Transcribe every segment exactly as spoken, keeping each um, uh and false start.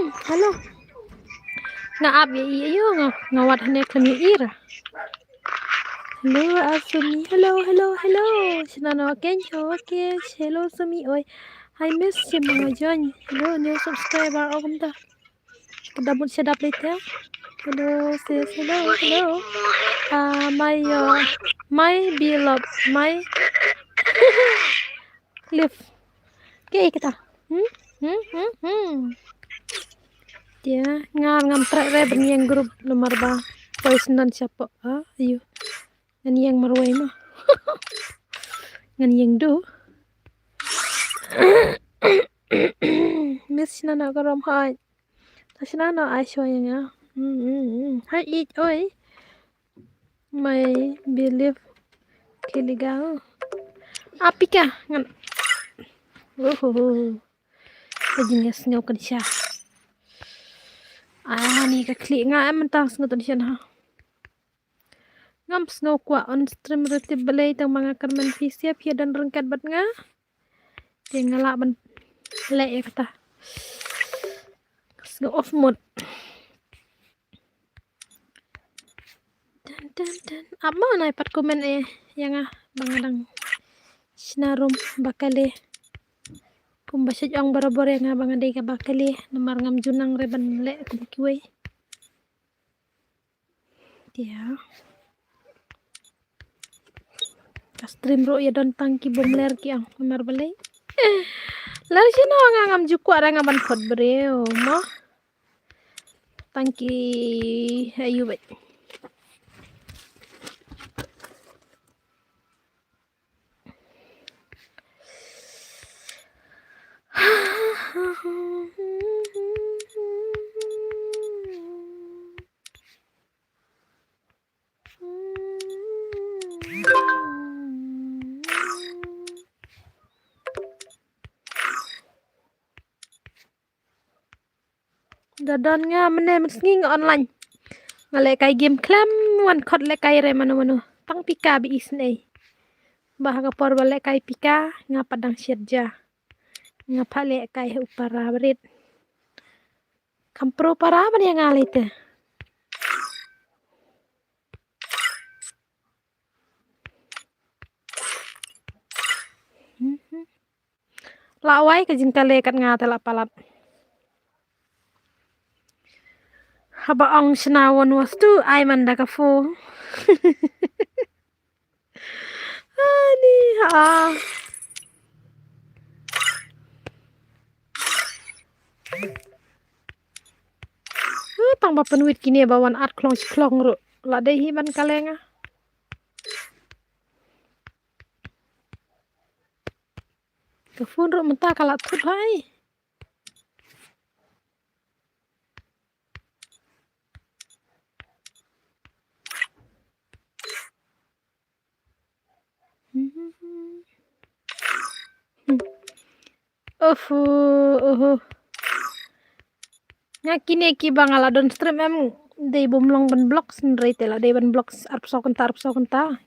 Hello. Nga ap ïa ïa ïa nga nga wat hane khlem ïa ira. Hello Asumi. Hello, hello, hello. Shnano ken cho ke. Hello Sumi oi. Hi miss si mo join. Hello new subscriber ogum da. Kedabut sedap lite. Hello sis. Hello, hello. Ah, my uh, my beloved, my live. Ke kita. Hmm? Hmm? Hmm? Hmm. Dia nga ngam trek re ben ïeng group nomor ba. Voice nan siapa? Ah, ayo. Ngan ïeng marwei ma. Ngan ïeng du. Miss shnano ka rom hai. Ta shnano ai sho ïa nga. Hmm, hmm, hmm. Hai ich oi. My believe kiliga. Apika ngan. Uhuhu. Ka jingïasngew kan sha. Ah, ni ka khlieh nga em mynta sngew tang shan ha. Ngam sngew kwah on stream rete balei tang ma nga kyrmen phi sia phi don ryngkat bad nga. Te nga lah ban leh ïa kata. Sngew off mode. Dun, dun, dun. Ap mo nai pat comment eh ïa nga ba nga dang shna rum ba kali. Kumba shu ong barabor ïa nga ba nga dei kaba kali namar ngam ju nang re ban leh kum kiwei. Tia. Ka stream ruh ïa don tang ki bym ler ki ong namar balei. Lar shano nga ngam ju kwah ra nga ban khot briew mo. Tang ki ayu bad. Da don nga mynne mynsngi nga online. Nga lehkai game khlem wan khot lehkai re mano mano. Tang pika ba isynei. Ba ha ka por ba lehkai pika nga pat dang shet ja. Nga pat lehkai ha u para barit. Kam pro para ban ïa nga lei te. La wai ka jingkale kat nga te la palat. Haba ong shna wan wastu ai man da ka phone. Ani ha. Tang ba pynwit kine ba wan at khlong shi khlong ruh la dei hi ban kale nga. Ka phone ruh mynta ka la thut hai. Oho, oho. Nga kine ki ba nga la don stream em dei bym long ban block sngewbha te la dei ban block arphew saw kynta arphew saw kynta.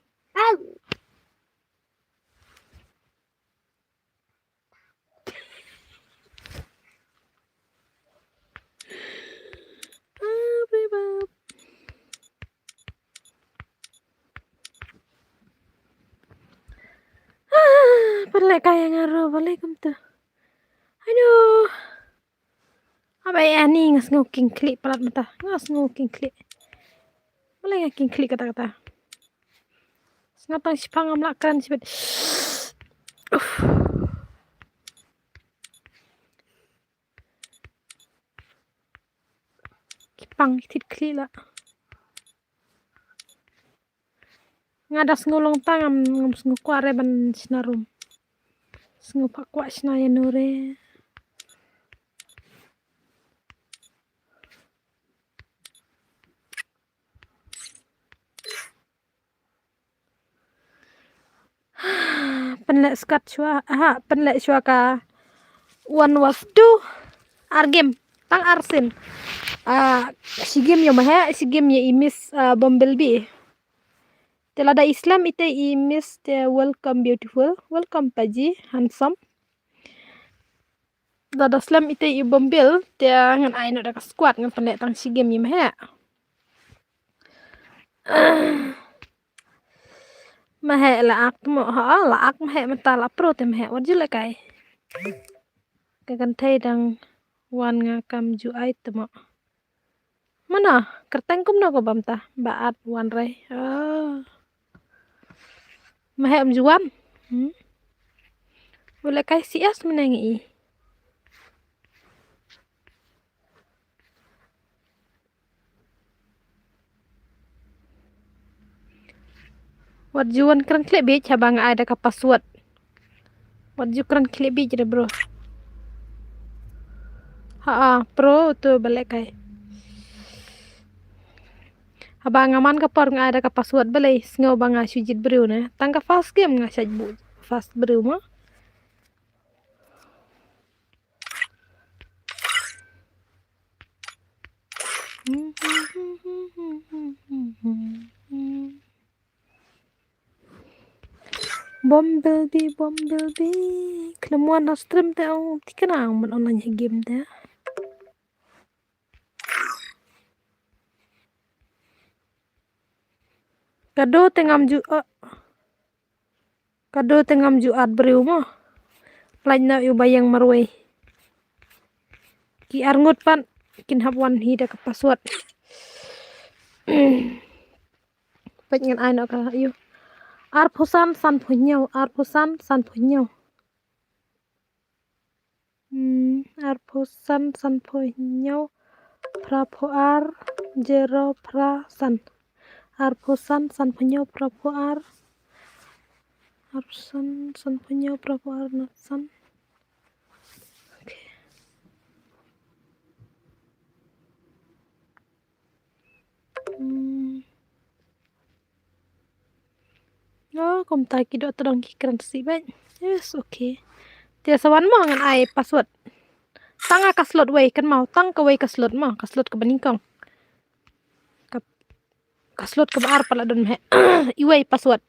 Pynlehkai ïa nga ruh balei kumta. Aduh. Haba ïa ani nga sngew king khlieh palat mynta. Nga sngew king khlieh. Balei nga king khlieh kata kata. Nga tang shipang ngam lah kren shibit. Uff. Ki pang ki thied khlieh la. Nga da sngew long tang ngam, ngam sngew kwah re ban shna rum. Sngew pha kwah shna ïa no re. Pynleh skat shuwa, ha, pynleh shuwa ka one was two. Ar game, tang ar sien. Ah, shi game ïa ma he, shi game ïa i Miss, ah, Bumblebee. Te lada i slem ite i Miss te welcome beautiful, welcome Paji, handsome. Da da slem ite i bom bil, te ngan ai noh da ka squad, ngan pynleh tang shi game i mehek. Mehek la ak mo, ha, la ak mehek mynta la pro te mehek, wat ju leh kai. Ka kynthei dang wan nga kam ju ai te mo. Mana, kyrteng kumno ko bam ta, ba at wan rei. Oh. Mehek em ju wan. Hmm. U leh kai C S mynne ngi i. Wat ju wan kren khlieh bieit haba nga ai da ka password. Wat ju kren khlieh bieit re bro. Ha, ah, pro tu ba leh kai. Haba nga man ka por nga ai da ka password balei sngew ba nga shu jied briew ne. Tang ka first game nga shait buh first briew mo. Bumblebee, Bumblebee. Khlem wan ha stream te ong tikna ong ban online ha game te. Kado te ngam ju, uh, kado te ngam ju at briew mo. Lait na u ba ïeng marwei. Ki arngut pat kin hap wan hi da ka password. Peit ngan ai noh ka ïu. Arphew san, sanphew hynñiew, arphew san, sanphew hynñiew. Hmm, arphew san, sanphew hynñiew, phraphew ar, zero, phra, san. Arphew san, sanphew hynñiew, phraphew ar. Arphew san, sanphew hynñiew, phraphew ar, na san. Okay. Hmm. Oh, kumta ki doh tdong ki kren sih bad. Yes, okay. Te sa wan mo ngan ai password. Tang ka slot wei kan mo, tang kawei ka slot mo, ka slot kaba nyngkong. Ka, ka slot kaba ar pat la don meh. Iwei password.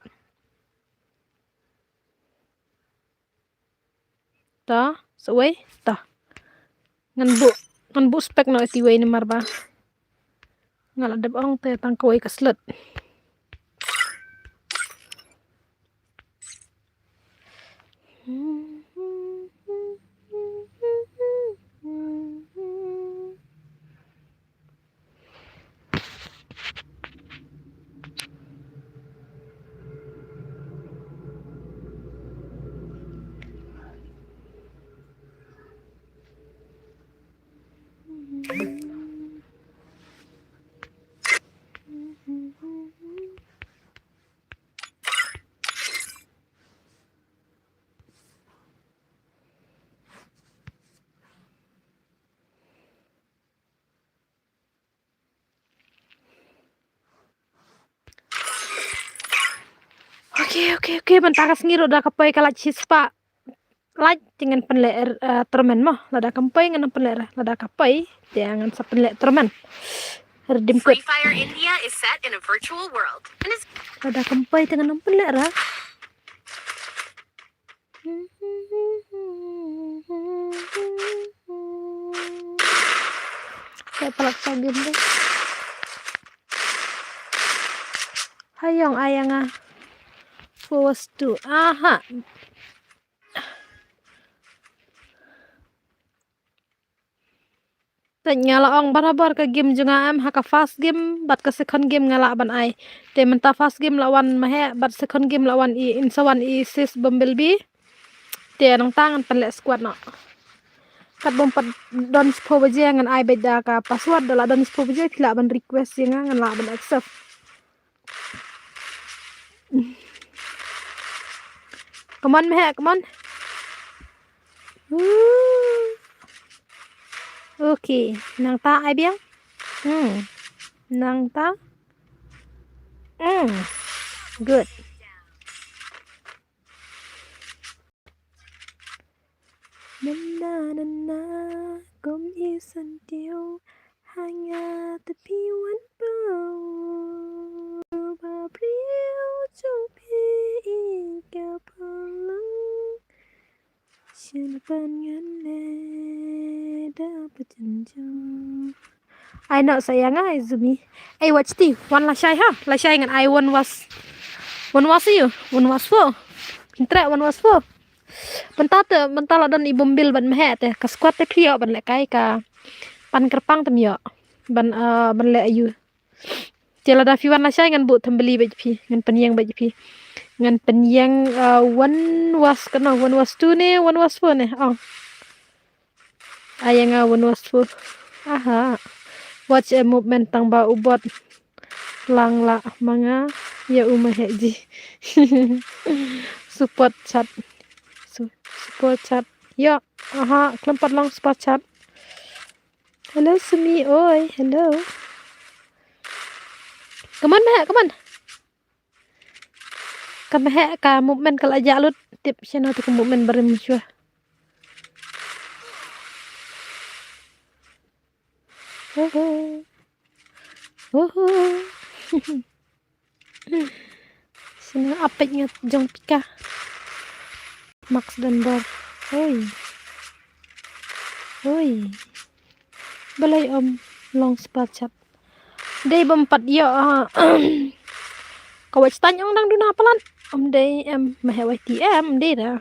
Ta, sa wei, ta. Ngan buh, ngan buh spek noh iti wei namar ba nga la dep ong te tang kawei ka slot. Okay, okay, okay, mynta ka sngi ruh da ka poi ka lait shispah. Lait te ngan pynleh, eh, tournament mo, lada kam poi ngan pynleh ra, lada ka poi te ngan sa pynleh tournament. Redeem code. Free Fire India is set in a virtual world. And is Lada kam poi te ngan pynleh ra. Kaei palak sa game dei. Hayong ayanga. Forward to. Aha. Te nga la ong barabar ka game jong nga em, ha ka first game bad ka second game nga lah ban ai. Te mynta first game la wan mehek bad second game la wan i, in sa wan i sis Bumblebee. Te nangta ngan pynleh squad noh. Katba ym pat don shiphew baje ngan ai beit da ka password, da la don shiphew baje phi lah ban request ïa nga, ngan lah ban accept. Come on, mehek, come on. Woo. Okay, nangta ai biang. Hmm. Nangta. Hmm. Good. Na na na na, kum i san tiu, ha nga te phi wan pau, ba briew jong phi i ka phalang, shen pan ngan le. Ai noh sa ïa nga, ai Zumi. Ai watch ti, wan lashai ha, lashai ngan ai one was. One was ïa, one was four. Pintre one was four. Mynta te, mynta la don i bumbil ban meh te, ka squat te phi ïoh ban lehkai, ka pan kyrpang te ym ïoh. Ban, ah, ban leh aïu. Te lada phi wan lashai ngan buh thambali bad phi, ngan pynïeng bad phi. Ngan pynïeng, ah, one was kano, one was two ne, one was four ne. Oh. Ai ïa nga one was four. Aha. Watch a movement tang ba u bot lang la ma nga ïa u ma heh ji. Support chat. Su-, support chat. Ïa, aha, khlem pat long support chat. Hello Sumi, oi, hello. Come on, meh, come on. Ka meh ka movement ka la jah lut, tip shano te ka movement barim shuwa. Oho. Oho. Shano apet ngat jong pika. Max Dunbar. Oi. Oi. Balei ym long support chat. Dei bym pat ïoh, ah, ka watch time ong dang duna palat. Ym dei em, ma heh wai ti em, ym dei da.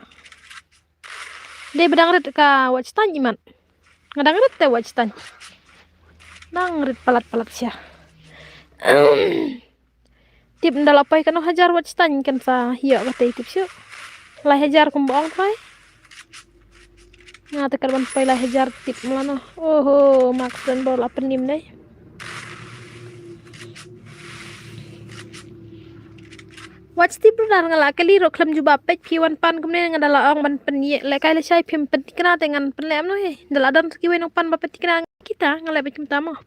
Dei ba dang rit ka watch time imat. Nga dang rit te watch time. Dang rit palat palat sha. Tip nda la poi kano hajar watch time kan sa ïoh kata tip shu. Lai hajar kumba ong poi. Nga te kyrban poi lai hajar tip mlano. Oho, Max Dunbar la pynim dei. Watch tip brother nga la kali ruh khlem jubab peit phi wan pan kumne nga da la ong ban pynïeng lehkai lashai phim pyntikna te ngan pynleh mno hi. Da la don kiwei nongpan ba pyntikna kita nga leh beit kumta mo.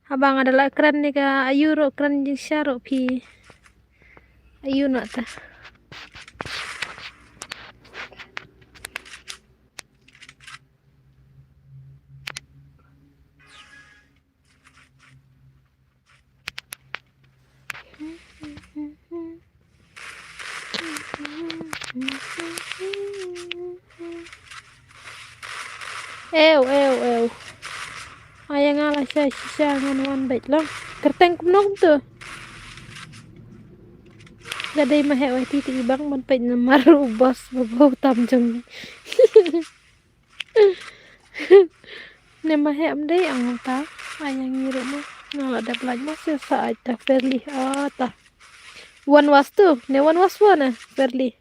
Haba nga da la kren ne ka aïu ruh kren jingshisha ruh phi. Aïu noh ta. Ew, ew, ew. Ai ïa nga lashai shisha ngan wan beit lang. Kyrteng kumno kumto. Ka dei ma heh wai ti te i bang ban peit namar u boss ba bau tam jong ngi. Ne ma heh ym dei ong ta. Ai ïa ngi ruh mo. Nga la dep lait mo shisha ai ta Fairly. Ah ta. One was two ne one was four ne Fairly.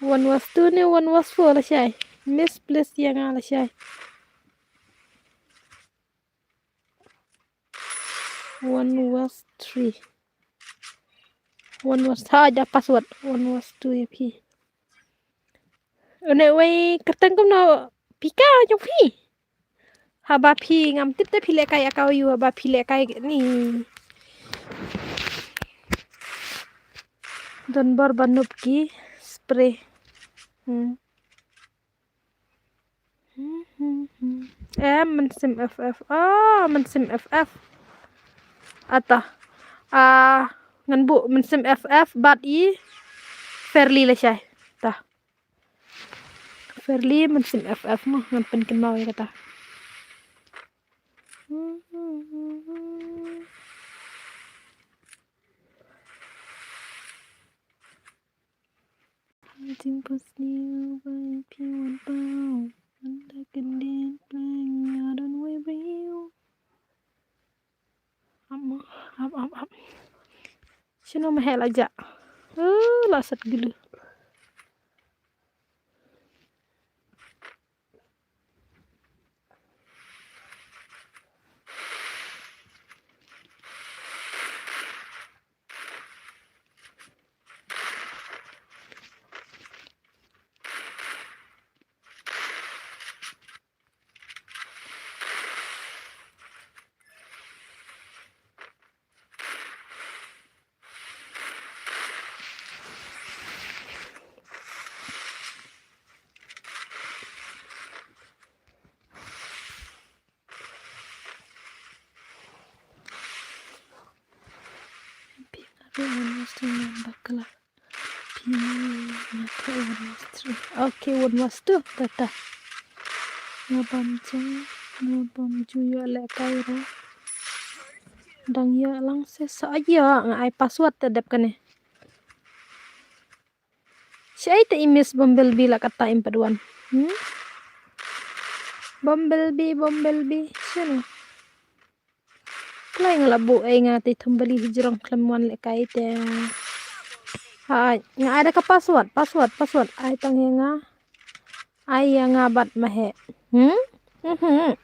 One was two ne one was four lashai. Misplace ïa nga lashai. One was three. One was ha ja password. One was two ïa phi. Une wei kyrteng kumno pika jong phi. Haba phi ngam tip te phi lehkai account ïa u haba phi lehkai ni. Don bor ba nup ki spray. Hmm. Em, Mynsiem F F. Ah, Mynsiem F F. Ata. Ah, ngan buh Mynsiem F F bad i Fairly lashai. Ta. Fairly Mynsiem F F mo ngan pynkynmaw ïa kata. Jingpynsñiaw ba phi wan paw. Wan da kyndit pleng ïa don wei briew. Ap mo, ap, ap, ap. Shano ma heh la jah. Uh, la sat gulu. Phi nga ruh one was three ngan bakla. Phi nga ruh one was three. Okay, one was two. Tata. Nga bam jeng, nga bam ju ïoh lehkai re. Dang ïoh lang se sa ïoh nga ai password te dep kane. Shaei te i Miss Bumblebee la kata im pat wan. Hmm? Bumblebee, Bumblebee. Shano? Kloi nga la buh ei nga te thum bali hijrong khlem wan lehkai te. Hai, nga ai da ka password, password, password. Ai tang ïa nga. Ai ïa nga bad ma he. Hmm? Mhm.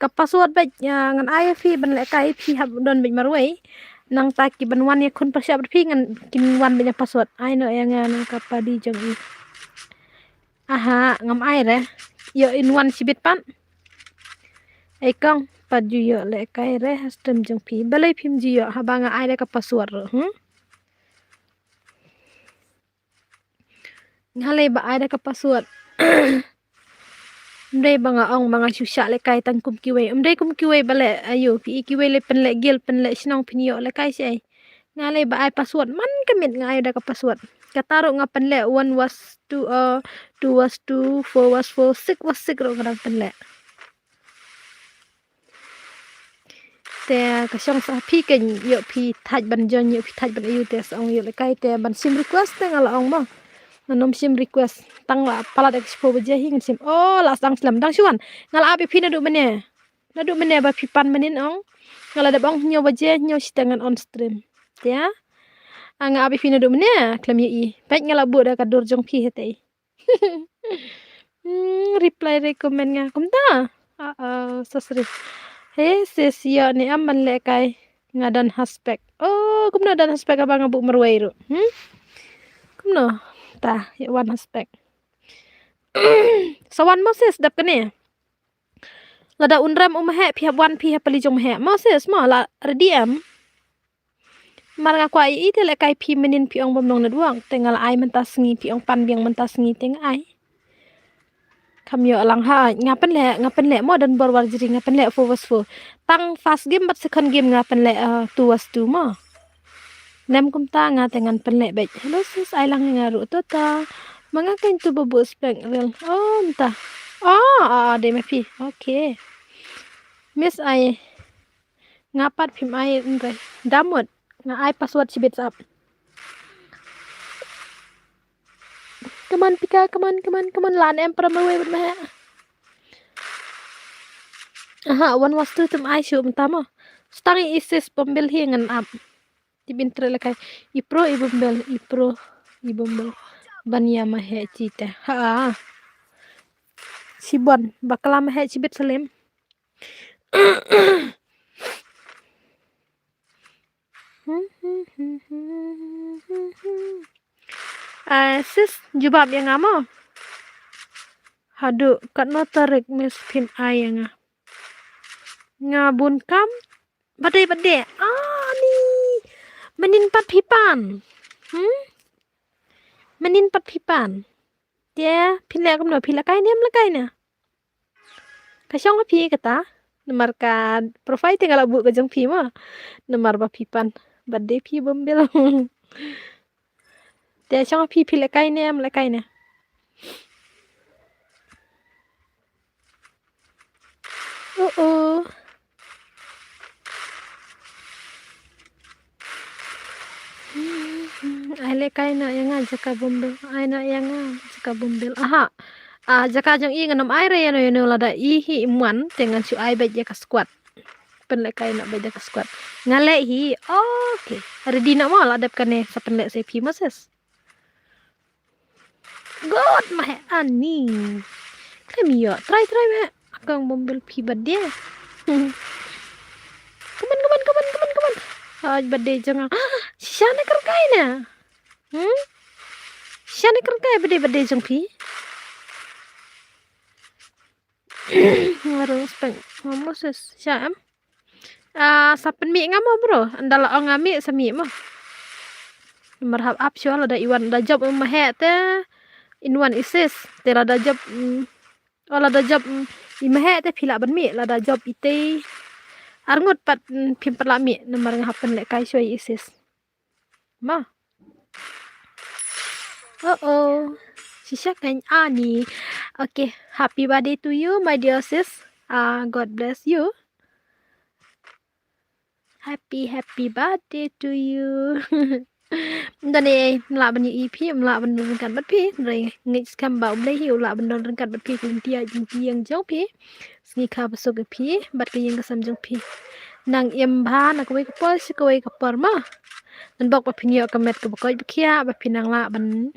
Ka password bad ïa ngan ai ïa phi ban lehkai phi hap don bad marwei. Nangta ki ban wan ïa khun pyrshah bad phi ngan kin wan bad ïa password. Ai noh ïa nga na ka padi jong i. Aha, ngam ai re. Ïoh in wan shibit pat. Ei kong, pat ju ïoh lehkai re ha stream jong phi. Balei phim ju ïoh haba nga ai da ka password ruh, hmm? Nga lei ba ai da ka password. Ym dei ba nga ong ba nga shu shah lehkai tang kum kiwei. Ym dei kum kiwei ba leh ayu phi i kiwei leh pynleh guild pynleh shnong phin ïoh lehkai shaei. Nga lei ba ai password man ka miet nga ai da ka password. Kata ruh nga pynleh one was two, uh, two was two, four was four, six was six ruh nga dang pynleh. Te ka shong sa phi kein ïoh phi thait ban join ïoh phi thait ban ayu te sa ong ïoh lehkai te ban shim request te nga la ong mo. Ngan ym shim request tang la palat ek shiphew baje hi ngan shim. Oh la sdang slem dang shuwan. Nga la ap ïa phi naduh mynne. Naduh mynne ba phi pan mynnin ong. Nga la dep ong hynñiew baje hynñiew shiteng ngan on stream. Te ïa. Ah, nga ap ïa phi naduh mynne khlem ïohi. Peit nga la buh da ka dur jong phi hete. Hmm, reply recommend nga kumta. Ah, ah, sasri. He sis ïoh ne em ban lehkai nga don haspek. Oh, kumno don haspek haba nga buh marwei ruh. Hmm? Kumno? Ta, ïa wan haspek. Sa wan mo sis dap kane. Lada un rem u maheh phi hap wan phi ha pali jong maheh. Mo sis mo la ready em. Mar nga kwah ïa i te lehkai phi mynnin phi ong bym long network te nga la ai mynta sngi phi ong pan biang mynta sngi te nga ai. Kham ïoh lang ha nga pynleh nga pynleh mo don bor war jri nga pynleh four was four. Tang first game bad second game nga pynleh, uh, two was two mo. Nem kumta nga te ngan pynleh beit. Hello sis ai lang ïa nga ruh to ta. Ma nga kein tu ba buh spek rel. Oh mynta. Oh, ah, ah, dei ma phi. Okay. Miss ai. Nga pat phim ai nre. Damut. Nga ai password shibit sap. Come on Pika, come on, come on, come on. Lan em para marwei bad maheh. Aha, one was two tum ai shu mynta mo. Stang i sis pom bil hi ngan ap. Tip in treh lehkai. I pro i bumble, i pro i bumble. Ban ïa maheh chi te. Ha. Shibon, bakla maheh shibit salim. Ah, sis, jubab ïa nga mo. Haduh katno tarik miss phin ai ïa nga. Nga bun kam. Bad dei, bad dei. Ah, ni. Mynnin pat phi pan. Hmm? Mynnin pat phi pan. Te, phin leh kumno, phi lehkai ne em lehkai ne. Ka shong ha phi kata. Namar ka profile te nga la buh ka jong phi mo. Namar ba phi pan. Bad dei phi bumble. Te shong ha phi phi lehkai ne em lehkai ne. Oh, oh. Ai lehkai noh ïa nga jaka bumble. Ai noh ïa nga jaka bumble. Aha. Ah, jaka jong i ngan ym ai re ïano ïano lada i hi im wan te ngan shu ai beit ïa ka squad. Pynlehkai noh beit ïa ka squad. Nga leh hi. Okay. Ready noh mo la dep kane sa pynleh sa phi mo sis. God, maheh ani. Khlem ïoh. Try, try, maheh. Akong bumble phi bad dei. Come on, come on, come on, come on, come on. Haj bad dei jong nga. Shisha ne kyrkai ne. Hmm? Shisha ne kyrkai bad dei bad dei jong phi. Nga rung speng. Moses, sha em. Ah, sa pynmih nga mo bro. Ynda la ong nga mih sa mih mo. Namar hap ap shuwa lada i wan da jop, mm, maheh te. In wan i sis. Te lada jop, mm, oh, lada jop, mm, i maheh te phi lah ban mih lada jop i te. Arngut pat, mm, phim pat lah mih namar nga hap pynlehkai shuwa i sis. Ma. Oh, oh. Shisha kan ani. Okay, happy birthday to you, my dear sis. Ah, God bless you. Happy, happy birthday to you. Don ne, mla ban ïohi phi, mla ban don ryngkat bad phi. Re ngit skhem ba U Blei hi u lah ban don ryngkat bad phi, jingtia jingtieng jong phi. Sngi kha ba suk ïa phi bad ka ïing ka sem jong phi. Nang im bha na kawei ka por sha kawei ka por ma. Ngan bok ba phin ïoh ka met kaba koit ba khiah, ba phin nang lah ban,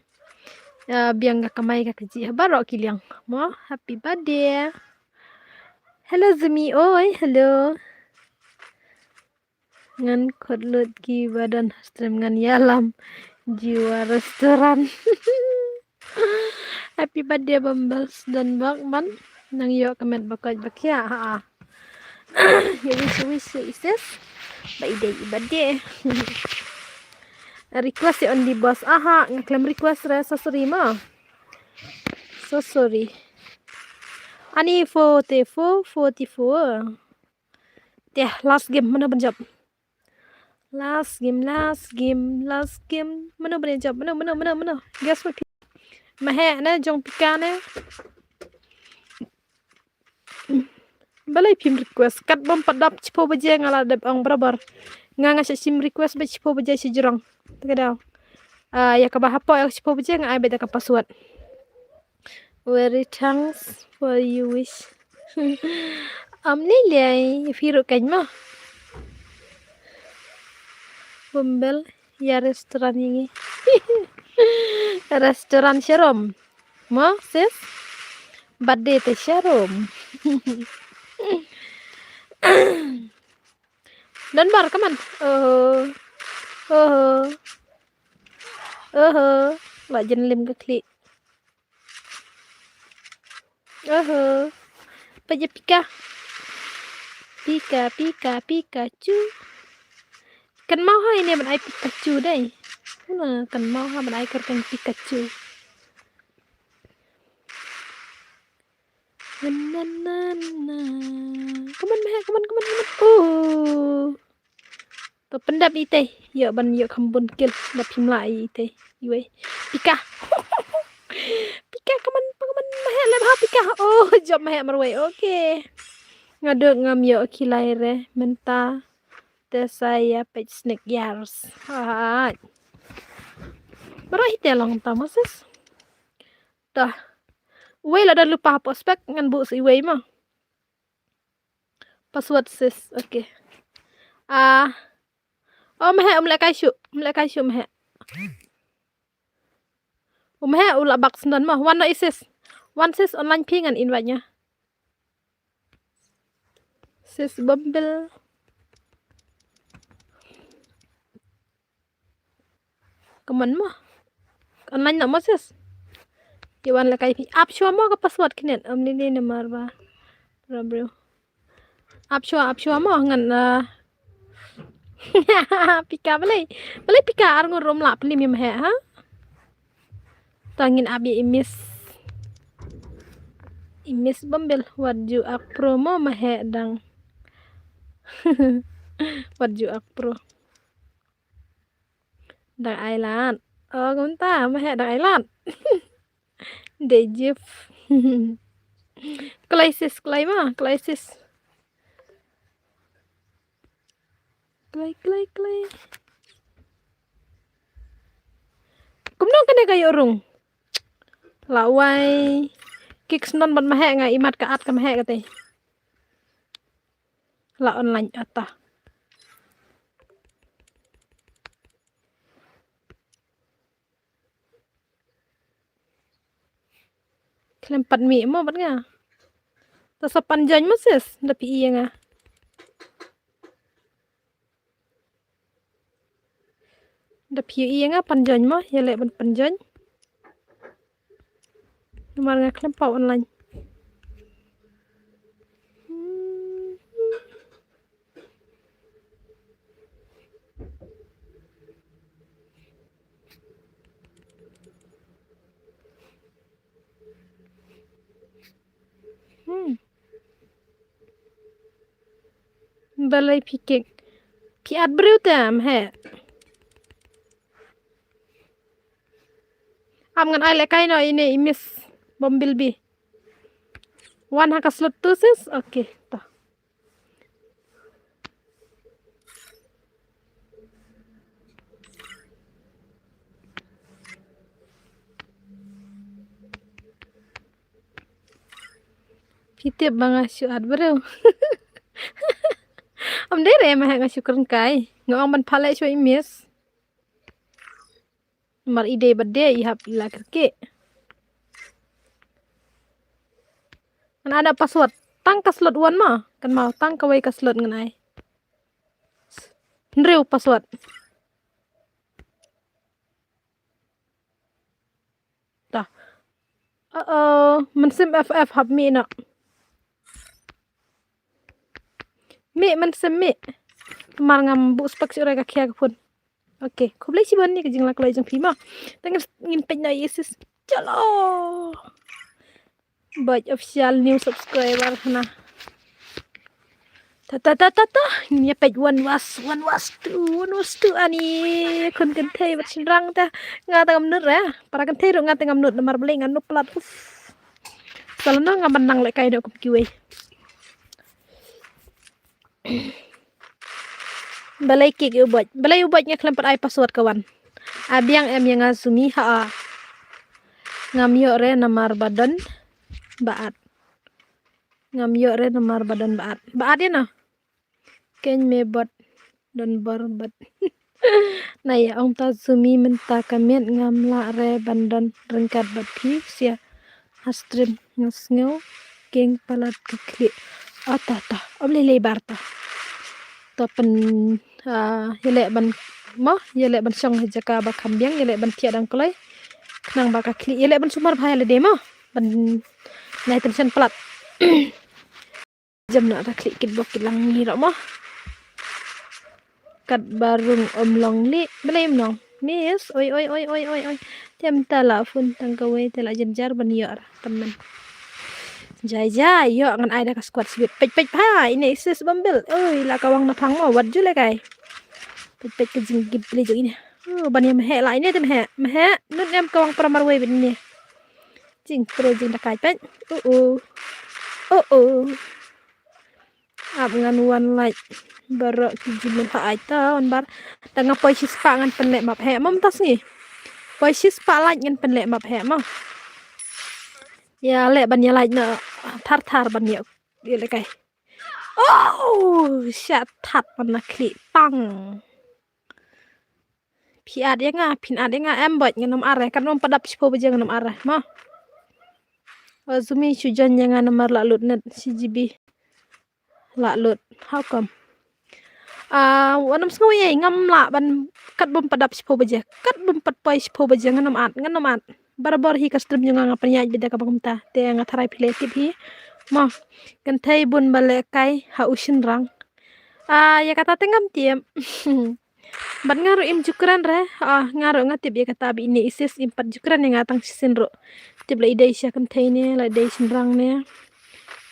ah, biang ka kamai ka kajih ha baroh ki liang. Mo, happy birthday. Hello Zumi, oi, hello. Ngan khot lut ki ba don ha stream, ngan ïalam jiwa restaurant. Happy birthday Bumble, don bok man. Nang ïoh ka met ba koit ba khiah ha. Ïa wish, wish ïa i sis ba i dei i birthday. Request ïa Only Boss. Aha, nga khlem request re, so sorry ma. So sorry. Ani forty-four, forty-four. Te last game, mano ban jop? Last game, last game, last game. Mano ban jop? Mano, mano, mano, mano? Guess what? Maheh ne jong Pika ne. Balei phim request? Kat bym pat dap shiphew baje nga la dep ong barabar. Nga nga shah shim request ba shiphew baje shi jrong. Te ka daw. Ah, ïa kaba hapoh ïa shiphew baje nga ai beit da ka password. Very thanks for your wish. Am lei lei, phi ruh kan mo. Bumble, ïa restaurant ïa ngi. Restaurant sharum. Mo, sis? Birthday te sharum. Don bar, come on. Oh. Oh. Oh. La jan lim ka khlieh. Oho. Peit ïa Pika. Pika, Pika, Pikachu. Kan mau ha ine ban ai Pikachu dei. Una kan mau ha ban ai kyrteng Pikachu. Na, na, na, na. Come on, Mahek, come on, come on, come on. Oh. To pyndep ite. Ïoh ban ïoh kham bun kill. Ba phim lah ite. Iwei. Pika. Pika, come on, come on, Mahek, lem ha Pika. Oh, jop Mahek marwei. Okay. Nga duk ngam ïoh khilai re. Mynta te sa ïa peit sneak yars. Hai. Baroh ite long ta Moses. Tah. Uwei la da lypa ha prospect ngan buh sa iwei ma. Password sis. Okay. Ah. Oh, Mahek, um lehkai shuh. Um lehkai shuh, Mahek. Um Mahek, u la bak sendon ma. Wan noh i sis. Wan sis online phi ngan invite ïa. Sis Bumble. Come on mo. Online noh mo sis. Te wan lehkai phi. Ap shuwa mo ka password kine. Am lei lei namar ba. Bro, bro. Ap shuwa, ap shuwa mo ngan, ah. Pika balei. Balei Pika ar ngur rum lah plim im he, ha? To ngin ap ïa i Miss. I Miss Bumble, wat ju ak pro mo Mahek dang. Wat ju ak pro. Dang ai lad. Oh, kumta, Mahek dang ai lad. Dei jip. Kloi sis, kloi ma, kloi sis. Kloi, kloi, kloi. Kumno kane ka ïoh rung? La wai. Kik sendon bad Mahek nga imat ka at ka Mahek kata. La online ata. Khlem pat mih mo bad nga. Ta sa pan join mo sis, da phi ïa nga. Da phi ïa nga pan join mo, ïa leh ban pan join. Namar nga khlem paw online. Hmm. Balei phi kik? Phi at briew te Mahek? Am ngan ai lehkai noh ine i Miss Bumblebee. Wan ha ka slot tu sis. Okay, to. Phi tip ba nga shu at briew. Am dei re ma ha nga shu kren kai. Nga ong ban pale shu i Miss. Mar i dei ba dei i hap i la kyrkieh. Ngan ai da password. Tang ka slot wan ma. Kan mau tang kawei ka slot ngan ai. Hynriew password. Ta. Uh-oh, mynsiem F F hap mih noh. Mih mynsiem mih. Mar ngam buh spek shuh re ka khia ka phone. Okay, khublei shibun ïa ka jinglakloi jong phi ma. Tang ngin peit noh ïa sis. Chalo. Bad official new subscriber hana. Ta ta ta ta ta. Ngin ïa peit one was, one was two, one was two ani. Khun kynthei bad shynrang ta. Nga tang ngam nud re. Para kynthei ruh nga tang ngam nud namar balei ngan nud palat. Uf. Sa lano nga ban nang lehkai noh kum kiwei. Balei kick u bot. Balei u bot nga khlem pat ai password ka wan. A biang em ïa nga Zumi ha a. Ngam ïoh re namar ba don ba at. Ngam ïoh re namar ba don ba at. Ba at ïa na. Keiñ me bot don bor bot. Na ïa ong ta Zumi mynta ka miet ngam lah re ban don ryngkat bad phi sia. Ha stream nga sngew keng palat ka khlieh. Ata ta om lei lei bar ta. Ta pyn ah, ïa leh ban mo ïa leh ban shong ha jaka ba kham biang ïa leh ban thiah dang kloi. Khnang ba ka khlieh ïa leh ban sumar bha ïa lade mo ban nai tension palat. Jam na ta khlieh kit bok kit lang ngi ro mo. Kat barung om long li belai om long. Miss, oi oi oi oi oi oi. Tem ta la phone tang kawei te la jynjar ban ïoh ra temen. Jai jai ïoh ngan ai da ka squad sibit. Peit peit ha ine sis bambil. Oi la ka wang na phang mo wat ju le kai. Peit peit ka jing gib le jong ine. Oh ban ïa mehek la ine te mehek. Mehek nun em ka wang pramar wei bit ine. Jing pro jing da kai peit. Oh oh. Oh oh. Ap ngan wan lait. Baroh ki jingmut ha ai ta wan bar. Tang nga poi shispah ngan pynleh map heh mam tas ngi. Poi shispah lait ngan pynleh map heh mam. Ïa leh ban ïa lait na thar thar ban ïa ïa leh kai. Oh, shat that ban na khlieh tang. Phi at ïa nga, phin at ïa nga em bot ngan ym ar re, kan ym pat dap shiphew baje ngan ym ar re, mo. Wa Zumi shu join ïa nga namar la lut net shi GB. La lut. How come? Ah, wan ym sngew ïa ngam lah ban kat bym pat dap shiphew baje. Kat bym pat poi shiphew baje ngan ym at, ngan ym at. Barabor hi ka stream jong nga nga pynïaid beit da kaba kumta. Te nga tharai phi leh tip hi. Mo. Kynthei bun ba leh kai ha u shynrang. Ah, ïa kata te ngam tip. Bad nga ruh im ju kren re, ah, nga ruh nga tip ïa kata ba ine i sis im pat ju kren ïa nga tang shisien ruh. Tip la i dei sha kynthei ne, la i dei shynrang ne.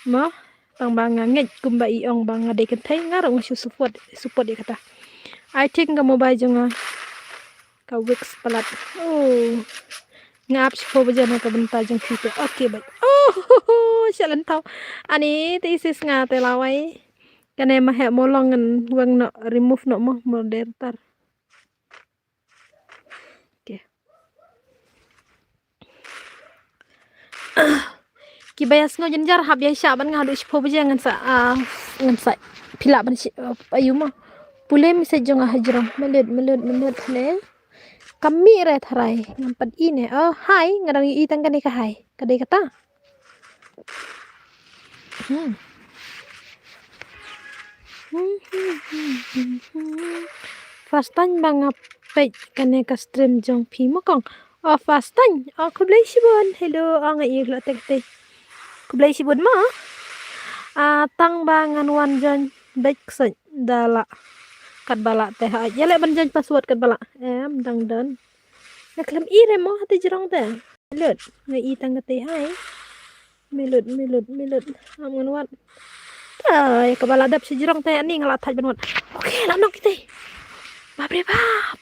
Mo, tang ba nga ngeit kumba i ong ba nga dei kynthei, nga ruh nga shu support, support ïa kata. I think ka mobile jong nga ka weak palat. Oh. Nga ap shiphew baje na ka bynta jong phi te. Okay, bye. Oh, sha lyntaw. Ani te i sis nga te lawei. Kane ma heh mo long ngan weng noh remove noh mo moderator. Okay. Kiba ïa sngew jynjar hap ïa shah ban nga haduh shiphew baje ngan sa, ah, ngan sa phi lah ban shi, ah, ayu mo. Pule message jong nga hajrong. Melut melut melut ne. Ka mih re tharai ngam pat i ne. Oh, hai nga dang i tang kane ka hai. Ka dei kata. Hmm. First time ba nga peit kane ka stream jong phi mo kong. Oh, first time. Oh, khublei shibun. Hello, oh, nga ïoh lo tek te. Khublei shibun mo. Ah, tang ba ngan wan join beit ksait da la. Kat ba la te ha. Ïa leh ban join password kat ba la. Em, dang don. Nga khlem i re mo ha te jrong te. Lut, nga i tang kata hai. Melut, melut, melut. Am ngan wat. Tai, kaba la dap shi jrong tai ani nga la thaj ban wat. Okay, la nok kita. Bap re bap.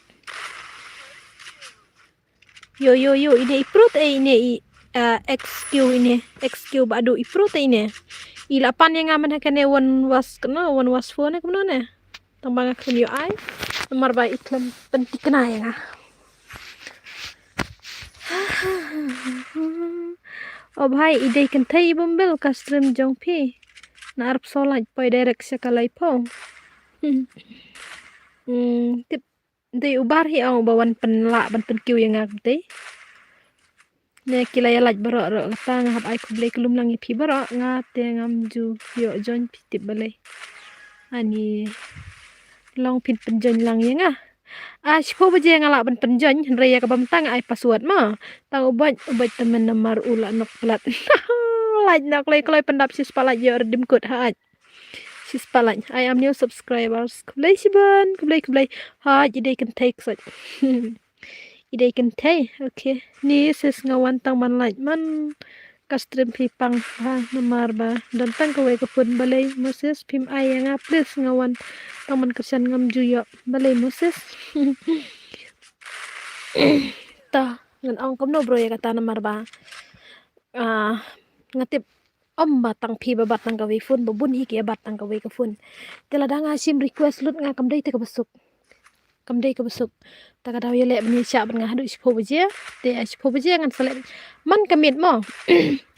Yo, yo, yo, ine i prut, eh, ine i, ah, X Q ine, X Q ba du i prut, eh, ine. I la pan ïa nga man ha kane one was, kano, one was four ne, kumno ne. Tang ba nga khlem ïoh ai. Namar ba i khlem pynthikna ïa nga. O bhai, i dei kynthei i bym bel ka stream jong phi. Na arphew saw lait poi direct sha ka laiphew. Hmm, tip dei u bar hi ong ba wan pynlah ban pynkiew ïa nga kumtei. Ne ki la ïa lait baroh roh kata nga hap ai khublei kylum lang ïa phi baroh, nga te ngam ju ïoh join phi tip balei. Ani long phin pynjoin lang ïa nga. Ah, shiphew baje nga lah ban pynjoin, hynrei ïa kaba mynta nga ai password ma. Tang u bait, u bait tymmen namar u la nok palat. Lait nok kloi kloi pyndap shispah lait ïoh redeem code ha ait. Shispah lait. I am new subscribers. Khublei shibun, khublei, khublei. Ha, i dei kynthei ksot. I dei kynthei. Okay. Ni sis nga wan tang ban lait man ka stream phi pang ha namar ba don tang kawei ka phone balei Moses phim ai ïa nga please nga wan tang ban kyrshan ngam ju ïoh balei Moses. Ta ngan ong kumno bro ïa kata namar ba, ah, nga tip ym ba tang phi ba bat tang kawei phone ba bun hi ki ïa bat tang kawei ka phone. Te lada nga shim request lut nga kam dei te kaba suk. Kam dei kaba suk. Ta ka daw ïaleh ban ïashah bad nga haduh shiphew baje. Te shiphew baje ngan sa leh man ka miet mo.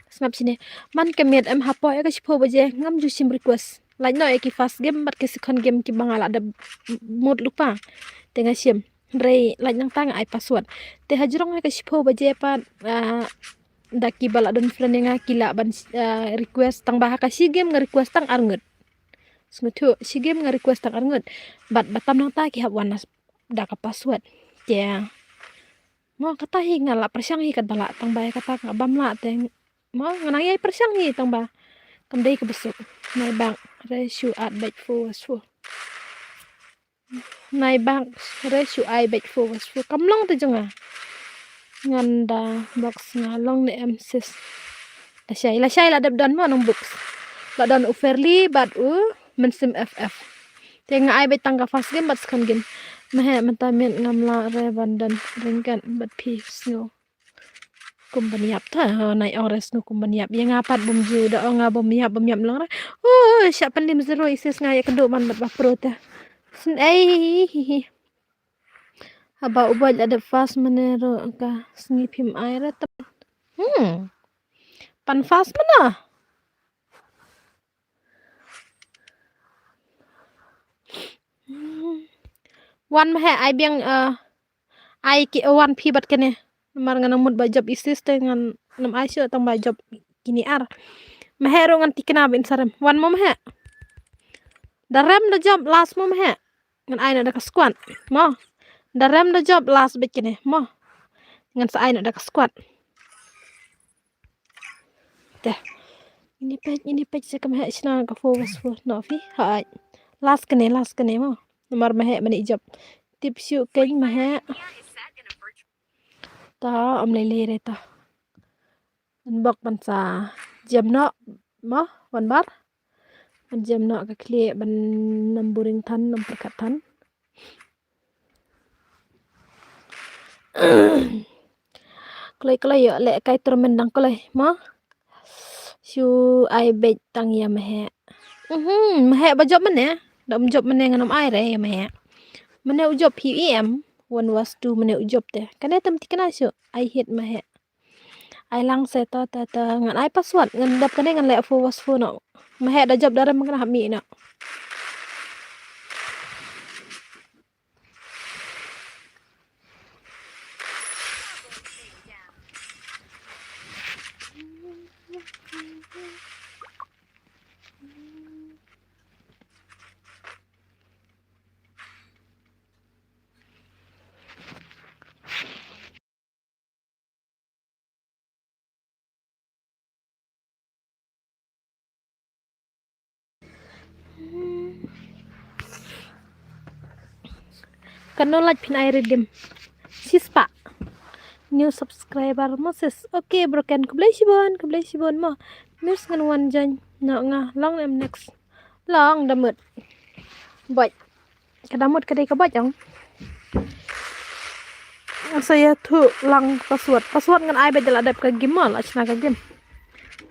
Sngap shine. Man ka miet em hapoh ïa ka shiphew baje ngam ju shim request. Lait noh ïa ki first game bad ki second game kiba nga la da mut lypa. Te nga shim. Hynrei lait nangta nga ai password. Te hajrong ïa ka shiphew baje pat, ah, da kiba la don friend ïa nga ki lah ban, ah, request tang ba ha ka shi game nga request tang arngut. Sngewthuh, shi game nga request tang arngut. Bad ba tam nangta ki hap wan da ka password. Te mo kata hi nga la pyrshang hi katba lah tang ba ïa kata nga bam lah te mo nga nang ïai pyrshang hi tang ba kam dei kaba suk. Nai bang re shu at bait fu was fu. Nai bang re shu ai bait fu was fu kam long te jong nga. Ngan da box nga long ne em sis. Lashai, lashai la dep don mo nang box. La don u Fairly bad u Mynsiem F F. Te nga ai beit tang ka first game bad second game. Mahe mynta miet ngam lah re ban don ryngkat bad phi sngew kum ban ïap ta, oh, nai ong re sngew kum ban ïap. Ïa nga pat bym ju da ong nga bym ïap, bym ïap long re. Oh, shah pyndim zero i sis nga ïa kynduh man bad ba pro ta. Sn ei hi hi. Haba u bait la dep fast mane ruh ka sngi phim ai re ta. Hmm. Pan fast mana. Hmm. Wan mahe ai biang, eh, ai ki, eh, wan phi bad kane. Namar ngan mut ba jop i sis te ngan nym ai shuh tang ba jop kini ar. Mahe ruh ngan tikna ba in sa rem. Wan mo mahe. Da rem da jop last mo mahe. Ngan ai noh da ka squad mo. Da rem da jop last beit kane mo. Ngan sa ai noh da ka squad. Te. Ini peit, ini peit se ka mahe shna ka four was four noh phi. Hai. Last kane, last kane mo. Namar mahe mane i jop. Tip shuh kane mahe. Ta ym lei lei re ta. Ngan bok ban sa jem noh mo wan bar. Ban jem noh ka khlieh ban nym boring than, nym pyrkhat than. Kloi kloi ïoh leh kai tournament dang kloi mo. Shu ai beit tang ïa mahe. Mhm, mahe ba jop mane. Da um jop mane ngan ym ai re ïa mahe. Mane u jop phi em. One was two mane u jop te. Kane tam tikna shu. Ai hit mahe. Ai lang se ta ta ta ngan ai password ngan dap kane ngan leh four was four noh. Mahe da jop da rem kane hap mih noh. Kano lait phin ai redeem. Shispah. New subscriber Moses. Okay, broken. Khublei shibun, khublei shibun mo. Miss ngan wan join. No nga long em next. Long da mut. Bait. Ka da mut ka dei ka bait ong. Sa ïathuh lang password. Password ngan ai bad la dep ka game mo, la shna ka game.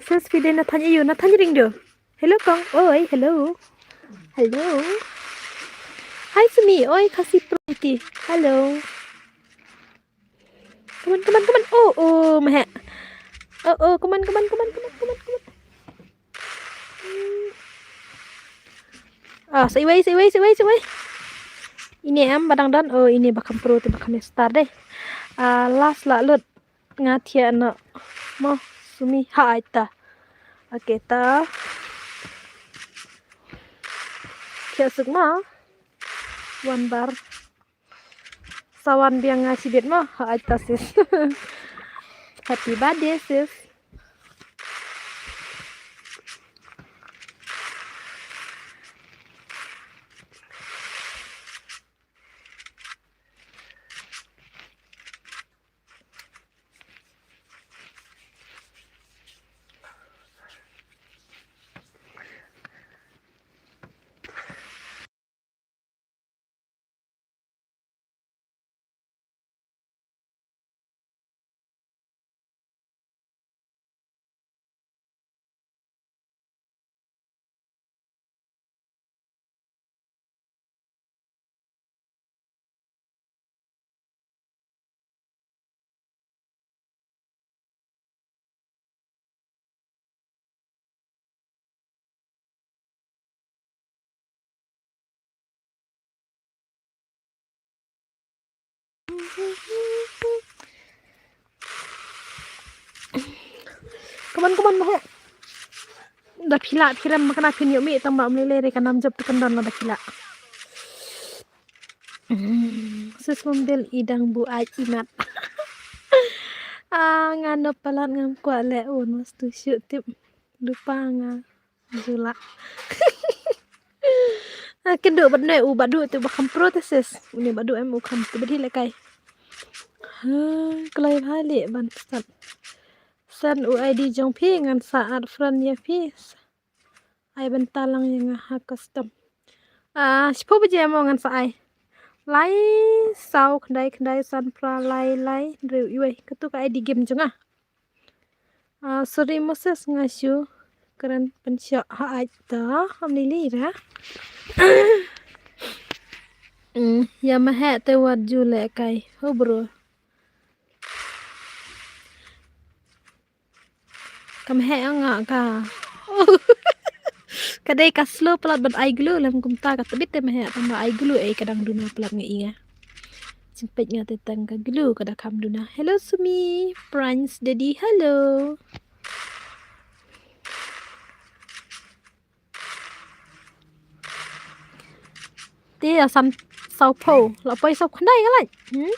Sis phi dei na thaiñ aiu, na thaiñ Riangdo. Hello kong. Oi, hello. Hello. Hi Sumi. Oi, Khasi Pro T. Hello. Come on, come on, come on. Oh, oh, maheh. Oh, oh, come on, come on, come on, come on, come on, come on. Hmm. Ah, sa iwei, sa iwei, sa iwei, sa iwei. Ine em ba dang don. Oh, ine ba kham pro te ba kham star de. Ah, last la lut. Nga thiah noh. Mo, Sumi, ha ai ta. Okay, ta. Thiah suk ma. Wan bar. Sa wan biang nga shibit mo. Ha ai ta sis. Happy birthday sis. Come on, come on, maheh. Da phi lah, phi rem ma kane phin ïoh mih tang ba ym lei lei re ka nam jop tu kan don la da phi lah. Hmm, sis Mumdil i dang buaid i mat. Ah, nga nop palat ngam kwah leh un mas tu shu tip. Lupa nga. Jula. Ah, kynduh bad ne u Badu te ba kham pro te sis. Une Badu em u kham te bad hi lehkai. Ha, kloi bha leh ban start. Send u I D jong phi ngan sa add friend ïa phi. Ai bynta lang ïa nga ha custom. Ah, shiphew baje mo ngan sa ai. Lai saw khyndai khyndai san phra lai lai hynriew iwei. Katu ka I D game jong nga. Ah, sorry Moses, nga shu kren pynshoh ha ai ta, am lili ra. Mm, ïa maheh te wat ju lehkai. Ho bro. Ka maheh nga ka. Ka dei ka slow palat ban ai glue lem kumta ka tbit te maheh tang ba ai glue ei ka dang duna palat nga i nga. Jingpeit nga te tang ka glue ka da kham duna. Hello Sumi, Prince Daddy, hello. Te ïa san saw phew la poi saw khyndai ka lait. Hmm?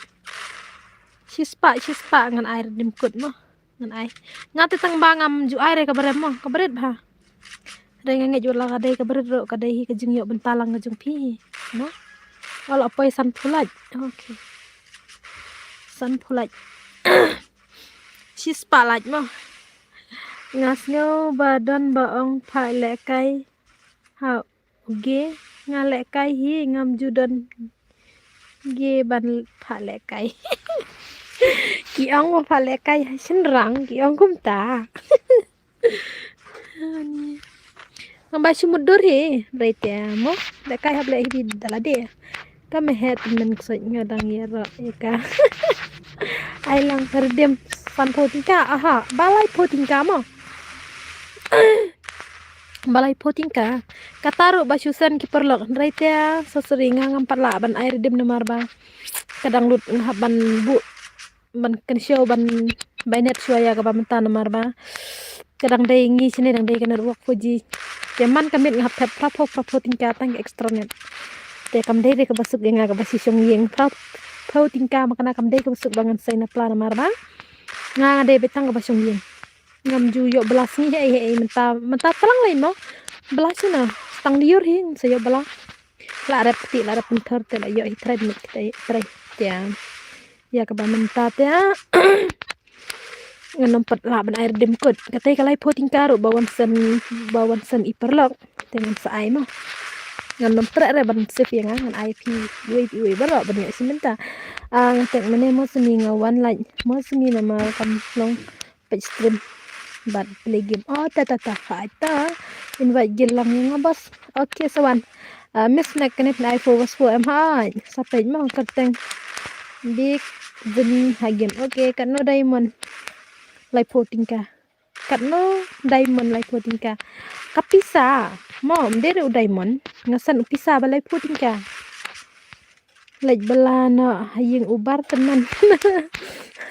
Shispah shispah ngan ai redeem code mo. Ngan ai. Nga te tang ba ngam ju ai re ka barit mo, ka barit bha. Re nga ngeit wala ka dei ka barit ruh ka dei hi ka jingïoh bynta lang ka jong phi hi. Mo. Wala poi san phew lait. Okay. San phew lait. Shispah lait mo. Nga sngew ba don ba ong phah lehkai. Ha, uge nga lehkai hi ngam ju don ge ban phah lehkai. Ki ong ba phah lehkai ha shynrang ki ong kumta. Ngam ba shu mutdur hi, rei te mo, lehkai hap leh hi da lade. Ka maheh tymmen ksoit nga dang ïaroh ïa ka. Ai lang ka redeem san phew tyngka, aha, ba lai phew tyngka mo. Ba lai phew tyngka. Kata ruh ba shu send ki paralok. Hynrei te, sorry nga ngam pat lah ban ai redeem namar ba ka dang lut nga hap ban buh ban kynshew ban bainet shuwa ïa kaba mynta namar ba ka dang dei ngi shane dang dei ka network four G. Te man ka miet nga hap thep phra phew phra phew tyngka tang ka extra net. Te kam dei re kaba suk ïa nga kaba shu shong ïing phra phew tyngka ma kane kam dei kaba suk ba ngan sei na pla namar ba nga nga dei beit tang kaba shong ïing. Ngam ju ïoh bla sngi hei hei mynta mynta tlang lei mo. Bla shu na tang liur hi ngam sa ïoh bla. La rep kti la rep pynthor te la ïoh hi trai mynta kti trai. Te ïa kaba mynta te. Ngan ym pat lah ban ai redeem code. Kata ka lai phew tyngka ruh ba wan send ba wan send i paralok. Te ngan sa ai mo. Ngan ym treh re ban save ïa nga ngan ai phi iwei phi iwei baroh ban ïa shi mynta. Ah, nga tag mane mo sumi nga wan like mo sumi namar kam long page stream bad play game. Oh, ta ta ta ha ta. Invite gil lang nga bas. Okay, sa wan. Ah, miss na kane pynai forward for em ha. Sa page mo kyrteng. Big Vini ha game. Okay, katno diamond? Lai phew tyngka. Katno diamond lai phew tyngka? Ka pisa. Mo, ym dei u diamond. Nga san u pisa ba lai phew tyngka. Leit bala na ha ïing u bar tynmen.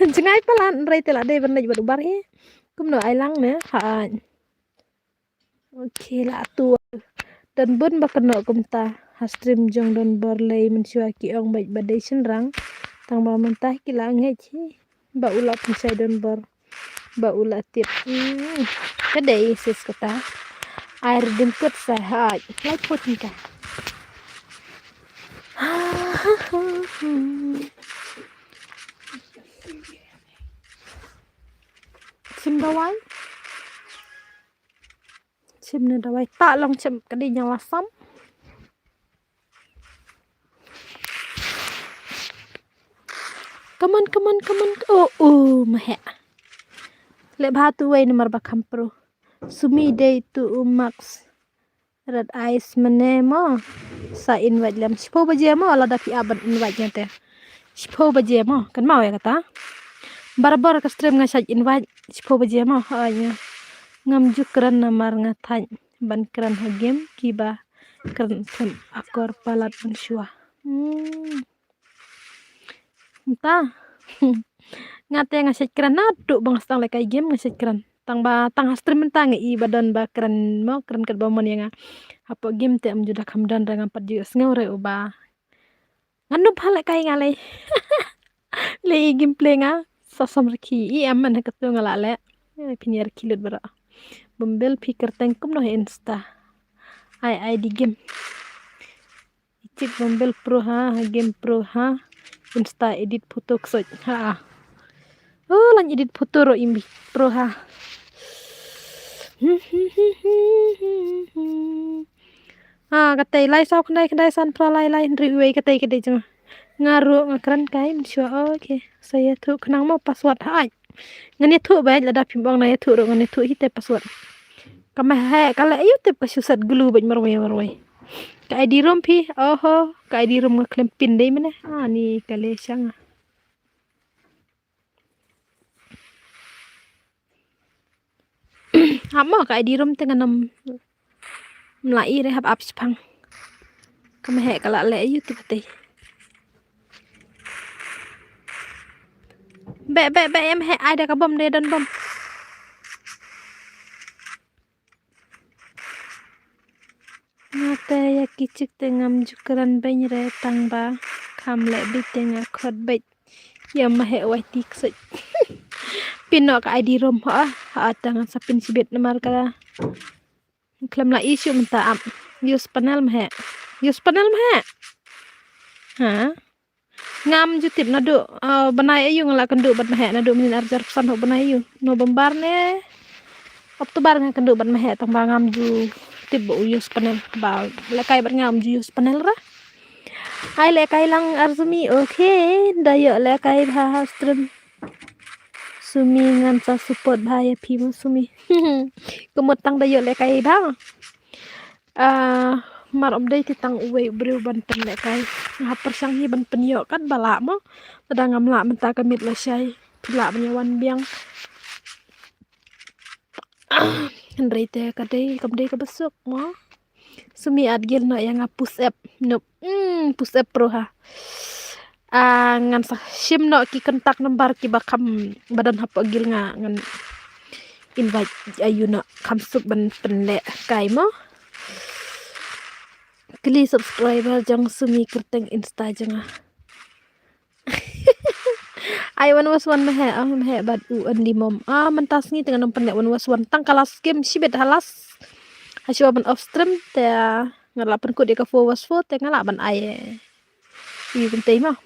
Jngai palat, hynrei te la dei ban leit bad u bar hi. Kumno ai lang ne? Ha. Okay, la tu. Don bun ba kynnoh kumta ha stream jong Don Bor lei mynshuwa ki ong bad ba dei shynrang. Tang ba mynta ki la ngeit hi ba u la pynshai Don Bor ba u la tip. Hmm. Ka dei sis kata. Ai redim kut sa ha. Lai phew tyngka. Sim dawai. Sim ne dawai ta long sim ka dei nyang la sam. Come on, come on, come on. Oh, oh, mahek. Leh bha tu wei namar ba kham pro. Sumi dei tu u Max. Red Eyes mane mo. Sa invite lem. Shiphew baje mo, lada phi ap ban invite nga te. Shiphew baje mo. Kan mau ya kata. Barabor ka stream nga shait invite. Shiphew baje mo. Ha nya. Ngam ju kren namar nga thait ban kren ha game kiba kren kren akor palat mynshuwa. Hmm. Mynta. Nga te nga shait kren naduh ba nga sdang lehkai game nga shait kren. Tang ba tang ha stream mynta nga i ba don ba kren mo kren kat ba mon ïa nga. Hapoh game te ym ju da kham don re ngam pat ju sngew re uba. Nga nop ha lehkai nga lei. Lei i gameplay nga sa sam rkhi i em man ha katu nga la leh. Phin ïa rkhi lut bara. Bumbil phi kyrteng kumno ha Insta. Ai ai di game. Chik Bumbil pro ha, ha game pro ha. Insta edit photo ksoj ha. Oh, lan edit photo ro imbi pro ha. Ha, katei lai saw khnai khnai san pra lai lai hynriew wei katei katei jong. Nga ruh nga kren kai mynshuwa. Okay. Sa ïathuh khnang mo password ha ai. Ngan ïathuh bad lada phim ong na ïathuh ruh ngan ïathuh hi te password. Ka ma he ka leh ayu tip ka shu set glue bad marwei marwei. Ka I D room phi. Oho, ka I D room nga khlem pin dei mane. Ah, ni ka leh shang. Amo ka I D room te ngan ym la i re hap ap shipang. Ka ma he ka la leh ayu tip te. Be be be em he ai da ka bom de don bom. Nga te ïa ki chik te ngam ju kren beiñ re tang ba kham leh beit te nga khot beit. Ïa ma he wai ti ksoj. Pin noh ka I D room ha ha ta ngan sa pin shibit namar ka. Khlem la issue mynta ap. Use panel ma he. Use panel ma he. Ha. Ngam ju tip naduh, ah, bnai ayu nga la kynduh bad ma he naduh mynnin arjar phew san hok bnai ayu. November ne October nga kynduh bad ma he tang ba ngam ju tip ba u use panel ba lehkai bad ngam ju use panel ra. Ai lehkai lang ar Sumi, okay, da ïoh lehkai bha ha stream. Sumi ngan sa support bha ïa phi mo Sumi. Kumut tang da ïoh lehkai bha. Ah, mar ym dei te tang uwei u briew ban pynlehkai. Nga hap pyrshang hi ban pynïoh kat ba lah mo. Lada ngam lah mynta ka miet lashai. Phi lah ban ïa wan biang. Hynrei te ka dei kam dei kaba suk mo. Sumi at gil noh ïa nga push app. Nop. Hmm, push app pro ha. Ah, ngan sa shim noh ki contact number kiba kham ba don hapoh gil nga ngan invite ayu noh kham suk ban pynlehkai mo. Kli subscriber jong Sumi kyrteng Insta jong nga. Ai one was one ma he, ah, ma he bad u only mom. Ah, mynta sngi te ngan ym pynleh one was one tang ka last game shibit ha last. Ha shuwa ban off stream te nga la pynkut ïa ka four was four te nga lah ban ai. Ïa kumtei mo.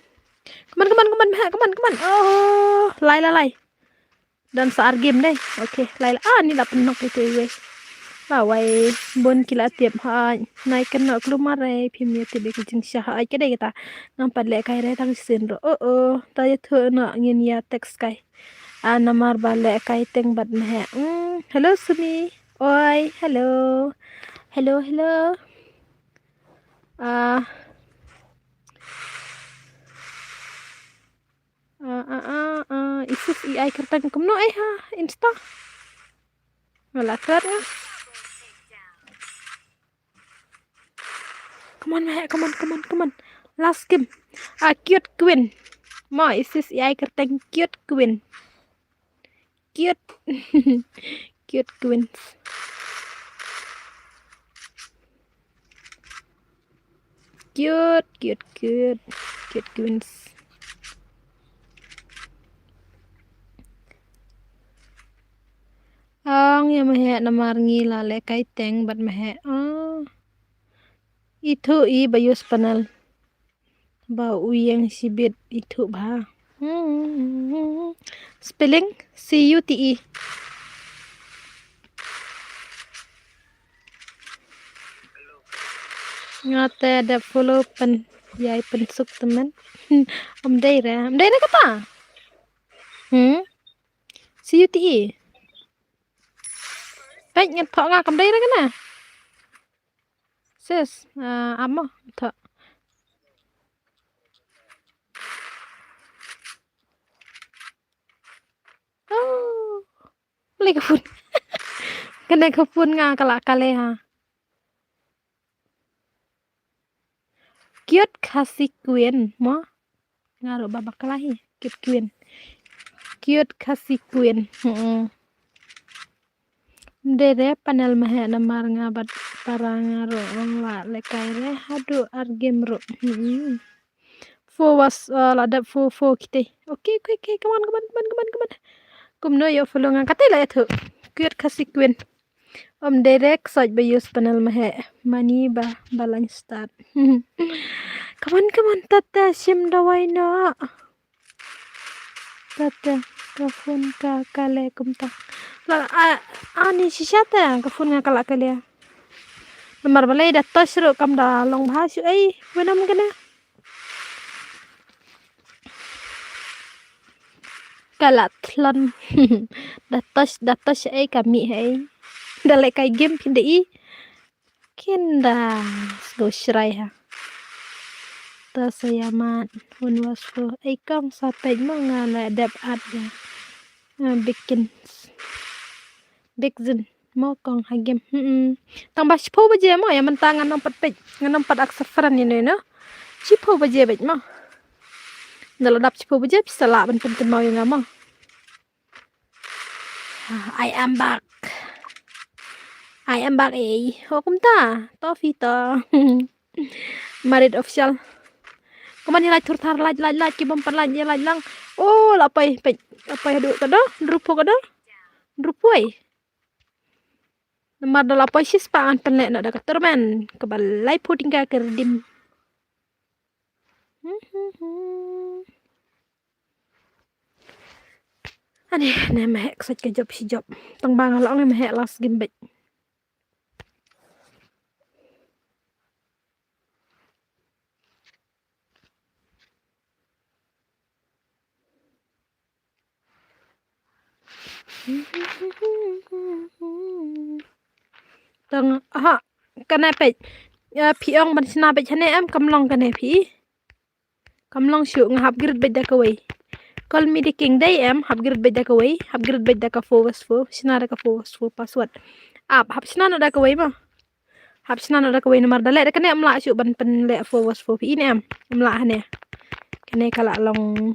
Come on, come on, come on, ma he, come on, come on. Oh, lai lai lai. Don sa ar game dei. Okay, lai lai. Ah, ni la pynnok ïa te wei. Ba wai bun ki la tip hooid. Nai kynnoh klumar re phim ïa tip ïa ka jingshisha hooid ka dei kata. Ngam pat lehkai re tang shisien ruh. Oh oh. Ta ïathuh noh ngin ïa text kai. Ah, namar ba lehkai teng bad meheh. Hmm, hello Sumi. Oi, hello. Hello, hello. Ah. Ah, ah, ah, ah. Isis i ai kyrteng kumno ai ha Insta. Nga la klet nga. Come on, meh, come on, come on, come on. Last game. Ah, cute queen. Mo, Isis i ai kyrteng cute queen. Cute. Cute queens. Cute, cute, cute. Cute queens. Ong ïa meheh namar ngi la lehkai teng bad meheh. Oh. Ithuh i ba use panel. Ba u ïeng shibit ithuh bha. Hmm. Spelling C U T E. Nga te dep follow pyn ïai pynsuk tymmen. Ym dei re, ym dei re kata. Hmm? C U T E. Peit ngan pok nga kam dei re kane. Sis, ah, amo, tho. Oh. Lei ka phone. Kane ka phone nga ka la kale ha. Cute Khasi Queen mo. Nga ruh ba bakla hi. Cute Queen. Cute Khasi Queen. Hmm. Ym dei re panel meheh namar nga bad para nga ruh ong la lehkai re haduh ar game ruh. Hmm. Four was, uh, la dep four, four kite. Okay, okay, okay, come on, come on, come on, come on, come on. Kumno ïoh follow nga kata la ïathuh. Cute Khasi Queen. Ym dei re ksoit ba use panel meheh. Mani ba balance start. Come on, come on, tata shim dawai noh. Tata ka phone ka kale kumta. La, a, ani shisha te ka phone nga ka la kale. Namar balei da touch ruh kam da long bha shuh ei, wenam kane. Ka la thlon. Da touch, da touch ei ka mih ei. Da lehkai game phin da i. Kinda sgo shrai ha. Ta sa ïa mat un was ko ei kong sa peit mo nga la dep at ïa. Nga bikin. Big zin mo kong ha game. Hmm. Tang ba shiphew baje mo ïa mynta ngan ym pat peit ngan ym pat accept friend ïa no no. Shiphew baje beit mo. Nda la dap shiphew baje phi sa lah ban pynkynmaw ïa nga mo. I am back. I am back, eh. Ho kumta. To phi to. Marit official. Kumne ïa like thur thar like, like, like, ki bym pat like, ïa like lang. Oh, la poi, poi, la poi haduh kado, drupo kado. Drupo ai. Namar da la poi shispah ngan pynleh noh da ka tournament. Kaba laiphew tyngka ka redeem. Ani ne mehek sait ka jop shi jop. Tang ba nga la ong ne mehek last game beit. Tang ha kane peit. Ïa phi ong ban shna beit hane em kam long kane phi. Kam long shuh nga hap grid beit da kawei. Call me the king dei em hap grid beit da kawei. Hap grid beit da ka four was four. Shna da ka four was four password. Ap hap shna noh da kawei ma. Hap shna noh da kawei namar da leh da kane em lah shuh ban pynleh four was four phi ne em. Em lah hane. Kane ka lah long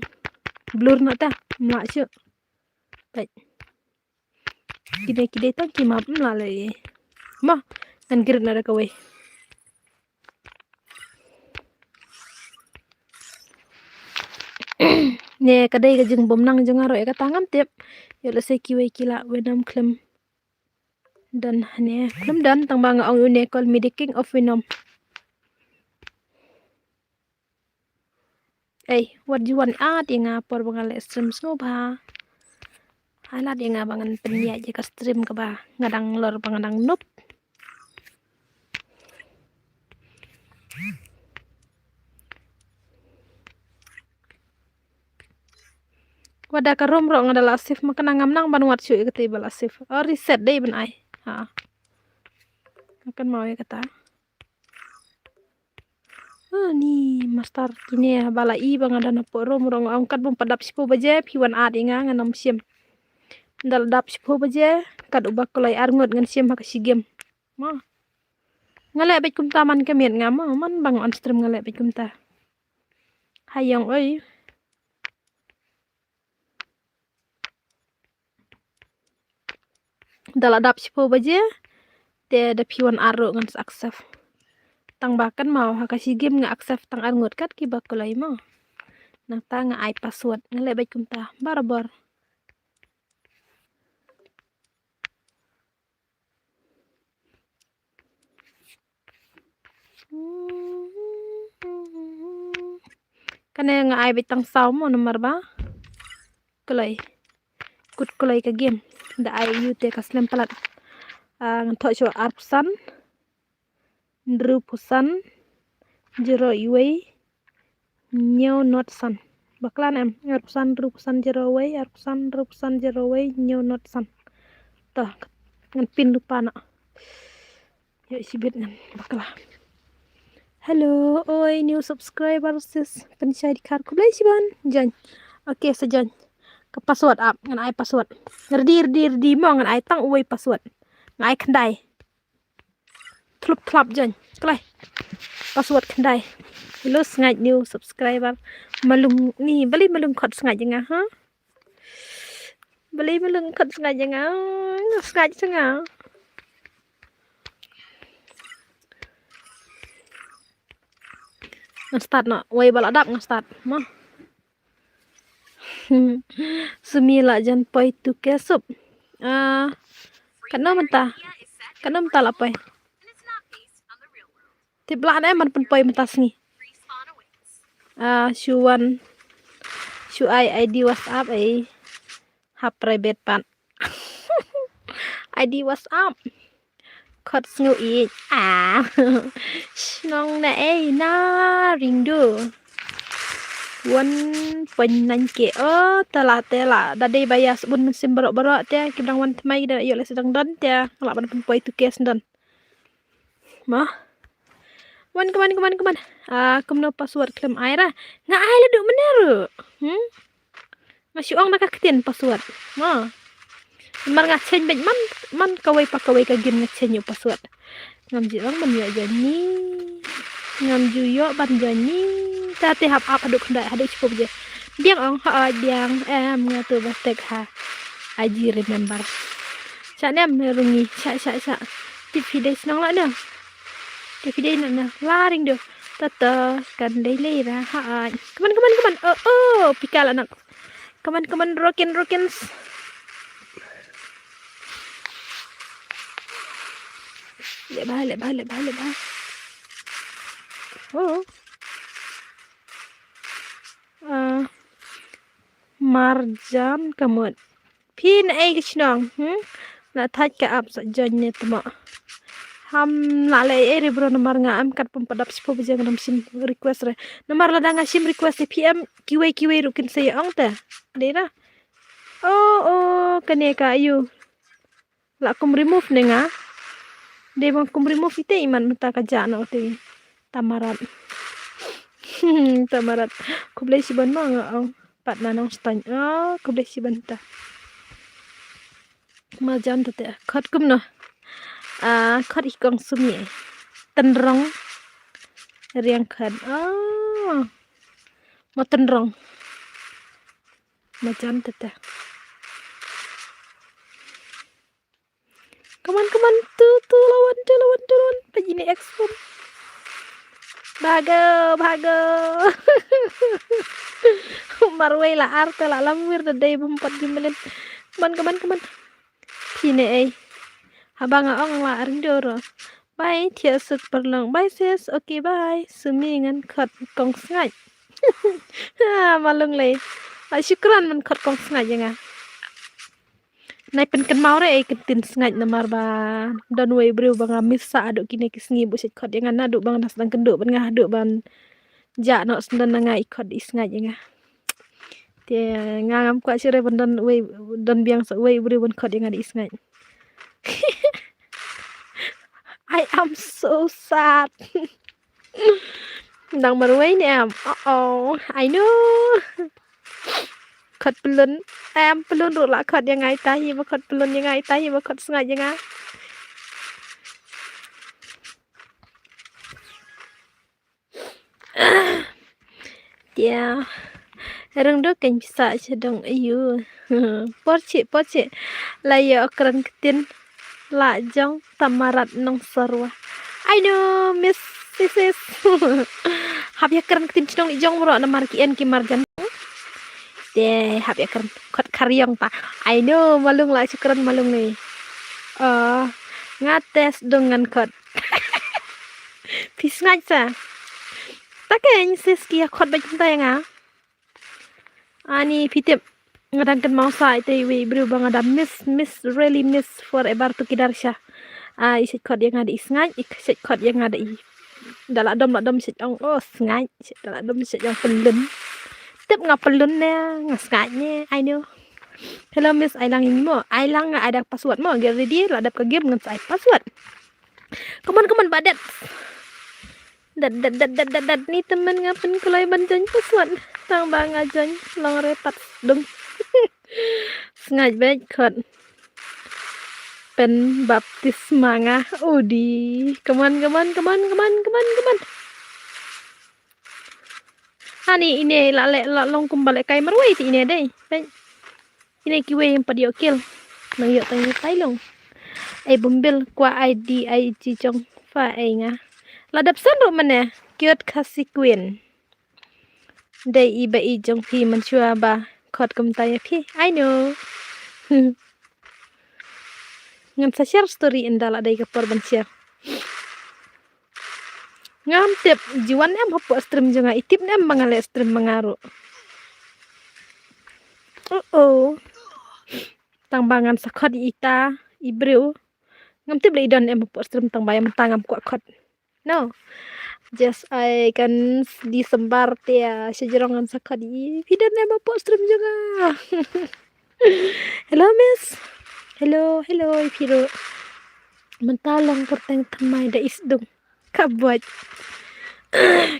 blur noh ta. Em lah shuh. Peit. Kidei kidei tang ki map em lah leh. Ma ngan grid noh da kawei. Ne ka dei ka jingbymnang jong nga ruh ïa kata ngam tip. Ïoh lehse kiwei ki lah Venom khlem don hane khlem don tang ba nga ong une call me the king of Venom. Ei, what do you want? Ah, ïa nga por ba nga leh stream sngewbha. Ai lad ïa nga ba ngan pynïaid ïa ka stream kaba nga dang lor ba nga dang noob. Wat da ka room ruh nga da la save ma kane ngam nang ban wad shuh ïa kata ba la save. Oh, reset dei ban ai. Ha. Nga kynmaw ïa kata. Ah, ni master kine ba la i ba nga don hapoh room ruh nga ong kat bym pat dap shiphew baje phi wan add ïa nga, ngan ym shim. Da la dap shiphew baje kat uba kloi ar ngut ngan shim ha ka shi game. Ma. Nga leh beit kumta man ka miet nga ma, man ba nga on stream nga leh beit kumta. Hayong oi. Da la dap shiphew baje te da phi wan ar ruh ngan sa accept. Tang ba kynmaw ha ka shi game nga accept tang ar ngut kat kiba kloi ma. Nangta nga ai password, nga leh beit kumta barabor. Kane nga ai beit tang saw mo namar ba kloi. Kut kloi ka game. Da ai ïa u te ka slem palat. Ah, ngan thoh shuh arphew san. Hynriewphew san. Zero wei. Hynñiew not san. Bakla ne em? Arphew san, hynriewphew san, zero wei, arphew san, hynriewphew san, zero wei, hynñiew not san. To, ngan pin lypa noh. Ïoh shibit ngan bakla. Hello, oi, new subscriber sis. Pynshai dkhar khublei shibun. Join. Okay, sa join. Ka password ap, ngan ai password. Ready, ready, ready mo ngan ai tang uwei password. Ngan ai khyndai. Tlup thlap join. Kloi. Password khyndai. Hello, sngaid new subscriber. Malung ni, balei malung khot sngaid ïa nga, ha? Balei malung khot sngaid ïa nga? Nga sngaid sa nga. Ngan start noh. Wei ba la dap ngan start. Mo. Sumi la jan poi two K sub. Ah, katno mynta? Katno mynta la poi? Tip lah ne man pynpoi mynta sngi. Ah, shu wan. Shu ai I D WhatsApp ai. Ha private pat. I D WhatsApp. Khot sngew ïeit. Ah. Shnong na ei na ring do. One point nine K. Oh, te la, te la. Da dei ba ïa sbun mynsiem baroh baroh te. Ki dang wan thymmai da ïoh leh sdang don te. Nga lah ban pynpoi two K sdang. Ma. Wan, come on, come on, come on. Ah, kumno password khlem ai ra. Nga ai la duh mynne ruh. Hmm? Nga shu ong da ka ktien password. Ma. Mar nga change beit man, man kawei pa kawei ka game nga change ïa u password. Ngam ju ong ban ïoh join ni. Ngam ju ïoh ban join ni. Ta te hap ap haduh khyndai, haduh shiphew baje. Biang ong ha, biang em nga tu ba tek ha. I G remember. Sha nem rungi, sha, sha, sha. Tip phi dei shnong la na. Tip phi dei na na. La ring do. Ta ta kan dei lei ra ha. Come on, come on, come on. Oh, oh, pika la nak. Come on, come on, Rokin, Rokins. Leh bha, leh bha, leh bha, leh bha. Oh. Ah, marjan ka mut. Phi na ei ka shnong, hmm? Na thait ka app sa join ne tma. Ham na leh ei re bro namar nga am kat pum padap sipho baje nga dam sim request re. Namar lada nga sim request re P M kiwei kiwei ruh kin sa ïa ong te. Dei ra. Oh, oh, kane ka ayu. La kum remove ne nga. Dei bang kum remove ite iman mynta ka ja na uti. Tamarat. Tamarat. Khublei shibun ma nga ong. Pat na nong stang. Oh, khublei shibun ta. Marjan te te. Khot kumno. Ah, khot i kong sumi. Tynrong. Riang khot. Oh. Mo tynrong. Marjan te te. Come on, come on. Tu, tu, lawan, tu, lawan, tu, lawan. Pajine X pun. Bhago, bhago. Marwei la ar te la lamwir da dei bum pat jumlin. Come on, come on, come on. Pine ei. Haba nga ong la aring doro. Bye, thia suk parlong. Bye, sis. Okay, bye. Sumi ngan khot kong sngaid. Ha, malung lei. Ai, shukran man khot kong sngaid ïa nga. Nai pynkynmaw re ei ktien sngaid namar ba don wei briew ba nga miss sa haduh kine ki sngi ba u shait khot ïa nga naduh ba nga dang sdang kynduh ban nga haduh ban jah noh sdang na nga i khot i sngaid ïa nga. Te nga ngam kwah shuh re ban don wei, don biang sa wei briew ban khot ïa nga da i sngaid. I am so sad. Dang marwei ne em? Oh, oh, I know. Khot pyllun. Em pyllun ruh la khot ïa nga ita hi ba khot pyllun ïa nga ita hi ba khot sngaid ïa nga. Tia. Rung do kein pisa sha dong ayu. Por chi, por chi. La ïa kren ktien. La jong Tamarat Nongsarwa. I know, Miss Sisis. Hap ïa kren ktien chnong i jong bro namar ki en ki marjan. Te hap ïa kren khot khariong ta. I know, malung la shu kren malung ni. Uh, nga test dong ngan khot. Phi sngaid sa. Ta kein sis ki ïa khot bad kumta ïa nga. Ani phi tip nga dang kynmaw sa ite iwei i briew ba nga da miss, miss, really miss forever to kidar sha. Ah, i shait khot ïa nga da i sngaid, i shait khot ïa nga da i. Da la dom la dom shait ong, oh, sngaid, da la dom shait ong pyllun. Tip nga pyllun ne, nga sngaid ne, I know. Hello miss, ai lang ïa mo, ai lang nga ai da password mo, get ready, la dep ka game ngan sa ai password. Come on, come on, ba det. Dat, dat, dat, dat, dat, dat, ni tymmen nga pynkulai ban join password. Tang ba nga join long re pat sdung. Sngaid bad khot. Pynbaptisma nga. Udi. Come on, come on, come on, come on, come on, come on. Ani ine la leh, la long kumba leh kai marwei te ine dei. Peit. Ine kiwei ym pat ïoh kill. Nang ïoh tang ïoh tai long. Ei bumbil kwah I D I G jong pha ei nga. La dep send ruh mane. Cute Khasi Queen. Dei i ba i jong phi mynshuwa ba khot kumta ïa phi. I know. Ngan sa share story ynda la dei ka por ban share. Ngam tip, ji wan em hapoh stream jong nga, i tip ne em ba nga leh stream ma nga ruh. Oh, oh. Tang ba ngan sa khot ïa ita i briew. Ngam tip leh i don em hapoh stream tang ba ïa mynta ngam kwah khot. No. Just ai kan December te ïa shajrong ngan sa khot ïa i. Phi don em hapoh stream jong nga. Hello, miss. Hello, hello, i phi ruh. Mynta long kyrteng thymmai da i sdung. Ka buaid.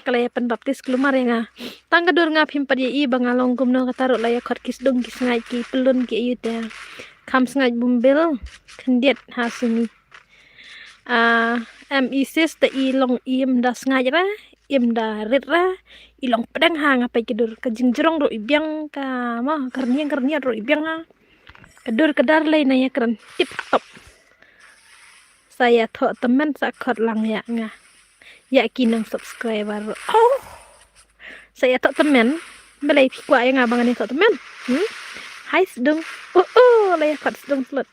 Ka la ïa pynbaptis kulmar ïa nga. Tang ka dur nga phim pat ïa i ba nga long kumno kata ruh la ïa khot ki sdung ki sngaid ki pyllun ki ayu te. Kham sngaid bumbil. Khyndiat ha sini. Ah, em i sis te i long im da sngaid ra, im da rit ra, i long pdeng ha nga peit ka dur ka jingjrong ruh i biang ka ma, ka rniang ka rniang ruh i biang ha. Ka dur ka dar lei na ïa kren tip top. Sa ïa thoh tymmen sa khot lang ïa nga. Ïa ki nong subscriber ruh. Oh. Sa ïa thoh tymmen. Balei phi kwah ïa nga ba ngan ïa thoh tymmen? Hmm? Hai sdung. Oh, oh, la ïa khot sdung slot.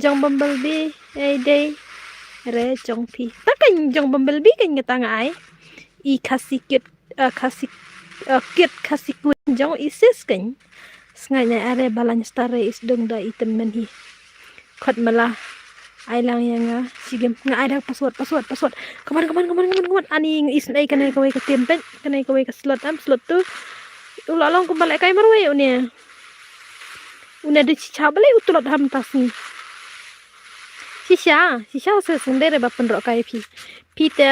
Jong Bumblebee, ei dei. Re jong phi. Ta kan jong Bumblebee kan kata nga ai. I Khasi Cute, uh, Khasi, uh, Cute Khasi Queen jong i sis kan. Sngaid na are balan star re i sdung da i tymmen hi. Khot mala. Ai lang ïa nga. Sigim nga ai da password, password, password. Come on, come on, come on, come on, come on. Ani i snei kane kawei ka tim pet, kane kawei ka slot am, slot tu. U la long kumba leh kai marwei une. Une da chicha balei u tlot ham ta sngi. Shisha, shisha se sngdei re ba pynroh kai phi. Phi te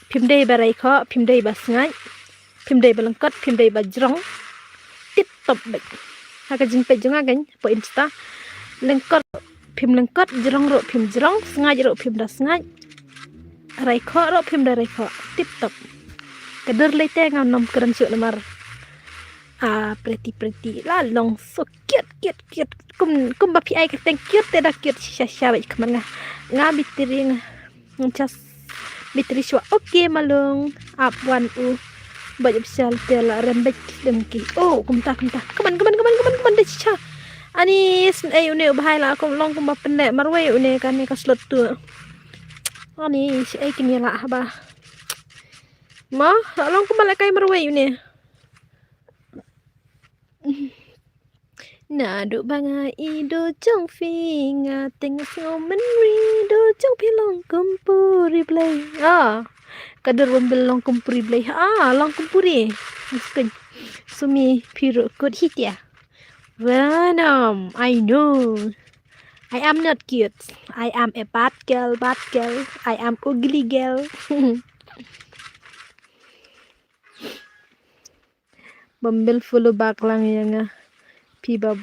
phim dei ba rai kho, phim dei ba sngaid, phim dei ba lyngkot, phim dei ba jrong. Tip top bek. Ha ka jingpeit jong nga kan, po Insta. Lyngkot, phim lyngkot, jrong ruh phim jrong, sngaid ruh phim da sngaid. Rai kho ruh phim da rai kho. Tip top. Ka dur lei te ngam nym kren shuh namar. Ah, pretty, pretty. La long so cute, cute, cute. Kum, kumba phi ai ka teng cute te da cute shisha shisha bad kumne nga. Nga bitri nga. Ngam chas bitri shuwa. Okay, malung. Ap wan u. Bad ap shal te la rem bad dem ki. Oh, kumta, kumta. Come on, come on, come on, come on, come on, da shisha. Ani shisha une u bhai la kum long kumba pynne marwei une kane ka slot tu. Ani shisha kine la haba. Ma, la long kumba leh kai marwei une. Naduh ba nga i do jong phi nga teng sngew mynri do jong phi long kum puri blei. Ah, ka dur bym bil long kum puri blei. Ah, long kum puri. Sumi phi ruh kut hi tia. Venom, I know. I am not cute. I am a bad girl, bad girl. I am ugly girl. Bym bil follow back lang ïa nga. Phi ba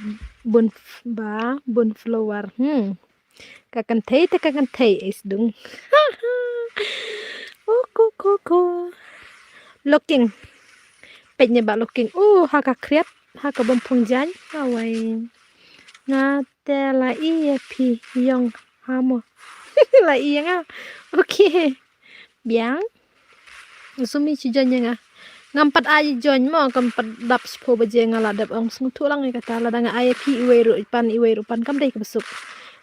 bun f-, ba bun follower. Hmm. Ka kynthei te ka kynthei, eh, sdung. Oh, ko, ko, ko. Looking. Peit ne ba looking. Oh, ha ka khriat, ha ka bym phong jaiñ. Awai. Nga te la i ïa phi ïong ha mo. La i ïa nga. Okay. Biang. Sumi shu join ïa nga. Ngam pat ai join mo, kam pat dap shiphew baje nga la dep ong sngewthuh lang ïa kata, lada nga ai ïa phi iwei ruh pan, iwei ruh pan, kam dei kaba suk.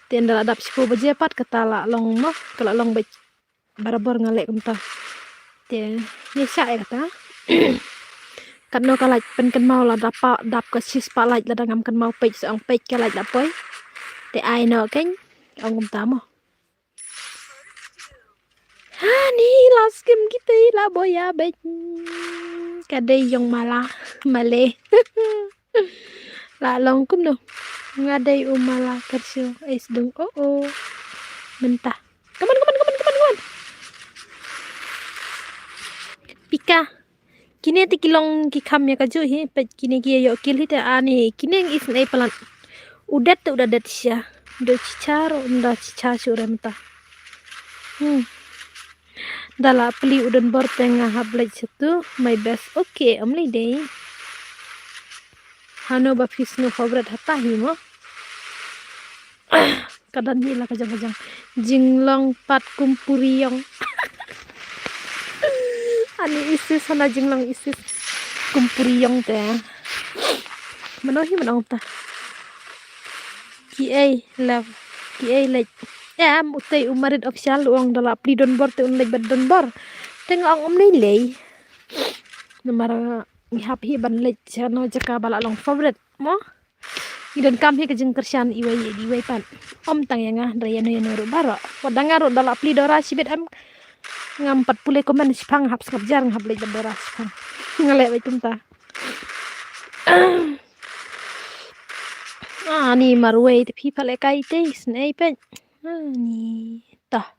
Te ynda la dap shiphew baje pat kata la long mo, ka la long beit barabor nga leh kumta. Te ïa shah ïa kata. Katno ka lait pynkynmaw, lada pa dap ka shispah lait, lada ngam kynmaw peit sa ong peit ka lait la poi. Te ai noh kein, ong kumta mo. Hani la skim kita la boya bej. Ka dei ïong mala, male. La long kumno. Nga dei u mala kershu, eh, sdung, oh, oh. Mynta. Come on, come on, come on, come on, come on. Pika. Kine te ki long ki kham ïa kajuh hi, peit kine ki ïoh kill hi te ani, kine ngi isynei palat. U det te u da det sha. Do chichar, um da chichar shuh re mynta. Hmm. Da la plie u donbor te nga hap leit sha tu, my best. Okay, ym lei dei. Hano ba phi sngew favorite hata hi mo. Ka don hi la ka jong ka jong. Jinglong pat kum puri ïong. Ani isis hana jinglong isis. Kum puri ïong te. Mano hi mano ta. Ki ei love. Ki ei leit. Em utei u marit official u ong da la plie donbor te un leit bad donbor. Te nga ong ym lei lei. Namar ngi hap hi ban leit sha no jaka ba la long favorite mo. Ngi donkam hi ka jingkyrshan iwei ïa iwei pat. Ym tang ïa nga, hynrei ïano ïano ruh baroh. Wat da nga ruh da la plie dora shibit em. Ngam pat pule comment shiphang, hap sngap jar nga hap leit ban dora shiphang. Nga leh beit kumta. Ani marwei te phi pat leh kai te isynei peit. Ani ta.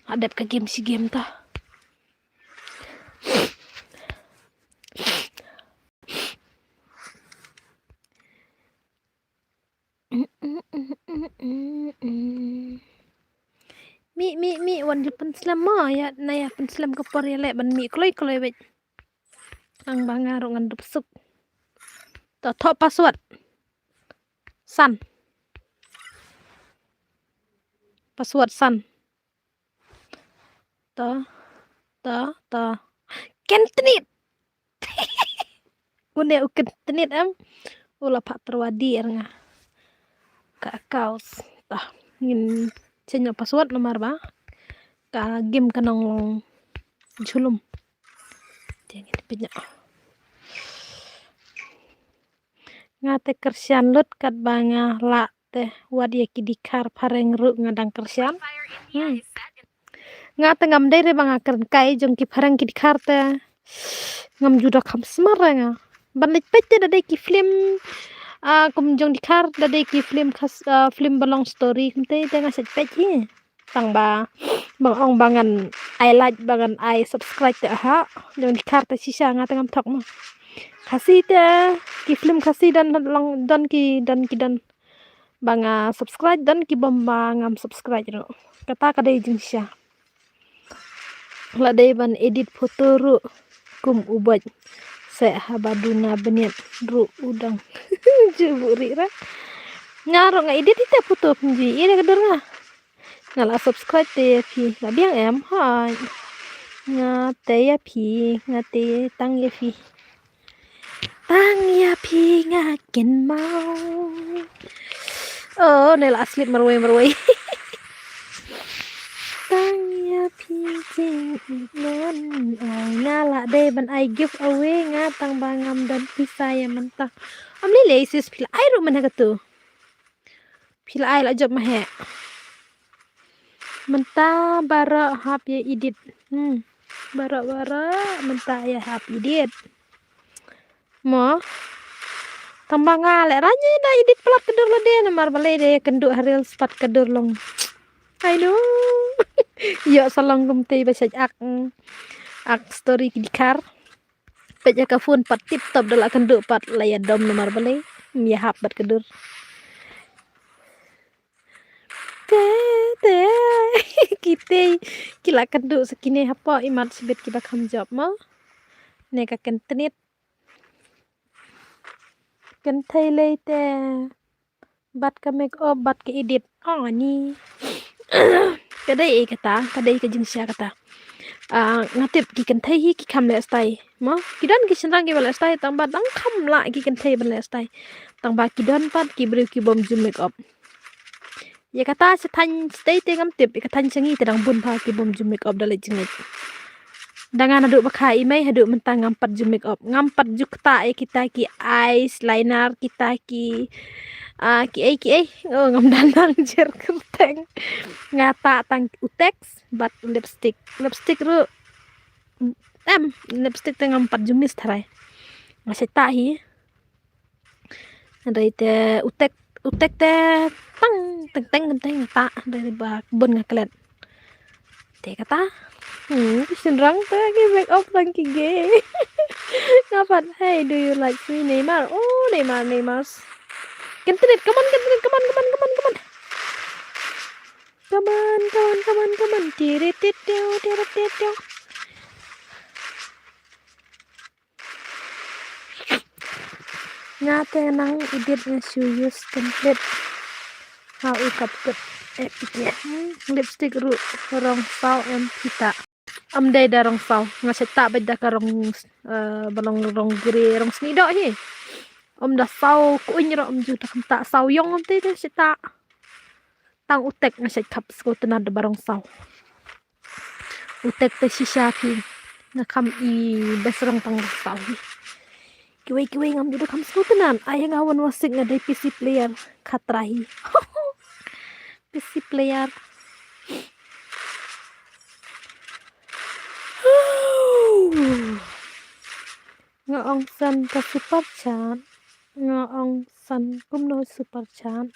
Hadep ka game shi game ta. Mih, mih, mih, wan ïa pynslem mo, ïa, na ïa pynslem ka por ïa leh ban mih kloi kloi beit. Tang ba nga ruh ngan dup suk. To thoh password. San. Password san. To, to, to. Kentnit. Une u kentnit em. U la phah tyrwa di er nga. Ka account. To. Ngin change password namar ba ka game ka nong long jhulum. Te ngin pynjah. Nga te kyrshan lut katba nga lah te wat ïa ki dkhar phareng ruh nga dang kyrshan. Hmm. Nga te ngam dei re ba nga kren kai jong ki phareng ki dkhar te. Ngam ju da kham smar re nga. Ban leit peit te da dei ki film, ah, kum jong dkhar da dei ki film khas, ah, film ba long story kumte te nga sait peit hi. Tang ba bang ong ba ngan ai like ba ngan ai subscribe te ha. Jong dkhar te shisha nga te ngam thok mo. Khasi te ki film Khasi don long don ki don ki don. Ba nga subscribe don ki bym ba ngam subscribe ruh. Kata ka dei jingshisha. La dei ban edit photo ruh kum u bait. Se haba duna bniat ruh u dang. Ju bu ri ra. Nga ruh nga edit ite photo pynji ire ka dur nga. Nga la subscribe te ïa phi. La biang em hai. Nga te ïa phi, nga te tang ïa phi. Tang ïa phi nga kynmaw. Oh, ne la slip marwei marwei. Tang ïa Phi jingïeit, ai nga la dei ban ai giveaway nga tang ba ngam don pisa ïa mynta. Am lei lei sis, phi la ai ruh mynta katu. Phi la ai la jop ma he. Mynta baroh hap ïa edit. Hmm. Baroh baroh mynta ïa hap edit. Mo. Tang ba nga leh rani da edit palat ka dur lade namar balei de kynduh ha reels pat ka dur long. Ai no. Ïoh sa long kumtei ba shait ak. Ak story ki dkhar. Peit ïa ka phone pat tip top da la kynduh pat la ïa dom namar balei. Ym ïa hap bad ka dur. Te te. Kitei ki la kynduh sa kine hapoh imat sibit kiba kham jop mo. Ne ka kyntnit. Kynthei lei te. Bad ka make up bad ka edit. Oh ni. Ka dei ei kata, ka dei ka jingshisha kata. Ah, nga tip ki kynthei hi ki kham leh stai. Mo, ki don ki shynrang kiba leh stai tang ba dang kham lah ki kynthei ban leh stai. Tang ba ki don pat ki briew ki bym ju make up. Ïa kata sha thaiñ shatei te ngam tip, ïa ka thaiñ sha ngi te dang bun bha ki bym ju make up da leit jingngeit. Da nga naduh ba kha i mei haduh mynta ngam pat ju make up, ngam pat ju ktah ïa kita ki eyes liner, kita ki, ah, ki ei ki ei. Oh, ngam da nang jer kyrteng. Nga tah tang u text bad lipstick. Lipstick ruh em, lipstick te ngam pat ju miss tharai. Nga shait tah hi. Hynrei te u tek, u tek te tang teng teng teng tah, hynrei ba bun nga klet. Te kata. Hmm, ki shynrang te ki make up tang ki gay. Nga pat, hey, do you like me, Neymar? Oh, Neymar, Neymar. Kyntnit, come on, kyntnit, come on, come on, come on, come on. Come on, come on, come on, come on. Tiri tit tiu, tiri tit tiu. Nga te nang edit nga shu use template. Ha u kap kut. Eh, phi. Hmm, lipstick ruh rong saw em phi tah. Am dei da rong saw. Nga shait tah bad da ka rong, eh, ba long rong grey, rong snidoh hi. Am da saw kuñ ruh am ju da kham tah saw ïong am te da shait tah. Tang u tek nga shait khap sngewtynnat da ba rong saw. U tek te shisha phi. Nga kham i best rong tang rong saw hi. Kiwei kiwei ngam ju da kham sngewtynnat. Ai nga wan wasik nga dei P C player. Khatra hi. P C player. Nga ong san ka super chat. Nga ong san kumno super chat.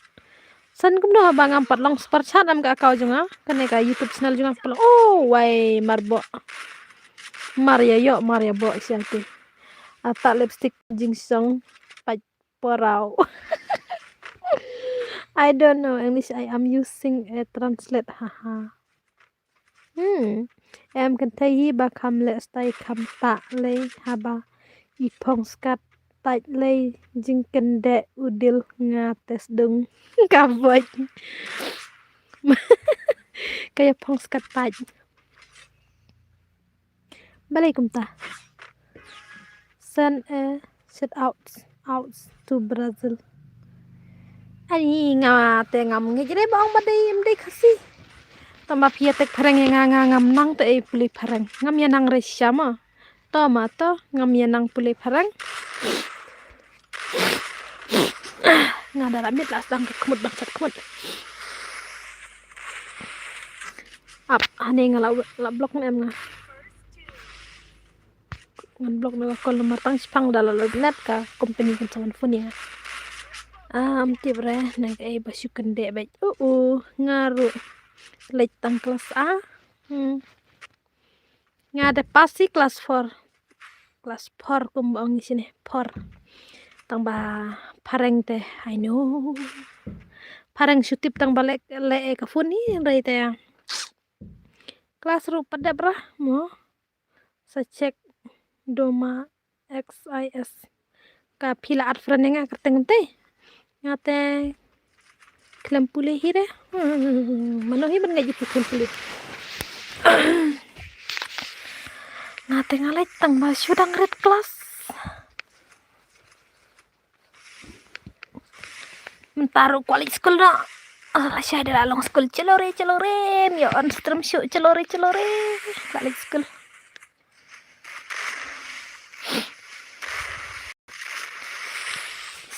San kumno haba ngam pat long super chat em ka account jong nga. Kane ka YouTube channel jong nga pat long. Oh, wai mar boh. Mar ïa ïoh, mar ïa boh sha te. Ata lipstick jingsong pait porau. I don't know English, I am using a translate, haha. Hmm. Em kynthei hi ba kham leh stai kham tah lei haba i phong skat tait lei jingkyndeh u dil nga te sdung. Ka boj. Ka ïa phong skat tait. Balei kumta? Send a shout out, out to Brazil. Ani nga te ngam ngeit re ba ong ba dei em dei Khasi. Tang ba phi ïa tek phareng ïa nga, nga ngam nang te ei pule phareng. Ngam ïa nang re shisha ma. To ma to ngam ïa nang pule phareng. Nga da la miet la sdang ka khmut bad ka khmut. Ap, hane nga la, la block ne em nga. Ngan block ne ka call namar tang shipang da la lut net ka company kan sa wan phone ïa nga. Ah, am tip re, nang ka ei ba shu kyndeh bad. Uh, uh, nga ruh. Leit tang class a. Hmm. Nga da pass hi class four. Class four kumba ong ngi shane, four. Tang ba phareng te, I know. Phareng shu tip tang ba leh, leh ka phone hi, hynrei te. Class ruh pat dep ra, mo. Sa check doma X I S. Ka phi la add friend ïa nga kyrteng te. Nga te khlem pule hi re. Hmm, mano hi ban nga ju khlem pule. Nga te nga leit tang ba shu dang red class. Mynta ruh kwah leit skul noh. Ah, Rasha da la long skul, chalore, chalore, ym ïoh on stream shuh, chalore, chalore. La leit skul.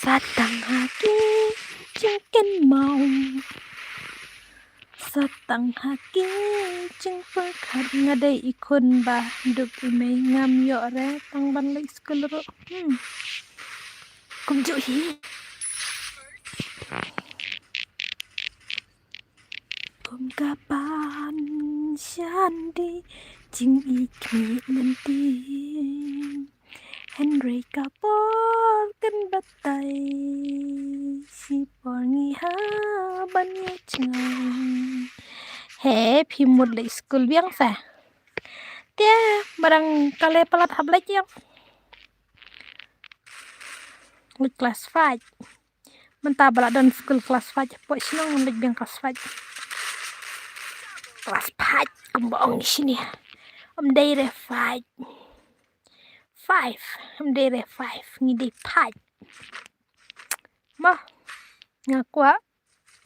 Satang ha ki jingkynmaw. Satang ha ki jingpyrkhat, nga dei i khun ba duk i mei, ngam ïoh re tang ban leit skul ruh. Hmm. Kumjuh hi. Kum ka ban shan di jingïeit khmih lynti. Hynrei ka por kan batai, shipor ngi hap ban ïa jngai. He, phi mut leit skul biang sa. Te, barang kale palat hap leit ïa. Leit klas five. Mynta ba la don skul klas five, hapoh shnong ngan leit biang klas five. Klas five, kumba ong shini. Ym dei re five. Five, ym dei re five, ngi dei five. Ma, nga kwah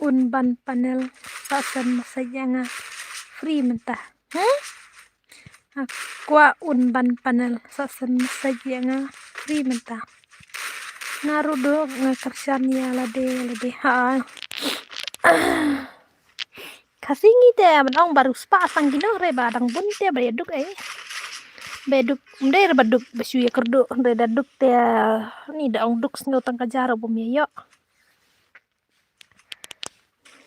un ban panel sa send message ïa nga free mynta. Hmm? Nga kwah un ban panel sa send message ïa nga free mynta. Nga ruh duk nga kyrshan ïa lade lade ha. Khasi ngi te ban ong baru spah sang kino re ba dang bun te ba ïa duk eh. Ba ïa duk, ym dei re ba duk ba shu ïa kyrduh, re da duk te ni da ong duk sngew tang ka jar bym ïa ïoh.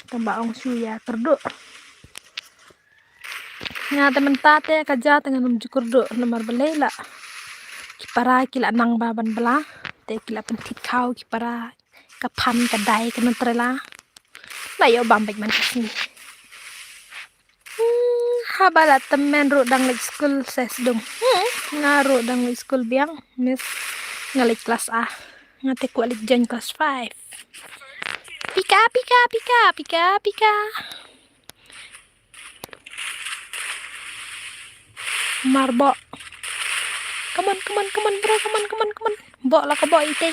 Tang ba ong shu ïa kyrduh. Nga te mynta te ka ja te ngan ym ju kyrduh namar balei la. Ki para ki la nang ba ban bla te ki la pynthit khaw ki para ka phan ka dai ka nang trela. La ïoh bam bad man ka sngi. Hmm, haba la tymmen ruh dang leit skul sa sdung. Hmm, nga ruh dang leit skul biang, miss nga leit klas A. Nga te kwah leit join klas five. Pika, pika, pika, pika, pika. Mar boh. Come on, come on, come on, bro, come on, come on, come on. Boh la ka boh ite.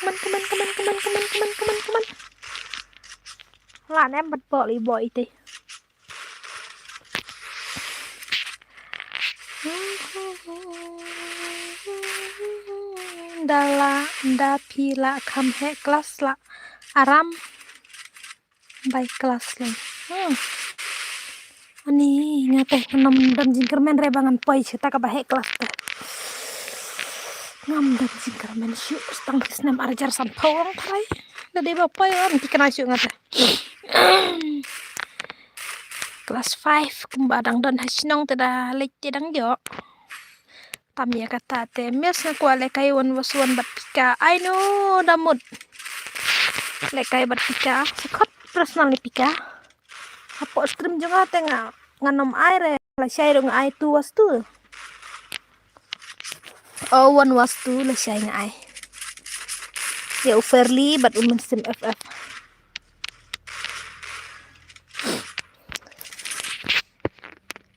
Come on, come on, come on, come on, come on, come on, come on, come on. La nem bat boh li boh ite. Da la, da phi la kham heh klas la aram bai klas la. Hmm. Ani nga te ngam don jingkyrmen re ba ngan poi sha ta kaba heh klas te. Ngam don jingkyrmen shuh, tang ki snem ar hajar sanphew lang tharai. Da dei ba poi wan ti kena shuh nga te. Klas five kumba dang don ha shnong te da leit te dang ïoh. Tam ïa kata te miss nga kwah lehkai one was one bad pika. Ai no da mut lehkai bad pika. Sa khot personal ni pika. Hapoh stream jong nga te nga ngan ym ai re. Lashai ruh nga ai two was two. Oh, one was two lashai nga ai. Ïa u Fairly bad u Mynsiem F F.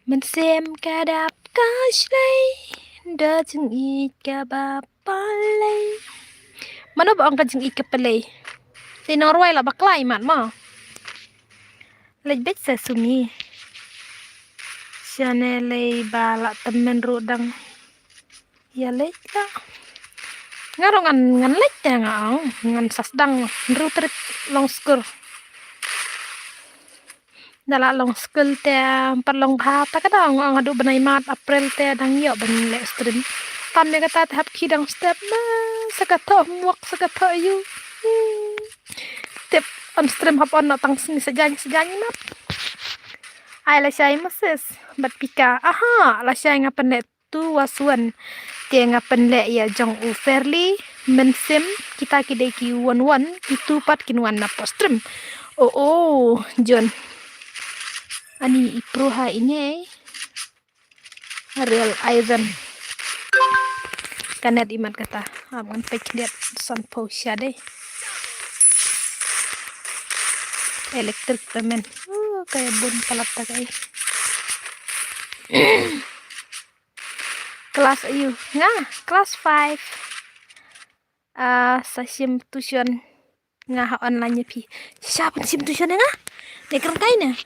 Mynsiem ka dap ka shlei da jingïeit kaba palei. Mano ba ong ka jingïeit ka palei? Te nongrwai la bakla imat mo. Leit beit sa sumi. Shane lei ba la tymmen ruh dang ïa leit la. Nga ruh ngan, ngan leit te nga ong ngan sa sdang hynriew tarik long skul. Da la long skul te, em pat long bha ta ka dang ong haduh bnai March April te dang ïoh ban leh stream. Tam ïa kata te hap khie dang step ma sa ka thoh homework sa ka thoh ïu. Hmm. Tip on stream hap on noh tang sngi sajan sajan imat. Ai lashai Moses bad pika. Aha, lashai nga pynleh two was one. Te nga pynleh ïa jong u Fairly, Mynsiem, kita ki dei ki one one, ki two pat kin wan napoh stream. Oh, oh, John. Ani i pro ha ine. Real Ivan. Kanet imat kata. Am ngan pek liat san pau shade. Electric temen. Oh, kaya bun palat ta kai. Class ayu? Nga, class five. Ah, sa shim tuition. Nga ha online ïa phi. Shisha phin shim tuition ïa nga? Ne kren kai ne.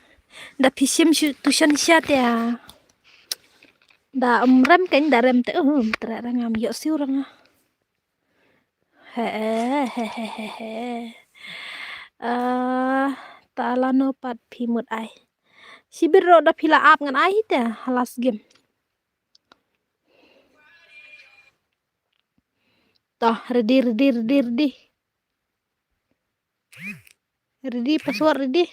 Da phi shim shu tuition shisha te. Da um rem kan da rem te. Um tre rang am ïoh siu rang. He he he he he. Ah, ta lano pat phi mut ai. Shibit ro da phi la ap ngan ai hi te ha last game. Toh, ready, ready, ready, ready. Ready, password ready.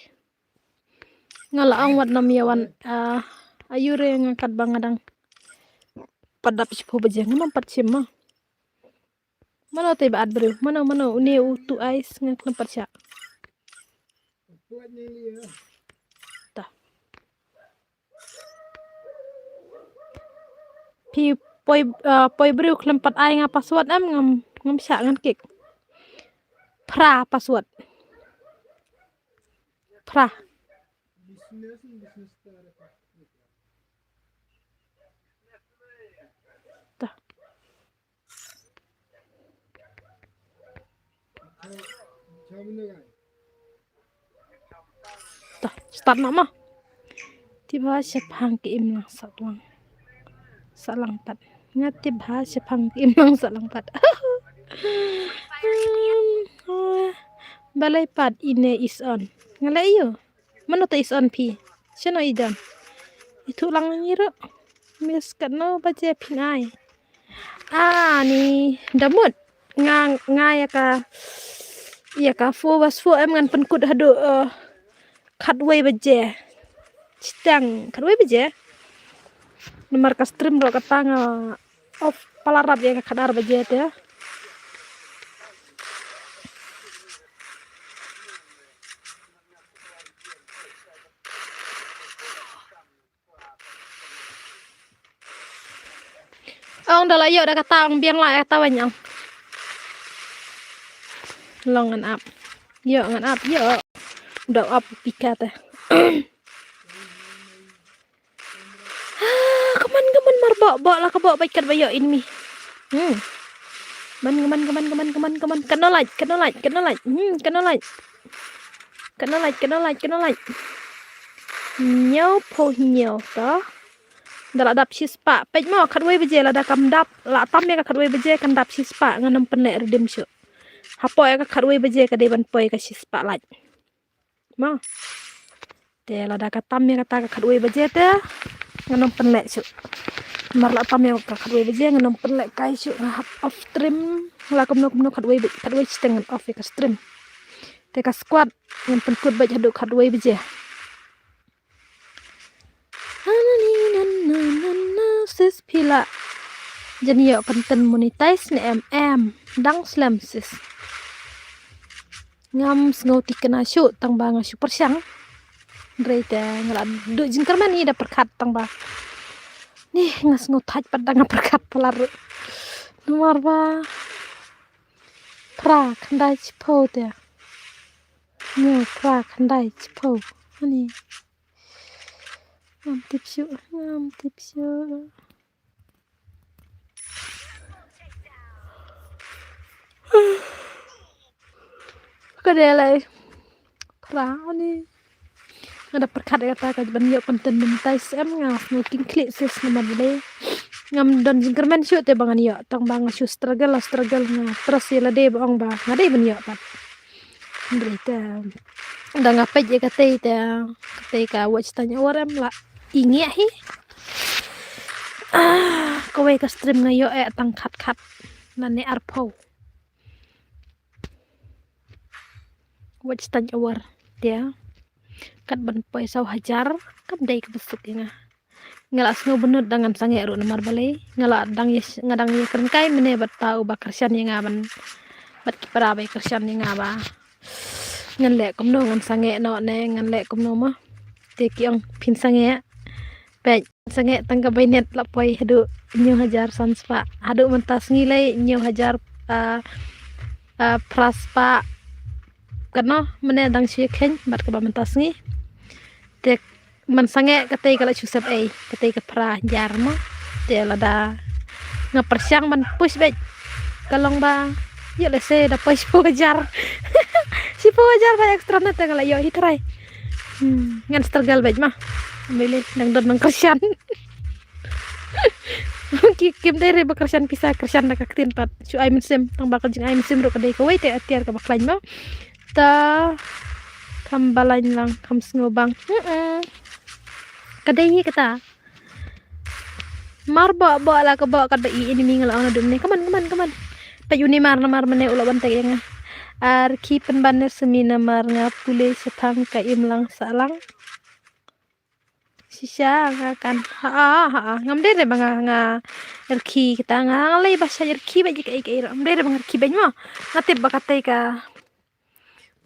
Nga la ong wat nam ïa wan, ah, ayu re nga kat ba nga dang. Pat dap shiphew baje nga nam pat shim ma. Mano te ba at briew? Mano, mano, une u tu ais nga khlem pat shah. Ta. Phi poi, ah, poi briew khlem pat ai nga password em ngam, ngam shah ngan kick. Phra password. Phra. Ta. Ta, start noh mo. Tip ba shaphang ki imlang sahlang. Sahlang pat. Nga tip ba shaphang ki imlang sahlang pat. Balei pat ine is on. Nga leh ïoh. Mano te is on phi? Shano i don? Ithuh lang ngi ruh. Miss katno baje phin ai. Ah, ni da mut. Nga, nga ïa ka, ïa ka four versus four em ngan pynkut haduh, eh, khatwei baje. Shiteng khatwei baje. Namar ka stream ruh kata nga off palat ïa ka khatar baje te. Ong da la ïoh da kata ong biang la kata wan ong. Long ngan ap. Ïoh ngan ap ïoh. Da ap pika te. Ah, come on, come on, mar bok, bok la ka bok bad kat ba ïoh enemy. Hmm. Come on, come on, come on, come on, come on, come on. Katno lait, katno lait, katno lait. Hmm, katno lait. Katno lait, katno lait, katno lait. Hynñiew phew hynñiew to. Da la dap shispah. Peit mo, khatwei baje lada kam dap, la tam ïa ka khatwei baje kan dap shispah, ngan ym pynleh redeem shuh. Hapoh ïa ka khatwei baje ka dei ban poi ka shispah lait. Mo. Te lada ka tam ïa kata ka khatwei baje te ngan ym pynleh shuh. Mar la tam ïa ka khatwei baje ngan ym pynleh kai shuh, nga hap off stream. La kumno kumno khatwei ba-, khatwei shiteng ngan off ïa ka stream. Te ka squad ngan pynkut beit haduh khatwei baje. Sis phi la jan ïoh content monetize ne em? Em, dang slem sis. Ngam sngew thikna shuh tang ba nga shu pyrshang. Hynrei te nga la duh jingkyrmen, i da pyrkhat tang ba. Ni nga sngew thait pat da nga pyrkhat palat ruh. Namar ba phra khyndai shiphew te. Hynñiew phra khyndai shiphew. Ani. Ngam tip shuh, ngam tip shuh. Ka dei lai. Phra ni. Nga da pyrkhat ïa kata ka ban ïoh content monetize em, nga sngewthuh khlieh sis namar ba dei. Ngam don jingkyrmen shuh te ba ngan ïoh, tang ba nga shu struggle la struggle, nga trust ïa lade ba ong ba nga dei ban ïoh pat. Hynrei te da nga peit ïa katei te, katei ka watch time hour em la i ngiah hi. Ah, kawei ka stream nga ïoh eh tang khat khat lane arphew watch time hour te. Kat ban poi saw hajar kam dei kaba suk ïa nga. Nga la sngew bynnud da ngan sangeh ruh namar balei nga la dang ïa, nga dang ïa kren kai mynne bad ta uba kyrshan ïa nga ban, bad ki para ba ïa kyrshan ïa nga ba ngan leh kumno, ngan sangeh noh ne ngan leh kumno mo. Te ki ong phin sangeh. Peit, sangeh tang ka bainet la poi haduh hynñiew hajar san spah. Haduh mynta sngi lei hynñiew hajar, ah, ah, phra spah. Katno mynne dang shu ïa kheiñ bad kaba mynta sngi. Te man sangeh katei ka la shu sep ei, katei ka phra hajar mo. Te lada nga pyrshang ban push beit ka long ba ïoh lehse da poi shiphew hajar. Phew hajar ba extra na te nga la ïoh hi trai. Hmm, ngan struggle bad ma. Mele nang don nang kyrshan. Ki kim dei re ba kyrshan pisa, kyrshan da ka ktien pat. Shu ai mynsiem, tang ba ka jingai mynsiem ruh ka dei kawei te atiar kaba khlaiñ ma. Ta kham balain lang, kham sngew bang. Mm-mm. Ka dei hi kata. Mar ba ba la ka ba kat ba i ini mi nga la ong na dum ne. Come on, come on, come on. Peit uni mar na mar mane u la ban tek ïa nga. Ar ki pynban ne semi na mar nga pule shathang ka im lang sah lang. Shisha nga kan. Ha ha ha. Ngam dei re ba nga nga rkhi kita nga nga lei ba sha rkhi ba ji ka i ka i. Ngam dei re ba nga rkhi ba mo. Nga tip ba ka tei ka.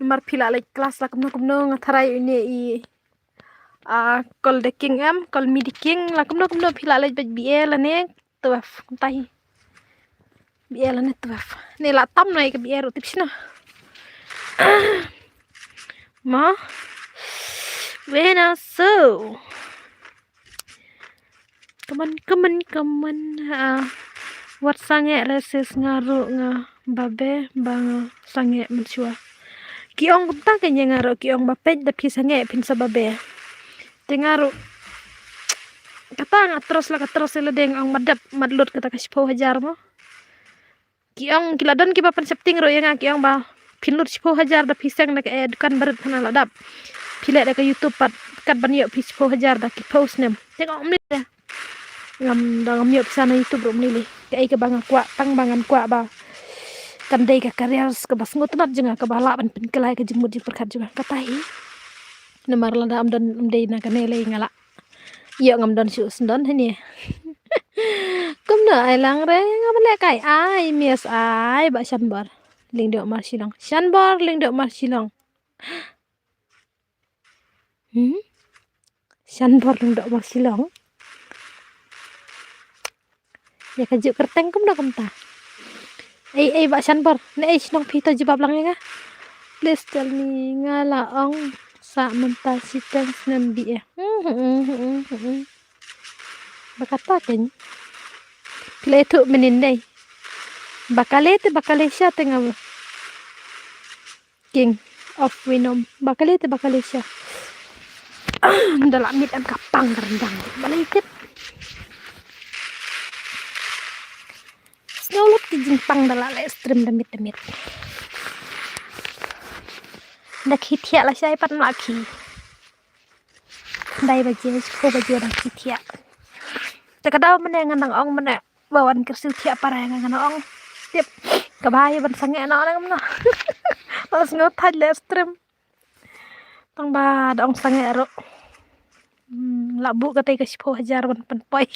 Mar phi la leit klas la kumno kumno nga tharai ine i, ah, kol de king em, kol mi de king la kumno kumno phi la leit bad B A lane twelve kumta hi. B A lane twelve. Ne la tam nai ka B A ruh tip shna. Ma. Wena so. Kaman, kaman, kaman, ah, wat sangeh le sis nga ruh nga babe ba nga sangeh mynshuwa. Ki ong kumta kein ïa nga ruh ki ong ba peit da phi sangeh phin sa babe. Te nga ruh kata nga trust la ka trust ïa lade nga ong mat dep mat lut kata ka shiphew hajar mo. Ki ong ki la don kiba pynsheptieng ruh ïa nga ki ong ba phin lut shiphew hajar da phi seng da ka, eh, dukan barit hana la dap. Phi leh da ka YouTube pat kat ban ïoh phi shiphew hajar da ki phew snem. Te nga ong mlei. Ngam da ngam ïoh pisa na YouTube ruh mlei. Kaei kaba nga kwah tang ba ngan kwah ba kan dei ka career kaba sngewtynnat jong nga kaba lah ban pynkylla ka jingmut jingpyrkhat jong nga kata hi. Namar lada ym don ym dei na kane lei nga lah. Ïoh ngam don shuh sndon hynne. Kumno ai lang re ngam leh kai ai miss ai ba Shanbor. Lyngdoh mar shilong. Shanbor lyngdoh mar shilong. Hmm? Shanbor lyngdoh mar shilong. Ïa ka juk kyrteng kumno kumta. Ei ei ba Shanbor, ne ei shnong phi to jubab lang ïa nga. Please tell me nga la ong sa mynta shiteng snem B A. Hmm, hmm, hmm, hmm, hmm. Ba kata kein. Phi la ïathuh mynnin dei. Ba kale te ba kale sha te nga. King of Venom. Ba kale te ba kale sha. Da la miet em ka pang ka rendang. Ba la ikit. Sngewlut ki jingpang da la leh stream da miet da miet. Da khi thiah la shai pat ma khi. Dai ba je ko ba je da khi thiah. Te ka daw mane ngan nang ong mane. Ba wan kyrsiew thiah para nga ngan ong. Tip. Ka ba ïa ban sangeh na nang mane. Ba sngew thait leh stream. Tang ba da ong sangeh ruh. Hmm, la buh katei ka shiphew hajar ban pynpoi.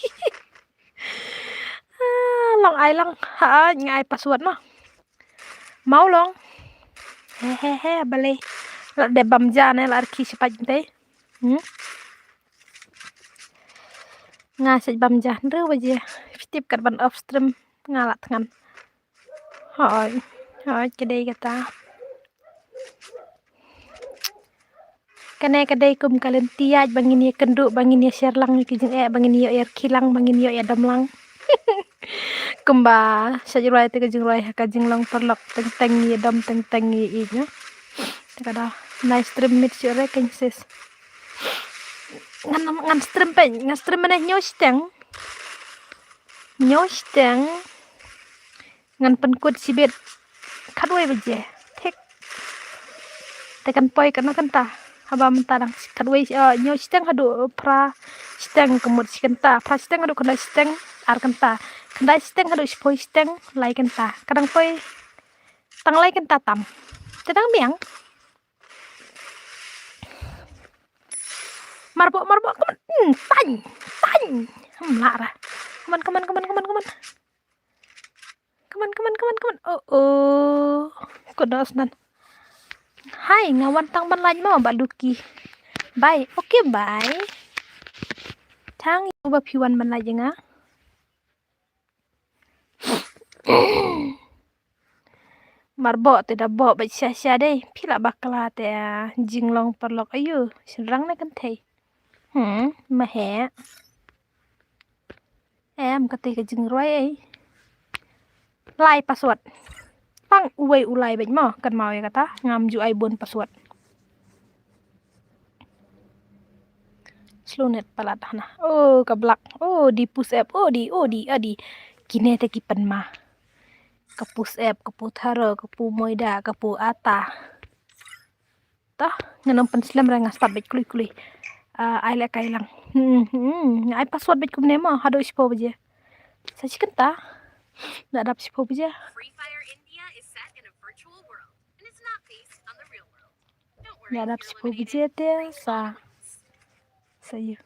Ah, long ai lang ha nga ai password no. Mau long. He he he balei. La dep bam ja ne la rkhi shipat te. Hmm. Nga sej bam ja hynriew baje. Phi tip kat ban off stream nga la thngan. Hoi, hoi, ka dei kata. Kane ka dei kum ka lynti ïaid ba ngin ïa kynduh, ba ngin ïa share lang ïa ki jingeh, ba ngin ïa ïarkhie lang, ba ngin ïa ïa dom lang. Kumba sha jingrwai te ka jingrwai ha ka jinglong paralok teng teng ïa dom teng teng ïa ïeit, no. Te ka da nai stream miet shuh re kein sis. Ngan ngan stream peit, ngan stream mane hynñiew shiteng. Hynñiew shiteng. Ngan pynkut shibit khatwei baje. Thik. Te kan poi katno kynta. Haba mynta dang khatwei, eh, hynñiew shiteng haduh phra shiteng ka mut shi kynta. Phra shiteng haduh khyndai shiteng ar kynta. Khyndai shiteng haduh shiphew shiteng lai kynta. Ka dang poi tang lai kynta tam. Te dang biang. Marbok, marbok, come on. Hmm, tang, tang. Hmm, lah ra. Come on, come on, come on, come on, come on. Come on, come on, come on, come on. Oh, oh. Kudos nan. Hai, nga wan tang ban lait mo ba Lucky. Bye. Okay, bye. Tang ïa ba phi wan ban lait ïa nga. Marbok te da bok bad sha sha dei. Phi la bakla te, ah, jinglong paralok ayu. Shynrang ne kynthei. Hmm, ma he. Em, kata ka jingrwai ei. Lai password. Tang uwei u lai beit mo, kynmaw ïa kata, ngam ju ai bun password. Slow net palat hana. Oh, ka blak. Oh, di push up. Oh, di, oh, di, ah, di. Kine te ki pynma. Ka push up, ka pu tharo, ka pu moida, ka pu ata. Tah, ngan ym pynslem re nga start beit klui klui. Ah, ai leh kai lang. Hmm, hmm, ai password beit kumne mo, haduh shiphew baje. Sa shi kynta. Da dap shiphew baje. Free Fire India is set in a virtual world, and it's not based on the real world. Don't worry, Da dap shiphew baje te sa. Sa ïa.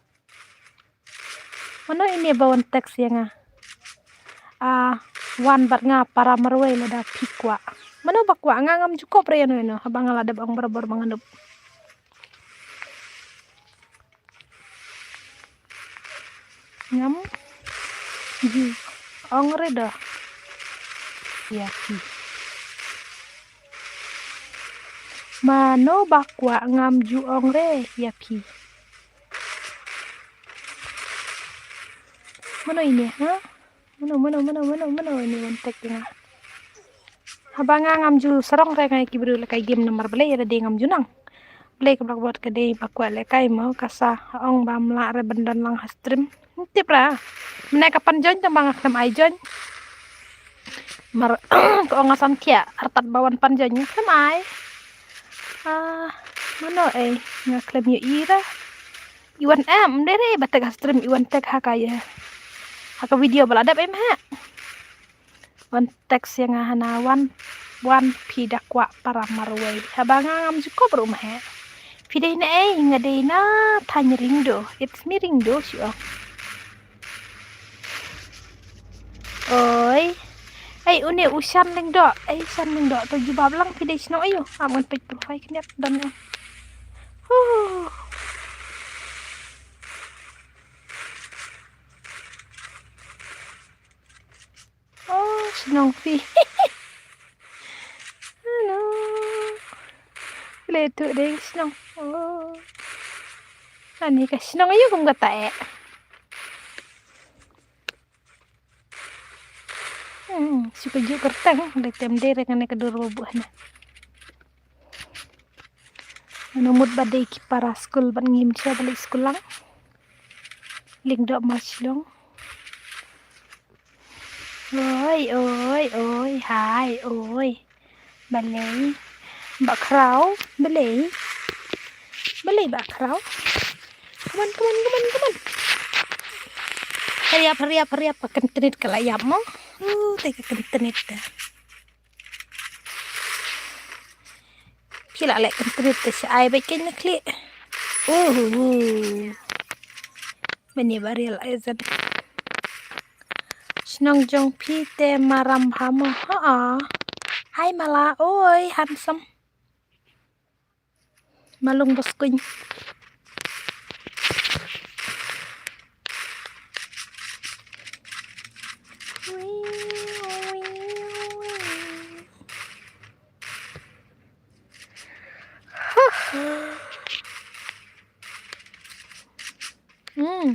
Mano ine ba wan text ïa nga? Ah, wan bad nga para marwei lada phi kwah. Mano ba kwah, nga ngam ju kop re ïano ïano, haba nga la dep ong barabor ba nga nup. Ngam ju ong re da. Ïa phi. Mano ba kwah, ngam ju ong re ïa phi. Mano ine, ha? Mano, mano, mano, mano, mano ine wan text ïa nga? Haba nga ngam ju sarong re nga ïa ki briew lehkai game namar balei ïa lade ngam ju nang. Balei ka blackboard ka dei ba kwah lehkai mo, ka sa ong ba mlak re ban don lang ha stream. Tip ra. Mynne ka pan join tang ba nga khlem ai join. Mar ka ong nga san khiah artat ba wan pan join nga khlem ai. Ah, mano ei, nga khlem ïohi ra. Iwan em, ym dei re ba text ha stream, iwan text ha ka ïa. Ha ka video ba la dep em ha. Wan text ïa nga hana wan, wan phi da kwah para marwei. Haba nga ngam ju kop ruh ma he. Phi dei na ei, nga dei na Thaiñ Ringdo. It's me Ringdo shu ong. Oi. Ei, une u Shan Lyngdoh. Ei, Shan Lyngdoh. To jubab lang phi dei shnong aïu. Am ngan peit profile khyndiat don em. Huh. Oh, shnong phi. Hello. Le tu dei shnong. Oh. Ani ka shnong aïu kum kata eh. Hmm, shu ka ju kyrteng, dei tem dei re kane ka dur ba buh hana. Mano mut ba dei ki para skul ban ngim cha balik skul lang. Lyngdoh Marshillong. Oi, oi, oi, hai, oi. Balei? Ba khraw, balei? Balei ba khraw? Come on, come on, come on, come on. Hurry up, hurry up, hurry up. Ka kyntenit ka la ïap mo. Uh, te ka kyntenit te. Phi la leh kyntenit te sha ai bad kein na khlieh. Uh, uh, uh. Mane ba real ai zan. Shnong jong phi te maram ha mo. Ha. Hai mala. Oi, handsome. Malung baskuñ. Hmm.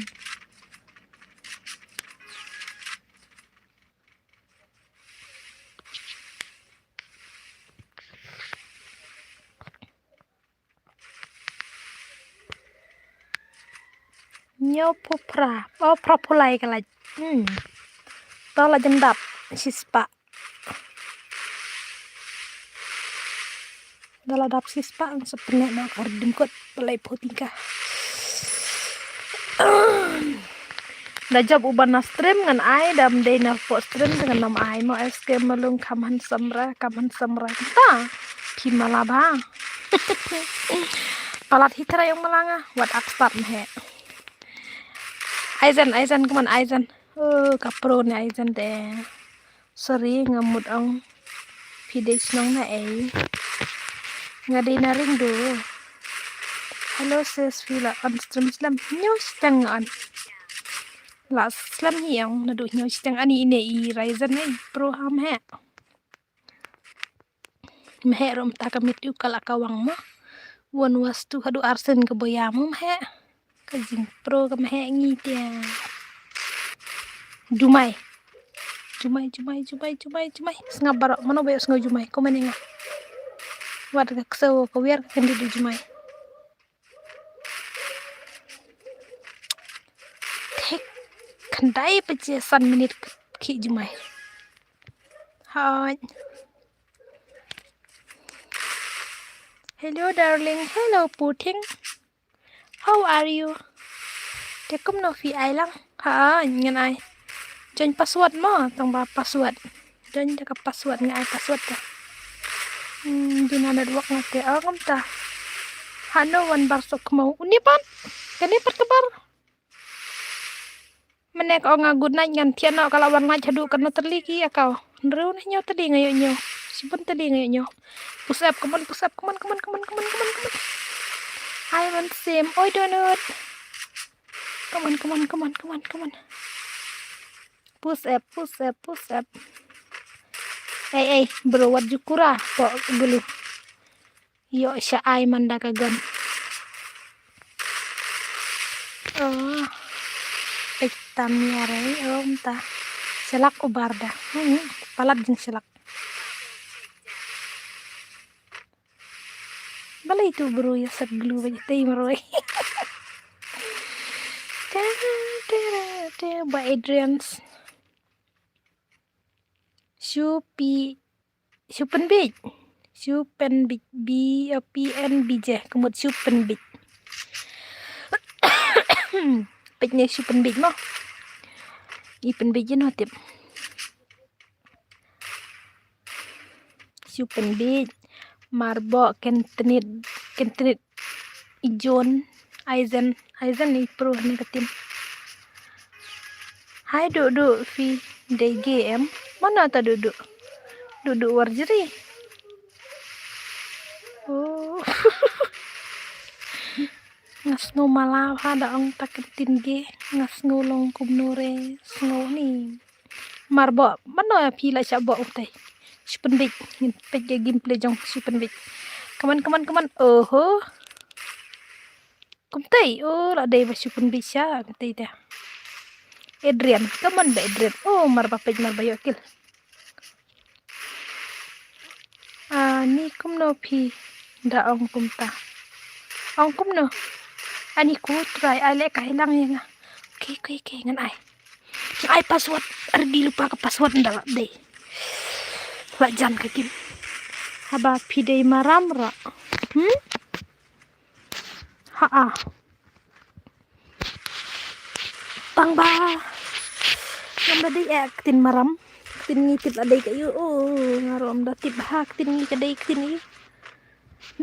Ñiew phew phra, oh, phra phew lai ka lait. Hmm. To la jan dap shispah. Da la dap shispah, sa pyneh na ka ar dingkut, pynlait phew tyngka. Da jop u ban na stream ngan ai, da ym dei na pok stream te ngan ym ai mo. S K Malung kham handsome ra, kham handsome ra. Ta phi mala ba. Palat hi trai ong mala nga, wat ak start ma he. Aizen, Aizen, come on, Aizen. Oh, ka pro ne Aizen de. Sorry, nga mut ong phi dei shnong na ei. Nga dei na Ringdo. Hello sis, phi la on stream slem? Hynñiew shiteng nga on. La slem hi ong naduh hynñiew shiteng. Ani ine i Ryzen ei pro ham he. Mheh ruh mynta ka miet u ka la ka wang mo. Wan wastu haduh arsien ka boya mo mheh. Ka jingpro ka mheh ngi te. Dumai. Jumai, jumai, jumai, jumai, jumai. Sngap baroh, mano ba ïoh sngew jumai? Comment ïa nga. Wat ka ksew ka wer ka kyndit da jumai. Thik khyndai baje san minit ki jumai. Hooid. Hello darling, hello Puting. How are you? Te kumno phi ai lang? Ha, ngan ai. Join password mo, tang ba password. Join da ka password, nga ai password te. Hmm, duna network nga te, oh, kumta. Hano wan bar sok mo. Uni pat. Kani pat ka bar. Mane ka ong nga good night ngan thiah noh ka la wan night haduh katno tylli ki ïa ka. Hynriew ne hynñiew tylli nga ïoh ñiew. Shibun tylli nga ïoh ñiew. Push up, come on, push up, come on, come on, come on, come on, come on, come on. Hi, man, same. Oi, donut. Come on, come on, come on, come on, come on. Push up, push up, push up. Ei, ei, bro, wat ju kura. Pok gulu. Ïoh sha ai man da ka gun. Oh. Peit tam ïa re, oh, mynta. Shalak u bar da. Hmm, palat jing shalak. Balei tu bro ïa sat glue ba ïa tei marwei. Te, te, te, ba Adrian's. Shu pi, shu pynbit. Shu pynbit, B, eh, P N B J, ka mut shu pynbit. Peit ne shu pynbit mo. I pynbit ïa no tip. Shu pynbit. Marbo ken tnit, ken tnit. Ijon, Aizen, Aizen i pro ne ka tim. Hai Dudu phi dei game. Mano ta Dudu? Dudu Warjri. Oh. Nga sngew mala ha da ong ta ka tin ge. Nga sngew long kumno re sngew ni. Marbo, mano ïa phi la shah bo utai. Shu pynbit, ngin peit ka gameplay jong shu pynbit. Come on, come on, come on. Oho. Kumtai, oh, la dei ba shu pynbit sha, kumtai ta. Adrian, come on ba Adrian. Oh, marba peit, marba ïoh kill. Ah, ni kumno phi da ong kumta. Ong kumno. Ani ku try ai le kai lang ïa nga. Okay, okay, okay, ngan ai. Ai password, ardi lupa ka password nda la dei. La jan ka kim. Haba phi dei maram ra. Hmm? Ha a. Tang ba. Ngam da dei eh ktien maram. Ktien ngi tip la dei ka yu. Oh, nga rom da tip ha ktien ngi ka dei ktien ngi.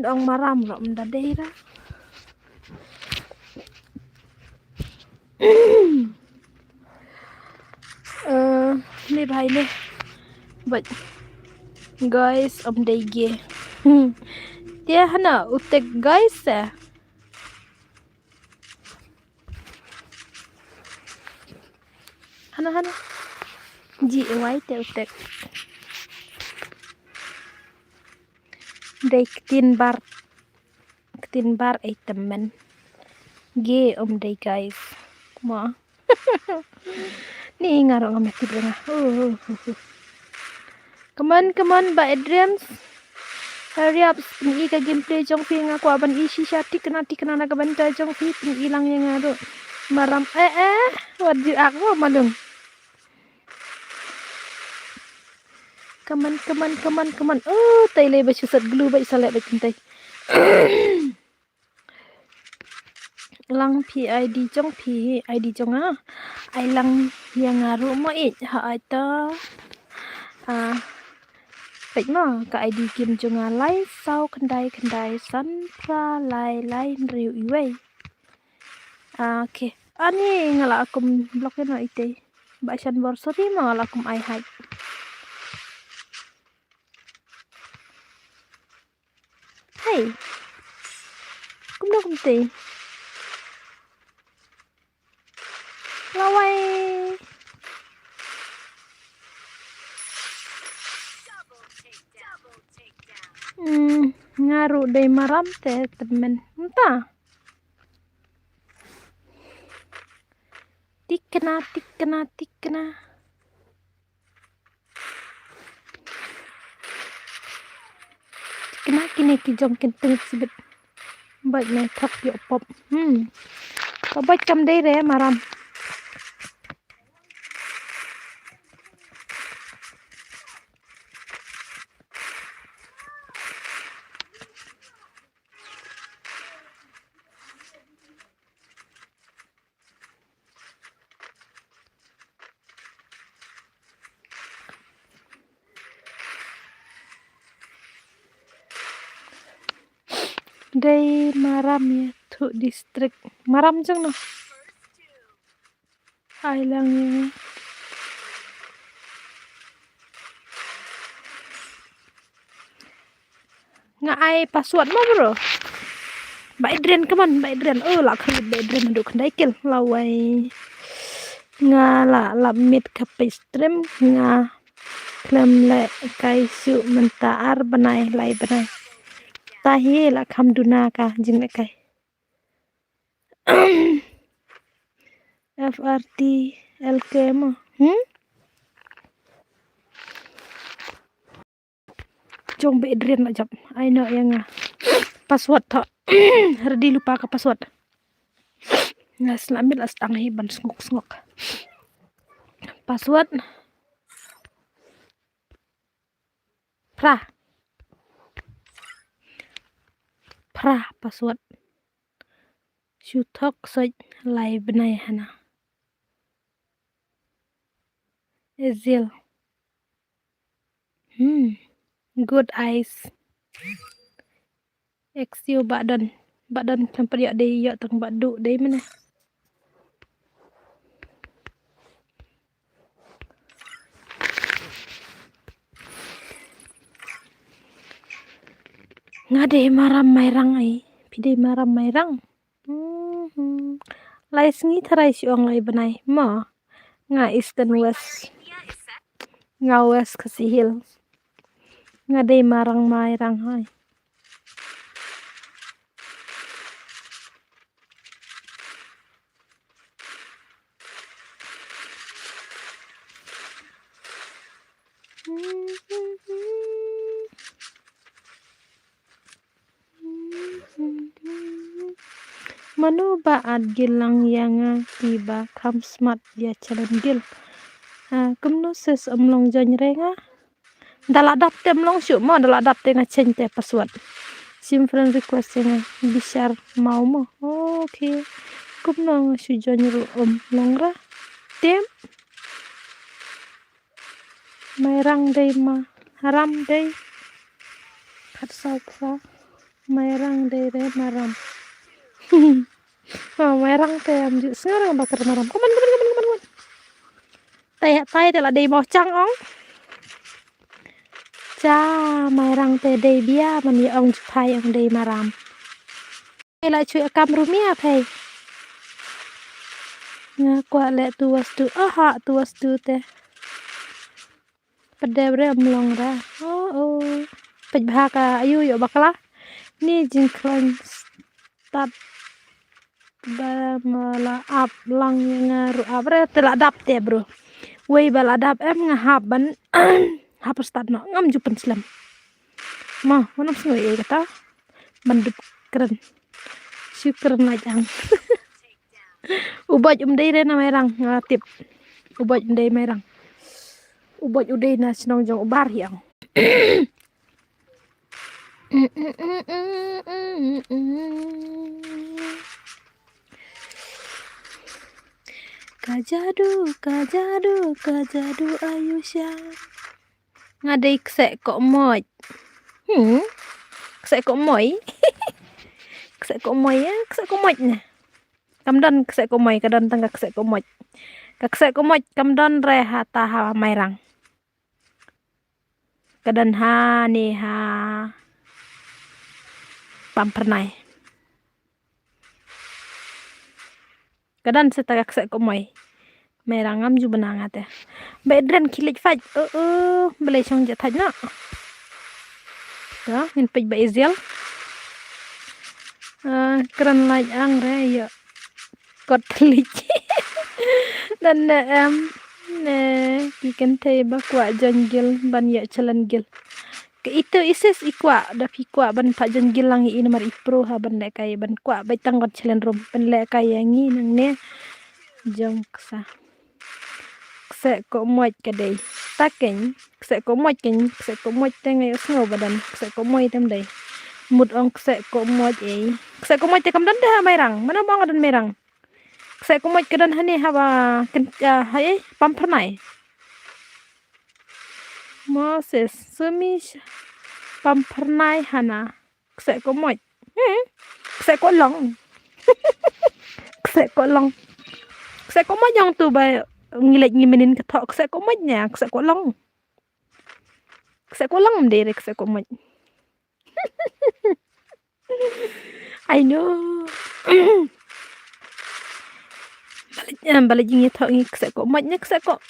Dong maram rom da dei ra. Eh, ni bhai ni. But guys, om dei ge. Hmm. Te hana utek guys eh. Hana hana. G A Y te utek. Dei ktien bar. Ktien bar ei tymmen. Ge om dei guys. Mo. Ni nga rong am tip nga. Uh, uh, uh, uh. Come on, come on, ba Adrian. Hurry up, pyn-i ka gameplay jong phi nga kwah ban i shisha tikna tikna na ka bynta jong phi pyn-i lang ïa nga ruh. Maram eh eh. Wat ju ak wa malung. Come on, come on, come on, come on. Oh, tai lei ba shu sat glue ba i sa leh ba kumtai. Lang phi I D jong phi, I D jong nga. Ai lang ïa nga ruh mo ïeit ha ai ta. Ah, peit mo ka I D game jong nga lai saw khyndai khyndai san phra lai lai hynriew iwei. Ah, okay. Ani nga la kum block ïa no ite. Ba shan bor sorry mo nga la kum ai hai. Hai. Kumno kumte? Lawai. Hmm, nga ruh dei maram te tymmen. Mynta. Tikna, tikna, tikna. kine ki jong kin teng sibit. Bait ne thok ïoh pop. Hmm. Ka bait kam dei re maram. Dei maram ïa tu district. Maram jong no. Ai lang ïa. Nga ai password mo bro. Ba Adrian, come on, ba Adrian. Oh, la khalit ba Adrian, duk khyndai kill. Lawai. Nga la, la mit ka page stream, nga khlem leh kai shuh mynta ar bnai, lai bnai. Tahi la kham duna ka jingleh kai. F R T L K mo. Hmm? Jong ba Adrian la jop. Ai no ïa nga. Password tho. Ready lypa ka password. Nga slamit la stang hi ban snguk snguk. Password. Phra. Phra password. Shu thok soi lai bnai hana. Ezil. Hmm. Good eyes. Exio ba don. Ba don kan pyrïoh dei ïoh tang ba du dei mane. Nga dei maram Mairang ai. Phi dei maram Mairang. Mhm. Lai sngi tharai shu ong lai bnai. Mo. Nga Eastern West. Nga West Khasi Hills. Nga dei marang Mairang hai. Mano ba at gil lang ïa nga ki ba kham smat ïa challenge gil. Ha, kumno sis ym long join re nga. Da la dap te ym long shuh mo, da la dap te nga change te password. Sim friend request ïa nga Bishar Mao mo. Okay. Kumno nga shu join ruh ym long ra. Tem. Mairang dei ma, Maram dei. Khat saw phra. Mairang dei re Maram. Oh, Mairang te am ju sngew rang bakar Maram. Come on, come on, come on, come on, come on. Tai, tai te la dei mo chang ong. Cha, Mairang te dei bia man ïa ong ju phai ong dei Maram. Phi la chui akam rumia phi. Nga kwah leh tu was tu. Aha, tu was tu te. Pdew re ym long ra. Oh, oh. Peit bha ka ayu ïoh bakla. Ni jingkhlaiñ stad ba ma la ap lang ïa nga ruh ap re te la dap te bro. Wei ba la dap em nga hap ban hap stad noh ngam ju pynslem. Ma, ma nang sngew ei kata. Ban dup kren. Shu kren lait ang. U Boj um dei re na Mairang, nga tip. U Boj um dei Mairang. U Boj u dei na shnong jong u Bar hi ang. Ka jadu, ka jadu, ka jadu Ayusha. Nga dei kseh koh moj. Hmm. Kseh koh moj. Kseh koh moj, eh? Kseh koh moj ne. Kam don kseh koh moj, ka don tang ka kseh koh moj. Ka kseh koh moj kam don re ha ta ha Mairang. Ka don ha ne ha Pampernai. Ka don sa ta ka kseh koh moj. Mairang ngam ju bna nga te. Ba Adrian khie leit fight. Oh, oh, balei shong ja thait noh. To, ngin peit ba Eziel. Ah, kren lait ang re ïa. Kot thlik. Don ne em. Ne, ki kynthei ba kwah join guild ban ïa challenge guild. Ka itu isis i kwah, da phi kwah ban pha jong gilang i namar i pro ha ban lehkai ban kwah bai tang ban chalen rum ban lehkai ïa ngi nangne. Jong ksa. Kse ko moit ka dei. Ta keng, kse ko moit keng, kse ko moit te ngai sngew badan, kse ko moit tem dei. Mut ong kse ko moit ei. Kse ko moit te kam don te ha Mairang. Mana mong don Mairang. Kse ko moit ka don hani haba ken, ah, hai, Pamphyrnai. Moses, Sumi, Pamphyrnai hana. Kse ko moit. Hmm. Kse ko long. Kse ko long. Kse ko moit jong tu ba ngi leit ngi menin ka thoh kse ko moit nya, kse ko long. Kse ko long dei re kse ko moit. I know. Balej, em, balej ngi thoh ngi kse ko moit nya kse ko,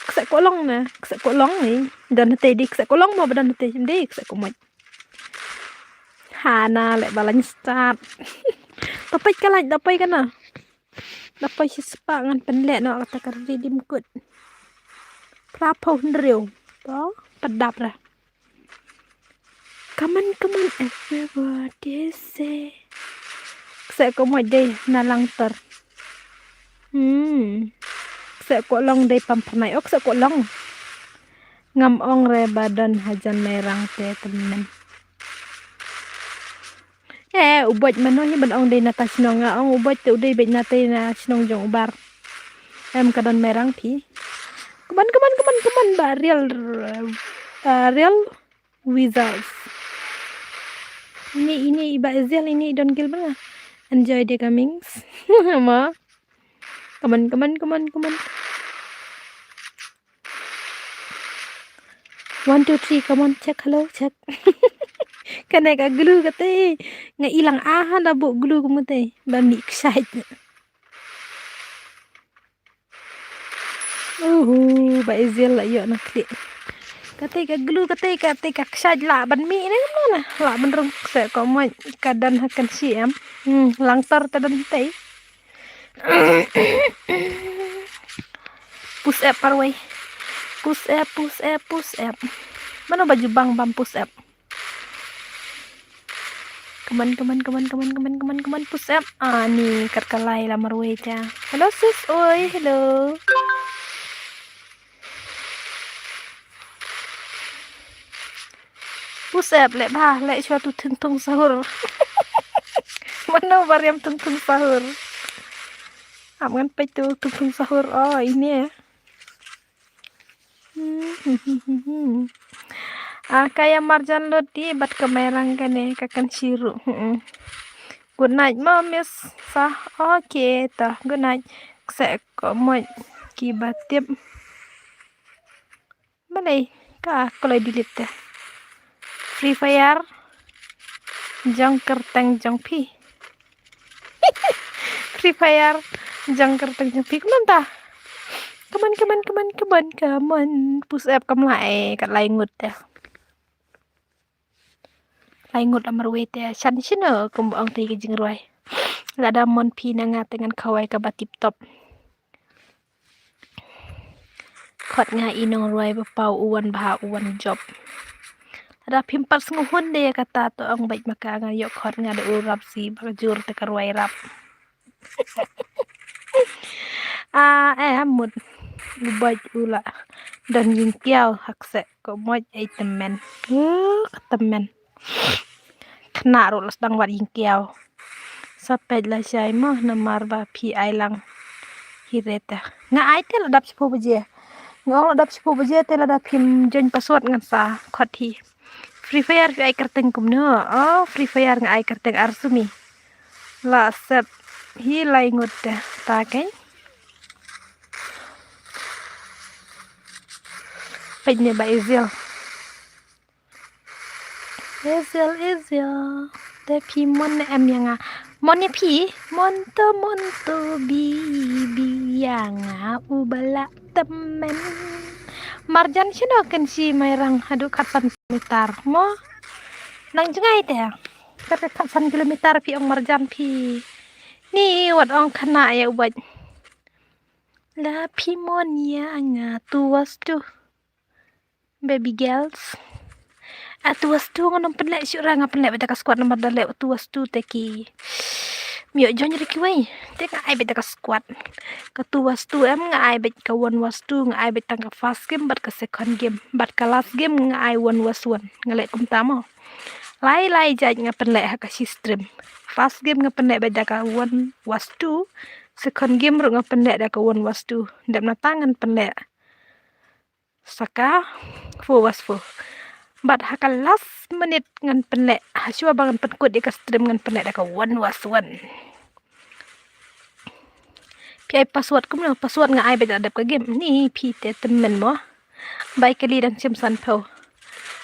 kse ko long na, kse ko long ni. Don hate di kse ko long mo ba don hate di kse ko moit. Hana le balance start. Tapai ka laj, tapai kana. Tapai si sepak ngan penlek no kata ka redim kut. Prapau hynriu. To, pedap dah. Come on, come on, everybody say. Kse ko moit dei na Langtor. Hmm. Kse ko long dei Pamphyrnai. Oh, kse ko long. Ngam ong re ba don hajan Mairang te temen. Eh, u boit mano hi ban ong dei na ta shnong nga ong u boit te u dei beit na te na shnong jong u bar. Em ka don Mairang phi. Come on, come on, come on, come on, ba real, uh, real wizards. Ini, ini, ba Ezel ini don gil bana. Enjoy the comings. Ma. Come on, come on, come on, come on. One, two, three, come on, check, hello, check. Kane ka glue kate, nga ilang aha da bu glue kumate, ba mi excited. Uhu, ba Ezel la ïoh na kli. Kate ka glue kate, kate ka excited la ban mi ne mana, la ban rung kse ko moit ka dan ha kan si em. Hmm, Langtor ta dan te. Push up marwei. Push up, push up, push up. Mano ba jubang bam push up. Come on, come on, come on, come on, come on, come on, come on, push up. Ah, ni kat kalai la marwei ta. Hello sis, oi, hello. Push up leh bha, leh shuwa tu thung thung sahur. Mano ba riam thung thung sahur. Am ngan peit tu thung thung sahur. Oh, ini ya. Ah, kaya marjan loti bat ka Mairang kane ka kan shiru. Good night, Mom, Miss Sah. Okay, ta. Good night. Kse ko moit ki ba tip. Balei ka koloi delete te. Free Fire jong kyrteng jong phi. Free Fire jong kyrteng jong phi kumta. Come on, come on, come on, come on, come on. Push up kam lai, kat lai ngut te. Lai ngut la marwei te shan shino kumba ong te ka jingrwai. Lada mon phi na nga te ngan khawai kaba tip top. Khot nga i nongrwai ba paw u wan bha u wan jop. Lada phim pat sngewhun de kata to ong bait ma ka nga ïoh khot nga da u rap si ba ka jur te ka rwai rap. Ah, eh, mut. U bait u la don jingkiaw ha kse ko moit ei temen. Uh, ka temen. Khynnah ruh la sdang wad jingkiaw. Sa peit la shai mo namar ba phi ai lang. Hi re te. Nga ai te la dap shiphew baje. Nga ong la dap shiphew baje te lada phim join password ngan sa khot hi. Free Fire phi ai kyrteng kumno? Oh, Free Fire nga ai kyrteng Arsumi. La sep hi lai ngut te ta keiñ. Peit ne ba Ezel. Ezel, Ezel. Te phi mon ne em ïa nga. Mon ne phi, mon to, mon to, bi, bi ïa nga u ba la temen. Marjan shino kan shi Mairang haduh khatsan kilometer. Mo? Nang jngai te. Kata khatsan kilometer phi ong marjan phi. Ni wat ong khana ïa u bait. La phi mon ïa nga tu was tu. Baby girls. Atu wastu ngan ym pynleh shuh ra, nga pynleh beit da ka squat namar da leh atu wastu te ki. Myo join ri kiwei. Te nga ai beit da ka squat. Ka tu wastu em nga ai beit ka one wastu, nga ai beit tang ka first game bad ka second game. Bad ka last game nga ai one was one. Nga leh kumta mo. Lai lai jait nga pynleh ha ka shi stream. First game nga pynleh beit da ka one wastu. Second game ruh nga pynleh da ka one wastu. Dep na tang ngan pynleh sa ka four was four. Bad ha ka last minute ngan pynleh, ha shuwa ba ngan pynkut ïa ka stream ngan pynleh da ka one was one. Phi ai password kumno? Password nga ai beit da dep ka game. Ni phi te tymmen mo. Bai kali dang chim san phew.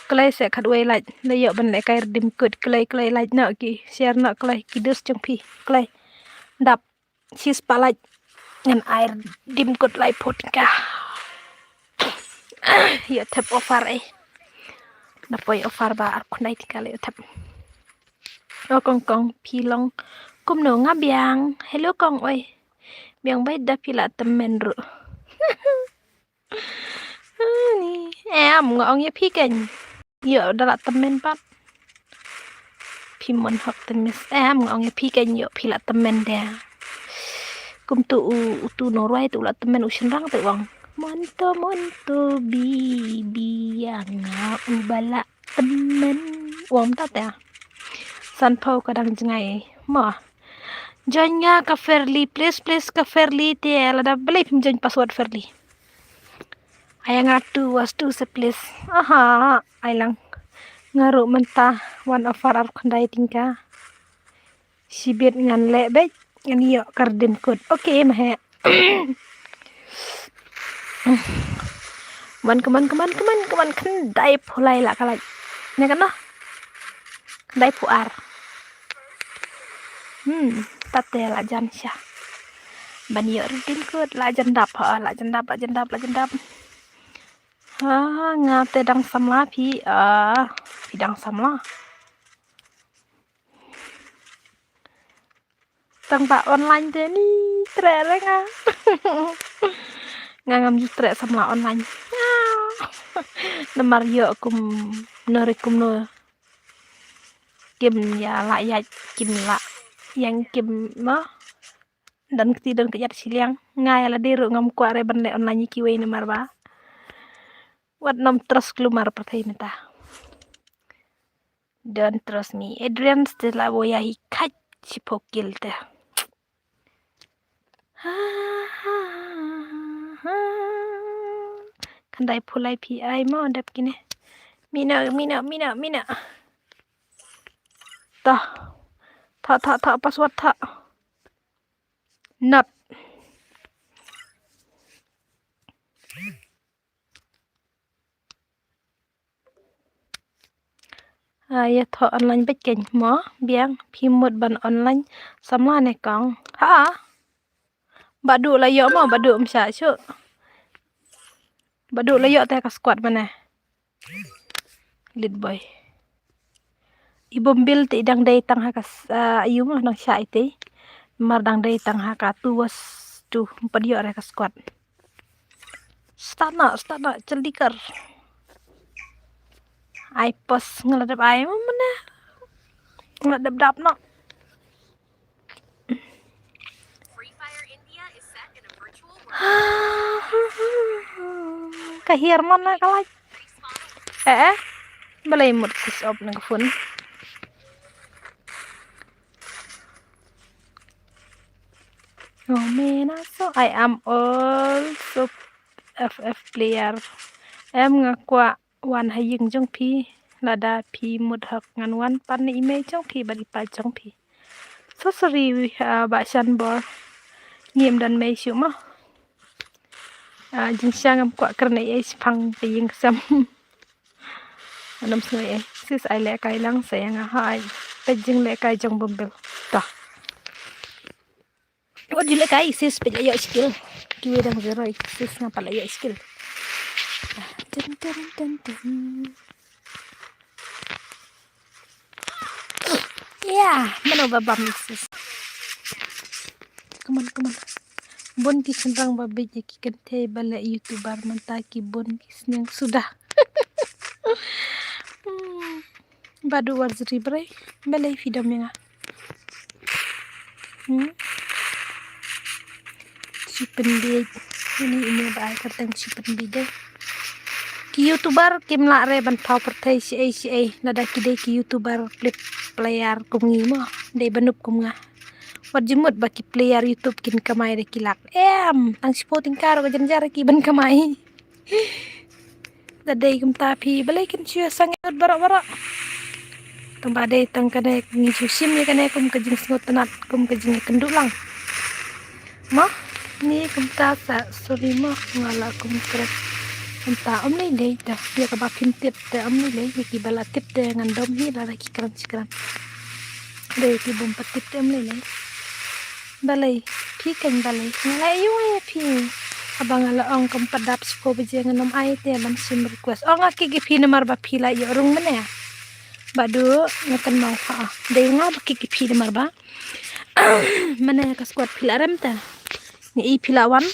Kloi se khatwei like, la ïoh ban leh kai redeem code. Kloi kloi like noh ki, share noh kloi ki dus jong phi. Kloi. Dap. Shi spah like ngan ai redeem code lai phew tyngka. Ïoh thep offer eh. Da poi offer ba ar khyndai tyngka la ïoh thep. O kong kong phi long kumno? Nga biang. Hello kong oi. Biang beit da phi la tymmen ruh. Ani, em, nga ong ïa phi keiñ. Ïoh da la tymmen pat. Phi mon hok te miss. Em, nga ong ïa phi keiñ ïoh phi la tymmen de. Kumtu u, utu nongrwai tu la tymmen u shynrang te u ong. Monto monto bibi ïa nga uba la tymmen. U ong mynta te. San phew ka dang jngai. Mo. Join nga ka Fairly, please, please ka Fairly te lada balei phim join password Fairly. Ai nga tu was tu se please. Aha, ai lang. Nga ruh mynta wan offer ar khyndai tyngka. Shibit ngan leh beit ngan ïoh ka redeem code. Okay, ma he. Come on, come on, come on, come on, come on. Khyndai phew lai lah ka like. Ne kan noh? Khyndai phew ar. Hmm, tate lah jan sha. Ban ïoh redeem code lah jan dap ha, lah jan dap, lah jan dap, lah jan dap. Ha, nga te dang samla phi, ah, phi dang samla. Tang ba online te ni treh re nga. Nga ngam ju treh samla online. Namar ïoh kumno re kumno. Kim ïa lah ïa kim lah ïa kim ma. Don kti don kjat shiliang. Nga ïa lade ruh ngam kwah re ban leh online ïa kiwei namar ba wat nym trust klumar pyrthei mynta. Don't trust me. Adrian te la bo ïa hi khat shiphew kill te. Khyndai phew lai phi ai mo dep kine. Mino, mino, mino, mino. Tah. Tah, tah, tah, password tah. Not. Ah, ïa thoh online beit keiñ mo, biang, phi mut ban online samla ne kong. Ha? Ba duh la ïoh mo, ba duh ym shah shuh. Ba duh la ïoh te ka squad mane. Lead boy. I Bumbil te i dang dei tang ha ka s-, ah, ayu mo dang shah i te. Mar dang dei tang ha ka tu was tu, ym pat ïoh re ka squad. Start noh, start noh, jaldi kar. Ai pos nga la dep ai mo mane. Nga la dep dap noh. Ka hiar mon na ka lait. Eh, eh. Balei mut switch off na ka phone. Oh man, so I am also F F player. Em nga kwah wan ha ïing jong phi, lada phi mut hok ngan wan pan i mei jong phi bad i pa jong phi. So sorry, ah, Bah Shanbor. Ngim don mei shuh mo. Ah, jingshisha ngam kwah kren ei ei shaphang ka ïing ka sem. Ngam sngew ei. Sis ai lehkai lang sa ïa nga ha ai. Peit jinglehkai jong Bumbil. Tah. Wat ju lehkai sis peit la ïoh skill. Kiwei dang zero sis nga pat la ïoh skill. Dun, dun, dun, dun. Ya, mano ba bam sis. Come on, come on. Bun ki shynrang ba bieit ïa ki kynthei ba leh YouTuber mynta ki bun ki sniang suda. Hmm. Badu Warjri Brai, balei phi dom ïa nga? Hmm? Shu pynbiej. Ini, ini ba ai kyrteng shu pynbiej de. Ki YouTuber kim lah re ban thaw pyrthei shi ei shi ei, lada ki dei ki YouTuber flip player kum ngi mo, dei ba nup kum nga. Wat jingmut ba ki player YouTube kin kamai da ki lak. Em, tang shiphew tyngka ruh ka jynjar ki ban kamai. Da dei kumta phi, balei kin shu ïa sang ïa baroh baroh. Tang ba dei tang kane ngi shu shim ïa kane kum ka jingsngewtynnat, kum ka jingïakynduh lang. Mo, ni kumta sa, sorry mo, nga la kum kret. Kumta ym lei lei da, ïa kaba phim tip te ym lei lei, ïa kiba la tip te ngan dom hi lada ki kren shi kren. Dei ki bym pat tip te ym lei lei. Balei, phi keiñ balei. Nga la ïohi ïa phi. Haba nga la ong kam pat dap shiphew baje ngan ym ai te ban shim request. Ong ha ki ki phi namar ba phi la ïoh rung mane. Badu nga kynmaw ha. Dei nga ba ki ki phi namar ba. Mane ka squad phi la rem te. Ngi i phi la wan.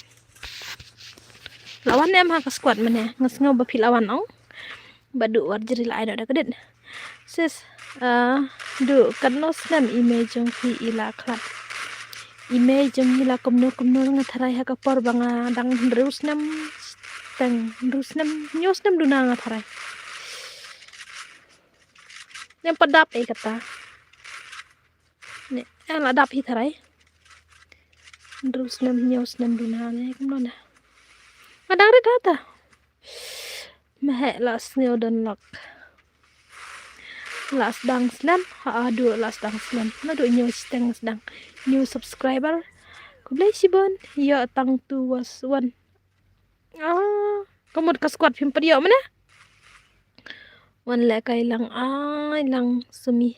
La wan em ha ka squad mane. Nga sngew ba phi la wan ong. Badu Warjri la ai noh da ka dit. Sis, ah, du katno snem i mei jong phi i la khlad. I mei jong ngi la kumno kumno nga tharai ha ka por ba nga dang hynriew snem. Teng hynriew snem, hynñiew snem duna nga tharai. Ngan pat dap ei kata. Ne, eh, la dap hi tharai. Hynriew snem, hynñiew snem duna ne kumno na. Nga dang rit hata. Meheh la sngew don lok. La sdang slem, ha adu la sdang slem. Naduh hynñiew shiteng sdang. New subscriber. Khublei shibun, ïoh tang tu was one. Ah, ka mut ka squad phim pat ïoh mane. Wan leh kai lang ai lang sumi.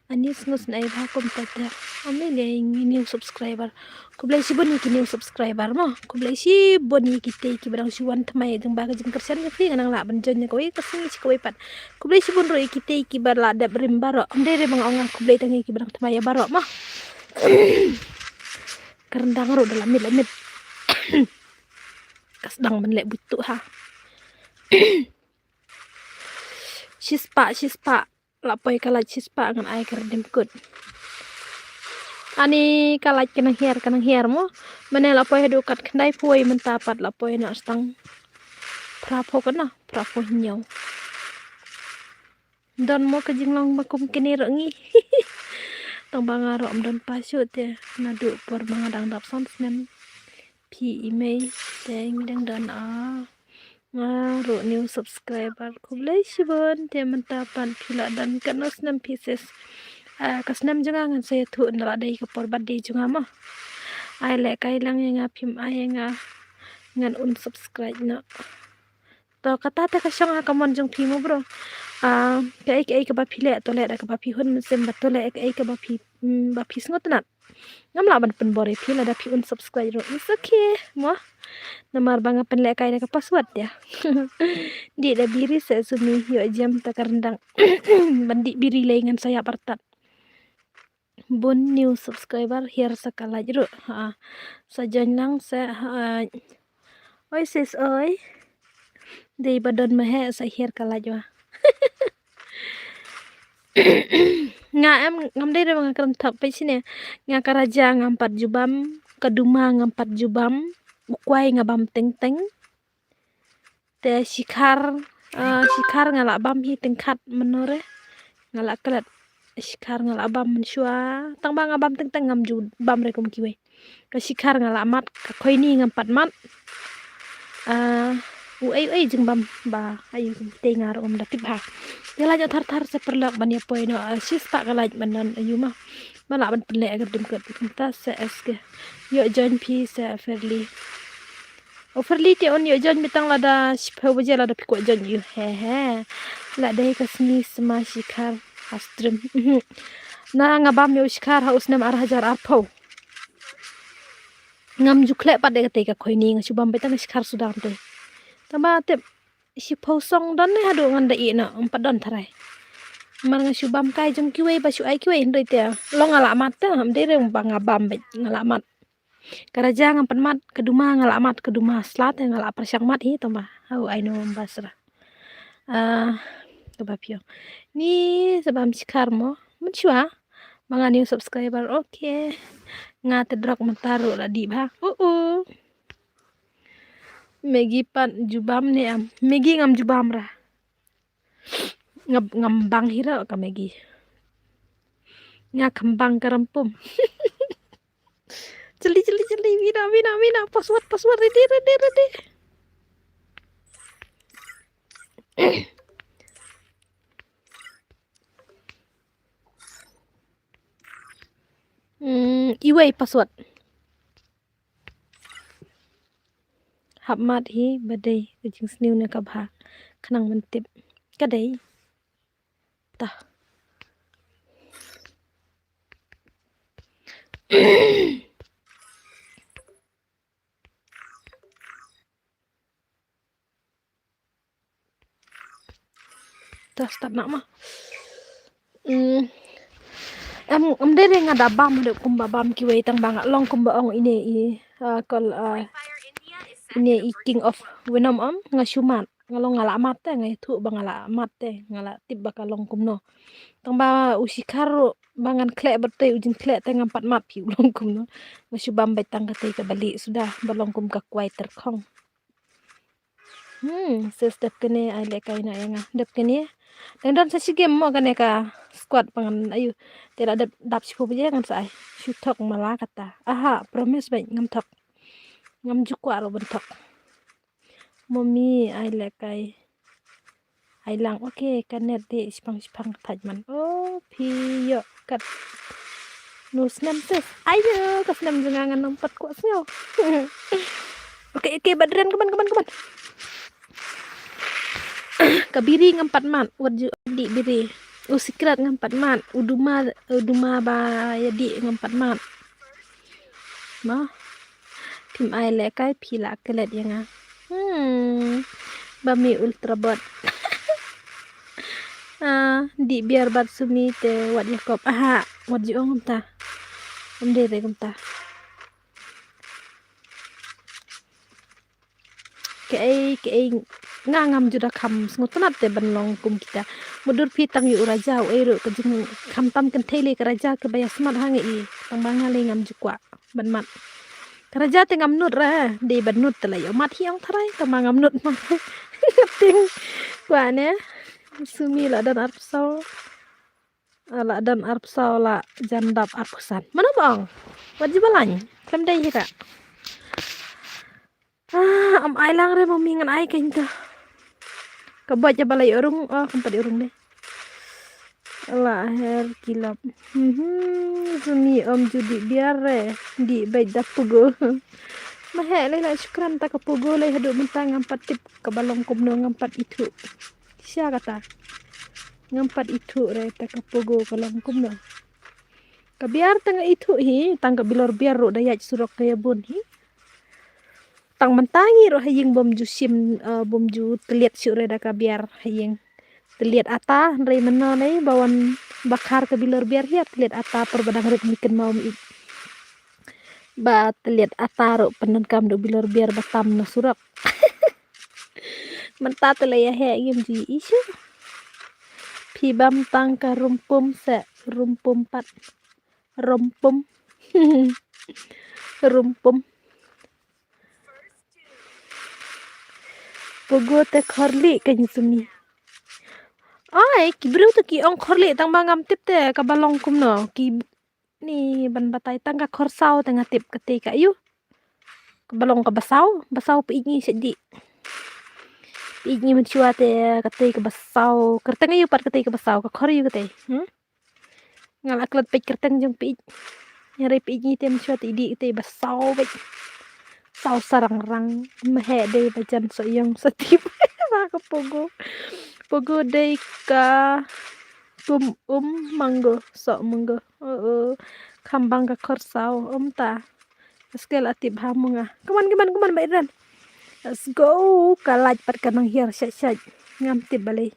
Ani sngew snai bha kum tata. Ym lei lei ngi new subscriber. Khublei shibun ïa ki new subscriber mo. Khublei shibun ïa kitei kiba dang shu wan thymmai jong ba ka jingkyrshan jong phi nga nang lah ban join ïa kawei ka sngi shi kawei pat. Khublei shibun ruh ïa kitei kiba la dep rim baroh. Ym dei re ba nga ong nga khublei tang ïa kiba dang thymmai ïa baroh mo. Ka ryndang ruh da la mit la mit. Ka sdang ban leh buit tu ha. Shispah, shispah. La poi ka lait shispah ngan ai ka redeem code. Ani ka lait ka nang hiar, ka nang hiar mo. Mane la poi haduh kat khyndai poi mynta pat la poi noh stang. Phra pho ka na, phra pho hynñiew. Don mo ka jinglong ba kum kine ruh ngi. Tang ba nga ruh ym don pa shuh te naduh por ba nga dang dap san snem. Phi i mei te ngi dang don a. Nga ruh new subscriber khublei shibun te mynta pat phi la don katno snem phi sis. Ah, ka snem jong nga ngan sa ïathuh ynda la dei ka por birthday jong nga mo. Ai leh kai lang ïa nga phim ai ïa nga ngan unsubscribe noh. To kata te ka shong ha ka mon jong phi mo bro. Ah, kaei kaei kaba phi leh to leh da kaba phi hun mynsiem bad to leh kaei kaba phi, mm, ba phi sngewtynnat. Ngam lah ban pynbor ïa phi lada phi unsubscribe ruh. It's okay mo. Namar ba nga pynleh kai da ka password ïa. Dih da biri se sumi ïoh jem ta ka ryndang. Ban dih biri lei ngan sa ïap artat. Bun new subscriber hiar sa ka lait ruh. Ha. Sa join lang se ha. Oi sis oi. Dei ba don meheh sa hiar ka lait wa. Nga em ngam dei re ba nga kren thok peit shine. Nga ka raja ngam pat ju bam, ka duma ngam pat ju bam, u kwai nga bam teng teng. Te shikhar, ah, shikhar nga lah bam hi tyngkhat mynno re. Nga lah klet. Shikhar nga lah bam mynshuwa. Tang ba nga bam teng teng ngam ju bam re kum kiwei. Ka shikhar nga lah mat, ka khoini ngam pat mat. Ah, u ei u ei jingbam ba ayu kum tei nga ruh ngam da tip ha. Te lait thar thar se paralok ban ïa poi noh, ah, shispah ka lait ban don ayu ma. Ma lah ban pynleh ka redeem code mynta se S K. Ïoh join phi se Fairly. O Fairly te un ïoh join beit tang lada shiphew baje lada phi kwah join ïa u. He he. La dei ka sngi sma shikhar ha stream. Mhm. Na nga bam ïa u shikhar ha u snem ar hajar arphew. Ngam ju khleh pat de katei ka khoini nga shu bam beit tang ka shikhar suda te. Tang ba tip shiphew song don ne haduh ngan da ïeh noh ym pat don tharai. Namar nga shu bam kai jong kiwei ba shu ai kiwei hynrei te long nga lah mat te ym dei re ba nga bam beit nga lah mat. Ka raja ngam pat mat, ka duma nga lah mat, ka duma sla te nga lah pyrshang mat hi tang ba. Hau ai no ba sra. Ah, Kaba phi ong. Ni sa bam shikar mo. Mynshuwa. Ma nga new subscriber. Okay. Nga te drok mynta ruh la dih bha. Uh uh. Maggi pat ju bam ne em. Maggi ngam ju bam ra. Ngam, ngam bang hi ruh ka Maggi. Nga kham bang ka rampum. Jali, jali, jali. Mina, mina, mina. Password, password. Ready, ready, ready. Hmm, iwei password. Hap mad hi ba dei ka jingsniew ne ka bha. Khnang ban tip. Ka dei. Tah. Tah start noh ma. Hmm. Em, em dei re nga da bam haduh kumba bam kiwei tang ba nga long kumba ong ine i, ah, kol, ah, ine i King of Venom em, nga shu mad. Nga long nga la mad te, nga ïathuh ba nga la mad te, nga la tip ba ka long kumno. Tang ba u shikar ruh ba ngan khleh bad te u jingkhleh te ngam pat mad phi u long kumno. Nga shu bam beit tang kata ka bali suda ba long kum ka kwai tyrkhong. Hmm, sis dep kane ai lehkai noh ïa nga. Dep kane. Dang don sa shi game mo kane ka squad ba ngan ayu. Te la dep dap shiphew baje ngan sa ai. Shu thok ma la kata. Aha, promise beit ngam thok. Ngam ju kwah ruh ban thok. Mommy ai lehkai. Ai lang, okay, ka net dei shipang shipang thait man. Oh, phi ïoh kat. No snem sis. Ayo, ka snem jong nga ngan ym pat kwah sngew. Okay, okay, bad ren, come on, come on, come on. Ka biri ngam pat mad, wat ju dih biri. U sikret ngam pat mad, u duma, u duma ba ïa dih ngam pat mad. Ma. Phim ai lehkai phi la klet ïa nga. Hmm. Ba mi ultra bot. Ah, dih biar bad Sumi te wat ïa kop. Aha, wat ju ong kumta. Ym dei re kumta. Kaei, kaei nga ngam ju da kham sngewtynnat te ban long kum kita. Mutdur phi tang ïa u raja u ei ruh ka jing khamtam kynthei lei ka raja kaba ïa smat ha ngi i. Tang ba nga lei ngam ju kwah ban mad. Ka raja te ngam nud ra, dei ban nud te la ïa mad hi ong tharai, tang ba ngam nud ma. Ting kwah ne. Sumi la don arphew saw. Ah, la don arphew saw la jan dap arphew san. Mano ba ong? Wat ju ba lain. Khlem dei hi ka. Ah, am ai lang re mami ngan ai kein ta. Ka bot ja ba la ïa rung, ah, kam pat ïa rung dei. La her kilap. Mhm, Sumi ym ju dih biar re. Dih beit da Pogo. Ma heh lei la shukran ta ka Pogo lei haduh mynta ngam pat tip kaba long kumno ngam pat ithuh. Sha kata. Ngam pat ithuh re ta ka Pogo ka long kumno. Ka biar tang ithuh hi, tang ka bilor biar ruh da ïaid surok ka ïa bun hi. Tang mynta ngi ruh ha ïing bym ju shim, eh, bym ju tylliat shuh re da ka biar ha ïing. Tylliat ata, hynrei mynno lei ba wan ba khar ka bilor biar hi, tylliat ata por ba dang rit ngi kynmaw ym ïeit. Ba tylliat ata ruh pyndonkam da u bilor biar ba tam na surok. Mynta te la ïa heh ngim ju ïohi shuh. Phi bam tang ka rumpum se rumpum pat. Rumpum. Rumpum. Pogo te khorlieh ka Sumi. Ai, ki briew te ki ong khorlieh tang ba ngam tip te kaba long kumno. Ki Ni ban batai tang ka khorsaw te nga tip kata ka ayu. Kaba long kaba saw, ba saw phi ïeit ngi sha dih. Phi ïeit ngi mynshuwa te kata kaba saw, kyrteng ayu pat kata kaba saw, ka khor ayu kata. Hmm? Nga la klet peit kyrteng jong phi ïeit. Nga rei phi ïeit ngi te mynshuwa te dih kata ba saw peit. Saw sarang rang, mhe dei ba jan so yong sa tip. Ba ka Pogo. Pogo dei ka kum um mango, sok mango. Oh, oh. Kham bang ka khorsaw, um ta. Askel atip ha munga. Come on, come on, come on, ba iran. Let's go. Ka light pat ka nang hiar shait shait. Ngam tip balei.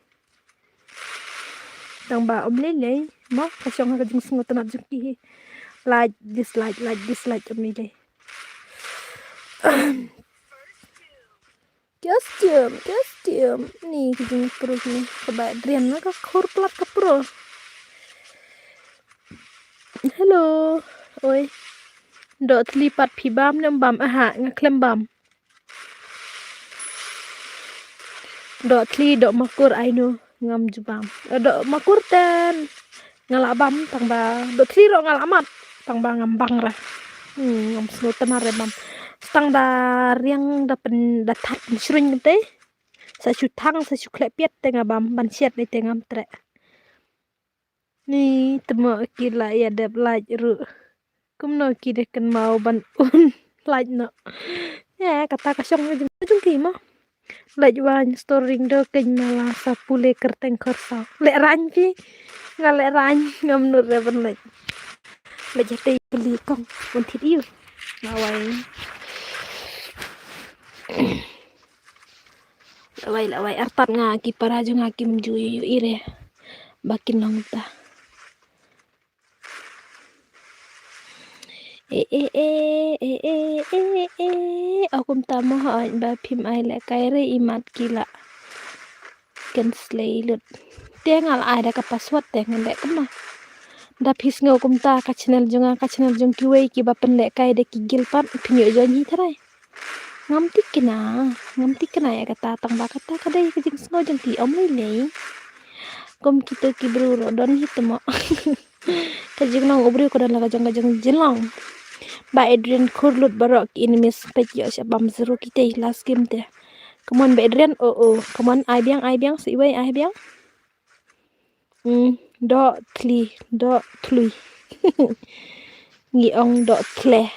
Tang ba um lei lei. Mo, ka shong ha ka jingsngew tynat jong ki hi. Like, dislike, like, dislike, um lei lei. Costume, costume. Tiam ni ki jingpro ki ka Bah Adrian na ka khur plat ka pro. Hello. Oi. Doh thli pat phi bam ne em bam? Aha, nga khlem bam. Doh thli, doh makur, ai no ngam ju bam. Eh, doh makur ten nga lah bam tang ba, doh thli ruh nga lah mad tang ba ngam bang re. Hmm, ngam sngewtynnad re bam. Tang da riang da pyn, da that pynshruin te. Sa shu thang, sa shu khleh piat te nga bam, ban shet te ngam treh. Ni temo ki la ïa dep lait ruh. Kumno ki dei kynmaw ban un lait noh. Ya, kata ka shong jong jong ki mo. Lait wan storing do kyn mala sa pule kyrteng khorsa. Leh rang ki. Nga leh rang, ngam nud re ban lait. Lait jatei peli kong un thit iu. Nga wai. Lawai, lawai, artat nga ki para jong nga kim ju ïohi re ba kin long ta. E, e, e, e, e, e, e. O kumta mo, hooid ba phim ai lehkai re imat ki la ken slei lut. Te nga la ai da ka password te ngan leh kumno. Da phi sngew kumta ka channel jong nga, ka channel jong kiwei kiba pynlehkai da ki guild pat, phin ïoh join hi tharai. Ngam thikna, ngam thikna ïa kata tang ba kata ka dei ka jingsngew jong ki, ym lei lei. Kum kito ki briew ruh don hi temo. Ka jinglong u briew ka don la ka jong ka jong jinglong. Bah Adrian khur lut baroh ki enemies peit ïoh sha bam zero kitei last game te. Come on Bah Adrian, oh oh. Come on, ai biang, ai biang, sa iwei ai biang. Hmm, doh thli, doh thli. Ngi ong doh thle.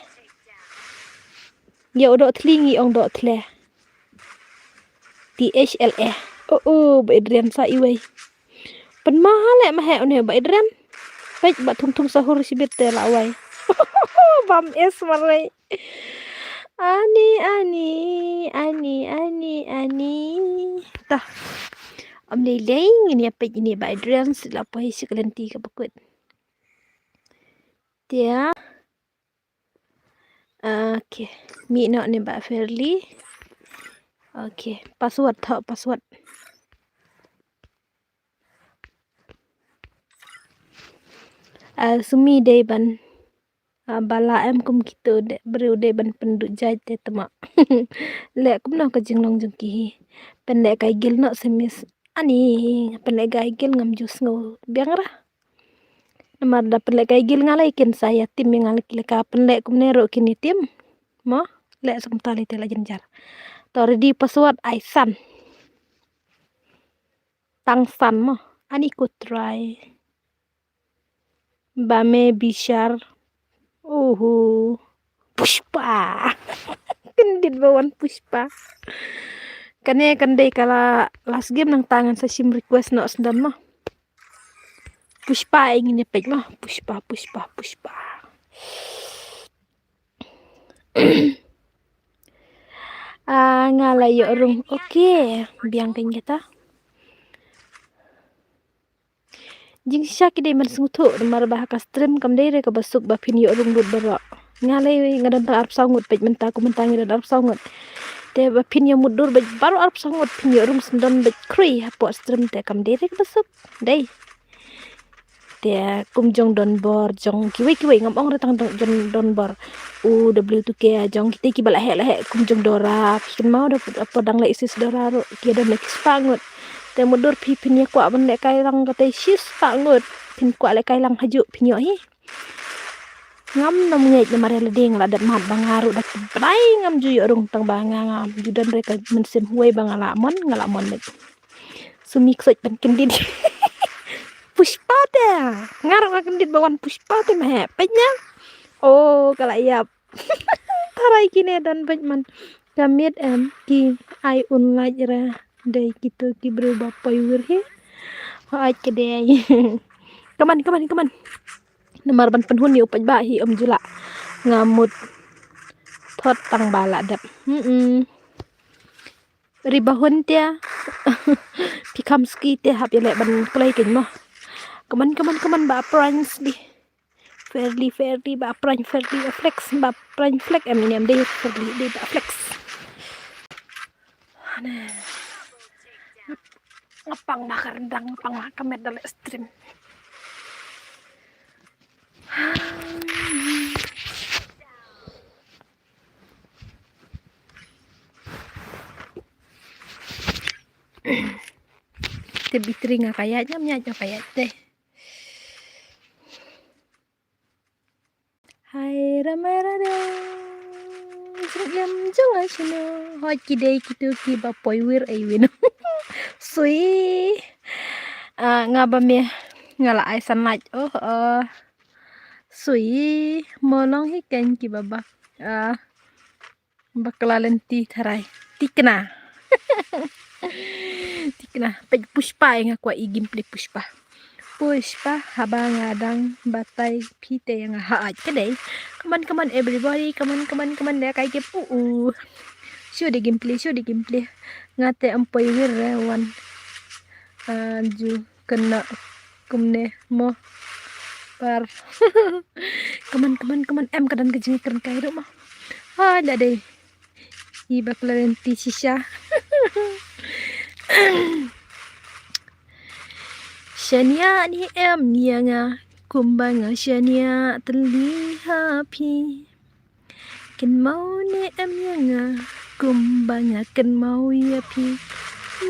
Ïa u doh thli ngi ong doh thle. T H L A. Oh, oh, Bah Adrian sa iwei. Pynmah leh ma he une Bah Adrian. Peit ba thung thung sahur shibit te la wai. Bam es marei. Ani, ani, ani, ani, ani. Tah. Ym lei lei ngin ïa peit ine Bah Adrian sila poi shi ka lynti kaba kut. Tia. Okay. Mih noh ne Bah Fairly. Okay. Password thoh, password. Ah, sumi dei ban, ah, ba la em kum kito de, briew dei ban pynduh jait te tama. Leh kumno ka jinglong jong ki hi. Pynlehkai guild noh semis. Ani, pynlehkai guild ngam ju sngew biang ra. Namar da pynlehkai guild nga la kin sa ïa tim ïa nga la ki lehkai pynleh kumne ruh kin ïa tim. Mo, leh sum tali te la jynjar. To ready password ai san. Tang san mo. Ani ko try. Ba me bishar. Uhu. Pushpa. Kyndit ba wan Pushpa. Kane kan dei ka la last game nangta ngan sa shim request noh sdang mo. Pushpa ïa ngin ïa peit mo. Pushpa, Pushpa, Pushpa. Ah, nga la ïoh rung. Okay, biang kein kata. Jingshisha ki dei ban sngewthuh namar ba ha ka stream kam dei re kaba suk ba phin ïoh rung lut baroh. Nga lei nga don tang arphew saw ngut peit mynta, kum mynta ngi don arphew saw ngut. Te ba phin ïoh mutdur beit baroh arphew saw ngut phin ïoh rung sdang beit khrui hapoh stream te kam dei re kaba suk. Dei. Te kum jong Donbor, jong kiwei kiwei, ngam ong re tang jong, jong Donbor. U W two K jong kite kiba la heh la heh kum jong Dora, phi kynmaw da, da por dang la isis Dora ruh, ki don la ki spah ngut. Te mutdur phi phin ïa kwah ban lehkai lang kata shispah ngut. Phin kwah lehkai lang hajuh phin ïoh hi. Ngam nym ngeit namar ïa lade nga la dep mad ba nga ruh da ki bnai ngam ju ïoh rung tang ba nga, ngam ju don re ka mynsiem, wei ba nga la mon, nga la mon beit. Sumi ksoit ban kyndit. Pushpa te. Nga ruh nga kyndit ba wan Pushpa te ma he. Peit nia. Oh, ka la ïap. Tharai kine don beit man. Ka miet em ki ai un lait ra dei kito ki briew ba poi wir hi. Hooid ka dei. Come on, come on, come on. Namar ban pynhun ïa u paidbah hi ym ju lah. Nga mut thot tang ba la dep. Hmm. Ri ba hun te. Phi kham ski te hap ïa leh ban kloi kein mo. Come on, come on, come on, ba prank sli. Fairly, Fairly, ba prank, Fairly, ba flex, ba prank flex, em, ini em dei Fairly, dei ba flex. Ane. Nga pang ma ka rendang, nga pang ma ka met da leh stream. Te bitri nga ka ïaid, ngam ïaid nga ka ïaid te. Hai rama rada. Jruk yam jong a shino. Hoi ki dei kitu ki ba poi wir ai wino. Sui. Ah, nga ba me nga la ai san laj. Oh, oh. Sui. Mo long hi ken ki ba ba. Ah. Bakla lynti tharai. Tikna. Tikna. Peit Pushpa, nga kwah i gameplay Pushpa. Pushpa haba nga dang batai phi te nga ha ai ka dei. Come on, come on everybody. Come on, come on, come on. Leh kai ki pu u. Show the gameplay, show the gameplay. Nga te am poi wir re wan. Ah, ju kena kumne mo. Par. Come on, come on, come on. Em ka don ka jingkren kai ruh mo. Ha, da dei. I bakla lynti shisha. Shania ni em nia nga kumba nga shania teli ha phi. Kynmaw ne em ïa nga kumba nga kynmaw ïa phi.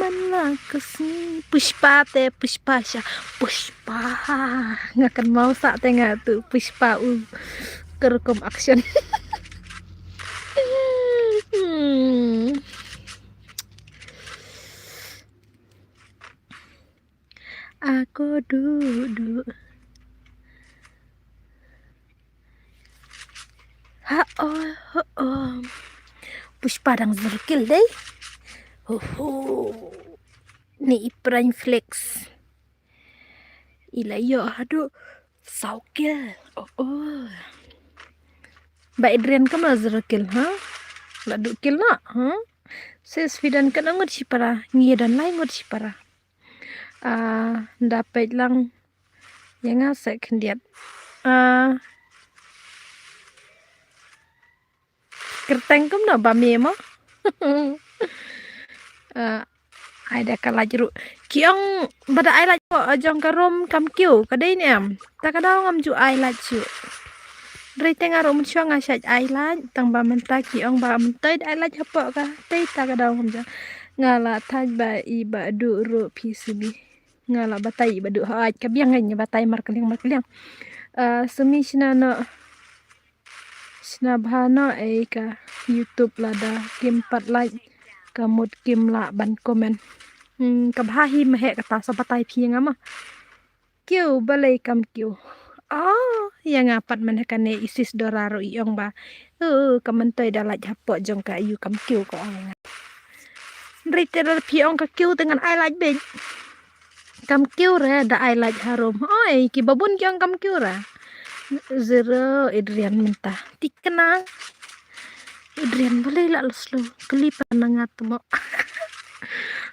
Man la ka sngi. Pushpa te, Pushpa sha. Pushpa. Nga kynmaw sa te nga tu Pushpa u ka rukom action. Hmm. Ako du du. Ha oh, ha oh. Pushpa dang zero kill dei. Ho ho. Ni i Prime Flex. I la ïoh haduh saw kill. Oh oh. Ba Adrian kam la zero kill ha? La duh kill na ha? Sis Fidan kan ngut shipara. Ngi don lai ngut shipara. Ah, da peit lang. Ïa nga se khyndiat. Ah, kyrteng kumno ba me mo? Ah, ai da ka laj ruh. Ki ong ba da ai laj ko jong ka rum kam kiew ka dei ne em. Ta ka daw ngam ju ai laj shu. Rei te nga ruh mynshuwa nga shait ai laj tang ba mynta ki ong ba mynta da ai laj hapoh ka. Te ta ka daw ngam ju. Nga la thait ba i ba duh ruh phi subi. Nga la batai i ba duh ha ai ka biang nga batai mar kaliang mar kaliang. Ah, sumi shna no. Shna bha no ei ka YouTube lada kim pat like ka mut kim lah ban comment. Hmm, ka bha hi mah kata sa batai phi nga ma. Kiew balei kam kiew. Oh, ïa nga pat man ha kane i sis Dora ruh i ong ba. Uh, ka myntoi da lait hapoh jong ka ïu kam kiew ka ong. Ri te da phi ong ka kiew te ngan ai lait beit. Kam kiew re da ai lait harum. Oi, ki babun ki ong kam kiew re. Zero Adrian mynta. Tikna. Adrian balei la lo slow. Kali pa na nga tu mo.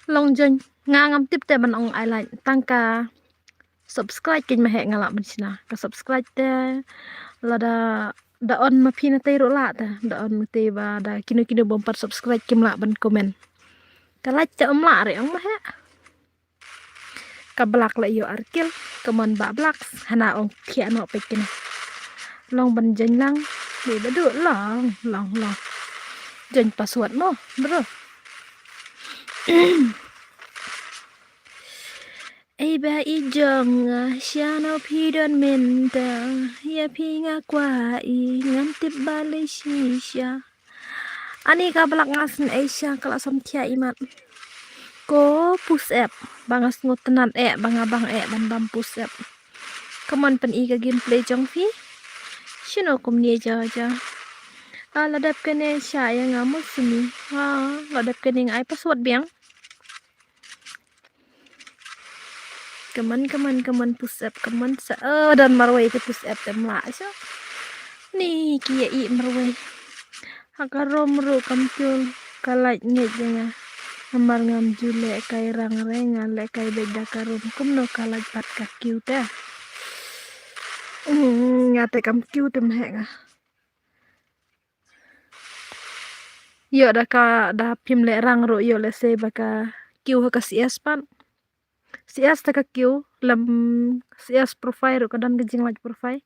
Long join. Nga ngam tip te ban ong ai lait. Tang ka subscribe kein ma heh nga lah ban shna. Ka subscribe te lada da on ma phi na tei ruh lah te. Da on ma tei ba da kino kino bym pat subscribe kim lah ban comment. Ka lait te um lah re ong ma heh. Ka blak la ïoh ar kill, ka mon ba blak, hana ong thiah noh peit kine. Long ban join lang, dei ba duh long, long, long. Join password mo, bro. Ei ba i jong nga, shano phi don mynta, ïa phi nga kwah i, ngam tip balei shisha. Ani ka blak nga sngewsih ka la samthiah imat. Ko push up ba nga sngewtynnat eh ba nga bang eh ban bam push up. Ka mon pyni ka gameplay jong phi. Shino kumne ja ja. Ah, la dep kane sha ïa nga mo sini. Ah, la dep kane nga ai password biang. Kaman, kaman, kaman push up, kaman sa, oh, don marwei te push up te mla so. Ni ki ïa i marwei. Ha ka rum ruh kam kiew ka lait ngeit ïa nga. Namar ngam ju leh kai rang re nga leh kai beit da ka rum. Kumno ka lait pat ka kiew te. Hmm, nga te kam kiew te mhek nga. Ïoh da ka, da phim leh rang ruh ïoh lehse ba ka kiew ha ka C S pat. C S te ka kiew, lam C S profile ruh ka don ka jinglait profile.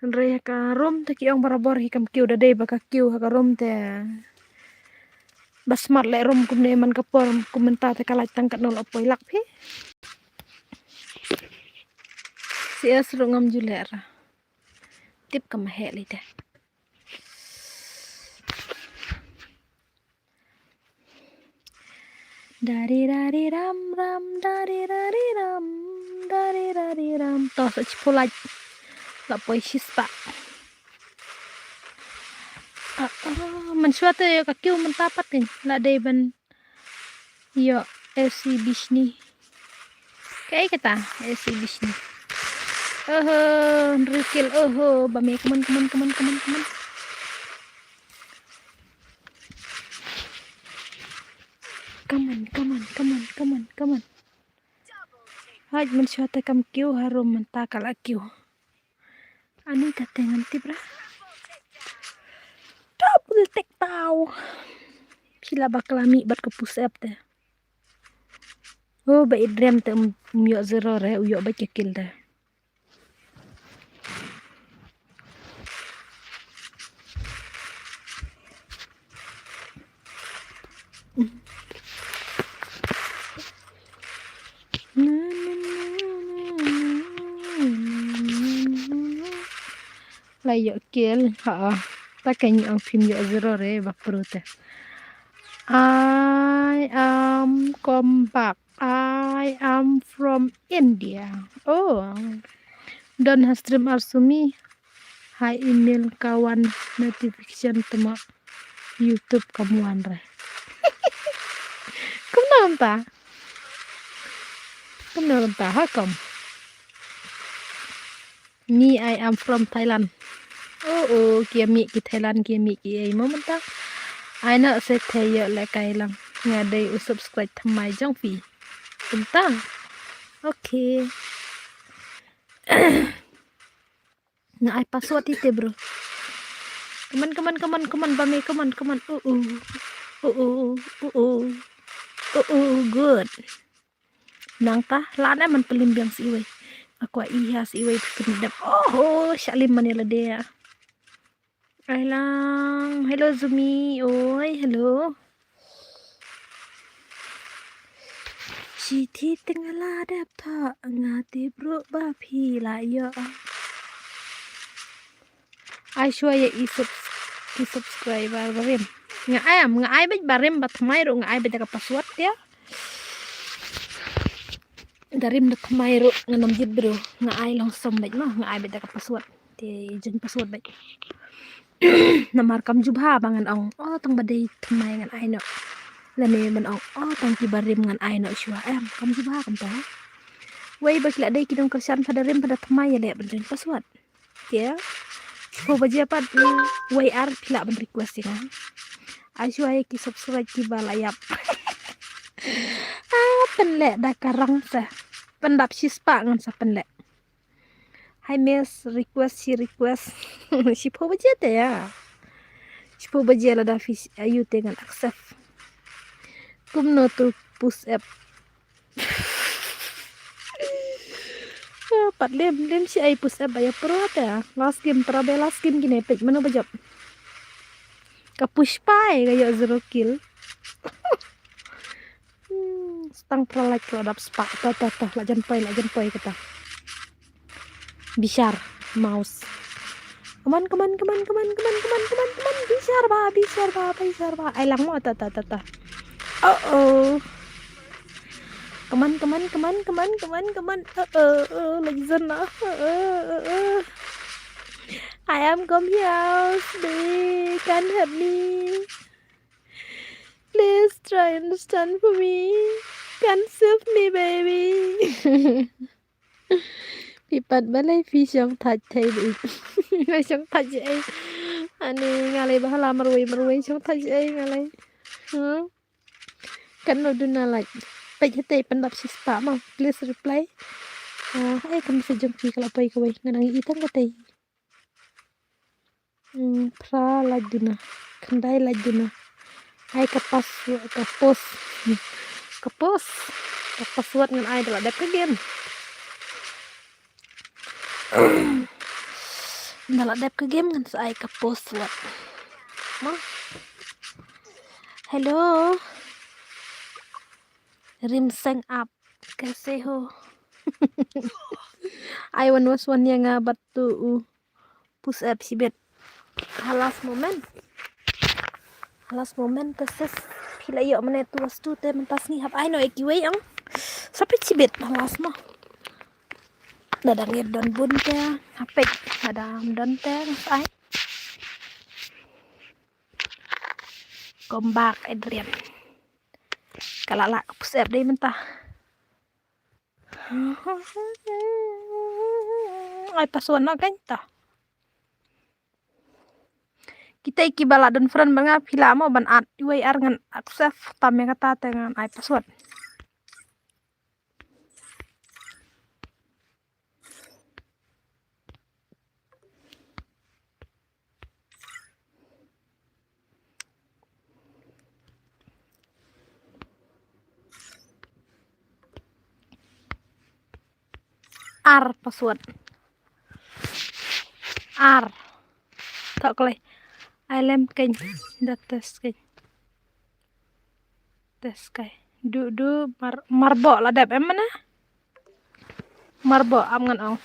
Hynrei ha ka room te ki ong barabor hi kam kiew, da dei ba ka kiew ha ka room te ba smat leh room kumne man ka por kum mynta te ka lait tang katno la poi lak phi. C S ruh ngam ju leh ra. Tip ka ma heh lei te. Dari rari ram ram, dari rari ram, dari rari ram. To sa chi pulai. La poi shispah. Ah, ah, man shwa te ka kiew mynta pat kan. La dei ban ïoh S C bishni. Kaei kata S C bishni. Oho, hynriew kill, oho, ba me, come on, come on, come on, come on, come on. Come on, come on, come on, come on, come on. Haj man shwa te kam kiew, harum mynta ka la kiew. Ani ka te ngan tip ra. Double take down. Phi la bakla mih bad ka push up te. Oh, ba Adrian te um, um ïoh zero re, u ïoh bad ka kill te. La ïoh kill, ha. Ta ka ngi ong phim ïoh zero re, bak pro te. I am come back. I am from India. Oh. Don ha stream ar sumi. Ha email ka wan notification tma YouTube kam wan re. Kumno mynta? Kumno mynta ha kam? Me, I am from Thailand. Oh, oh, ki mih ki Thailand, ki mih ki ei mo mynta. Ai na se the ïoh le kai lang. Nga dei u subscribe thymmai jong phi. Mynta. Okay. Nga ai password ite, bro. Come on, come on, come on, come on, ba me, come on, come on. Uh, uh. Uh, uh, uh, uh. Uh, uh, good. Nangta, la ne man pynlim biang si iwei. Aku ai ha si iwei pynlim. Oh, oh, shalim man ïa lade. Ai lang, hello Zumi, oi, hello. Shithi teng la dep tha, nga tip ruh ba phi la ïoh. Ai shuwa ïa i subs-, i subscriber barim. Nga ai am, nga ai beit barim ba thymmai ruh nga ai beit da ka password ïa. Da rim da thymmai ruh ngan ym jied bro, nga ai long som beit mo, nga ai beit da ka password. Te jin password beit. Namar kam jubha ba ngan ong, oh, tang ba dei thymmai ngan ai noh. Lane ban ong, oh, tang ki barim ngan ai noh shuwa, em, kam jubha kumta. Wei ba ki la dei ki nongkyrshan phada rim phada thymmai ïaleh ban jin password. Te ko ba jia pat, mm, wei ar phi lah ban request ïa nga. Ai shuwa ïa ki subscribe kiba la ïap. Ah, pynleh da ka rang sa. Pyndap shispah ngan sa pynleh. Hi miss, request shi request. Shiphew baje te ïa. Shiphew baje lada phi ayu te ngan accept. Kumno to push app. Ah, pat lem, lem shi ai push app ba ïa pro te ïa. Last game, pra ba last game kine peit mano ba jop. Ka Pushpa ïa ka ïoh zero kill. Hmm, stang pra like la dap spah. Ta, ta, ta, la jan poi, la jan poi kata. Bishar, mouse. Come on, come on, come on, come on, come on, come on, come on, come on. Bishar ba, bishar ba, bishar ba. Ai lang mo, ta, ta, ta, ta. Uh-oh. Come on, come on, come on, come on, come on, come on. Uh-oh, uh, like zona. Uh-oh, uh-oh. I am come here, they can't help me. Please try understand for me. Can save me, baby. Phi pat balei phi shong thait thei di. Phi shong thait ei. Ani nga lei ba hala marwei marwei shong thait ei nga lei. Hmm? Kan no duna like. Peit hate pyndap shispah mo. Please reply. Ah, eh, kam sa jong phi ka la poi kawei. Nga nang i tang katei. Hmm, phra like duna. Khyndai like duna. Ai ka pas, ka post. Ka post. Ka password ngan ai da la dep ka game. Da la dep ka game ngan sa ai ka password. Ma. Hello. Rim seng ap. Kaise ho? Ai wan was wan ïa nga bad tu u. Push up shibit. Ha last moment. Ha last moment te sis. Phi la ïoh mane tu was tu te mynta sngi hap ai noh ïa kiwei ong. Sa peit shibit ha last mo. Da dang ïa don bun te. Hapeit. Da dang don te. Ai. Come back, Adrian. Ka la lah ka push up dei mynta. Ai password noh kein ta. Kita ki ba la don friend ba nga phi lah mo ban add iwei ar ngan accept tam ïa kata te ngan ai password. Ar password. Ar. Tok lei. Ai lem kein. Da test kein. Test kai. Du du mar marbo la dep em mana? Marbo am ngan ong.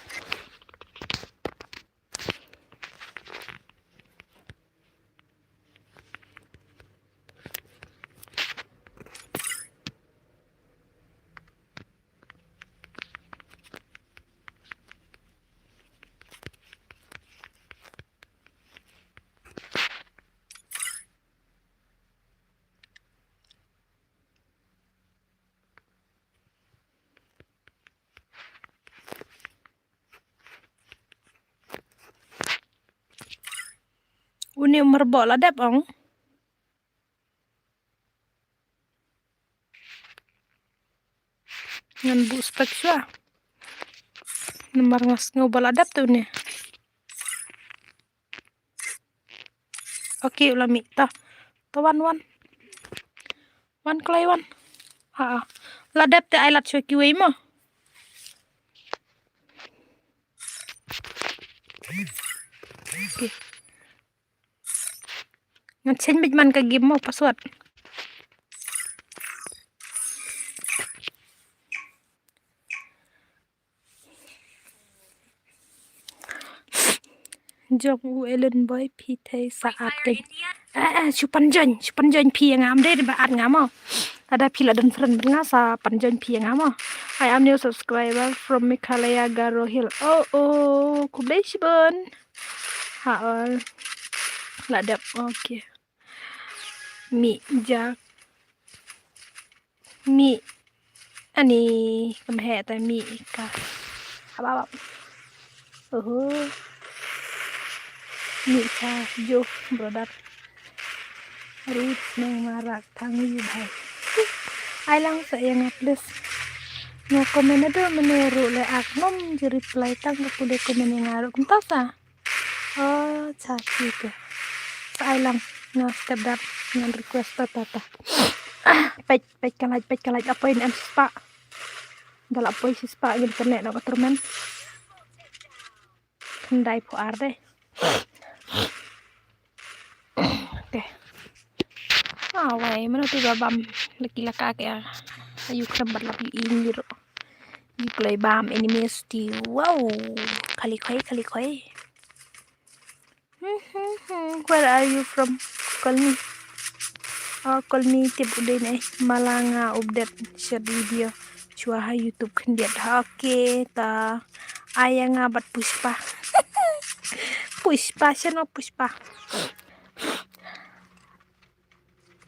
Uni u marbo la dep ong. Ngan bu spek shuwa. Namar nga sngew ba la dep tu uni. Okay, u la mih ta. Ta wan wan. Wan kloi wan. Ha. La dep te ai lad shuwa kiwei mo. Okay. Ngan change beit man ka game mo password. Jong u Ellen Boy phi thei sa at kein. Eh, eh, shu pan join, shu pan join phi ïa nga am dei ba at nga mo. Lada phi la don friend nga sa pan join phi ïa nga mo. I am new subscriber from Meghalaya Garo Hill. Oh, oh, khublei shibun. Ha, ol. La dep, okay. Mi jak. Mi. Ani, kam he ta mi ka. Haba, haba. Oho. Mi ka jo, brother. Rit nang marak thang yu bhai. Ai lang sa ïa nga please. Nga comment ado mane ru le ak nom ji reply tang ka kude comment ïa nga ru kumta sa. Oh, cha ki ke. Sa ai lang. Nga step dap. Ngan request ta ta ta. Peit, peit ka light, peit ka light. Apoi ne em spa. Da la poi shi spah ngin kane na ka termen. Khyndai phew ar dei. Okay. Ah, wai, mano tu ba bam laki laka ke. Ayu khrem bat lap yu injiro. Yu kloi bam enemies ti. Wow. Khali khoi, khali khoi. Hmm, hmm, hmm. Where are you from? Call me. Oh, call me tip u dei ne. Mala nga update short video. Shuwa ha YouTube khyndiat. Okay, ta. Ai ïa nga bad Pushpa. Pushpa, shen ma Pushpa.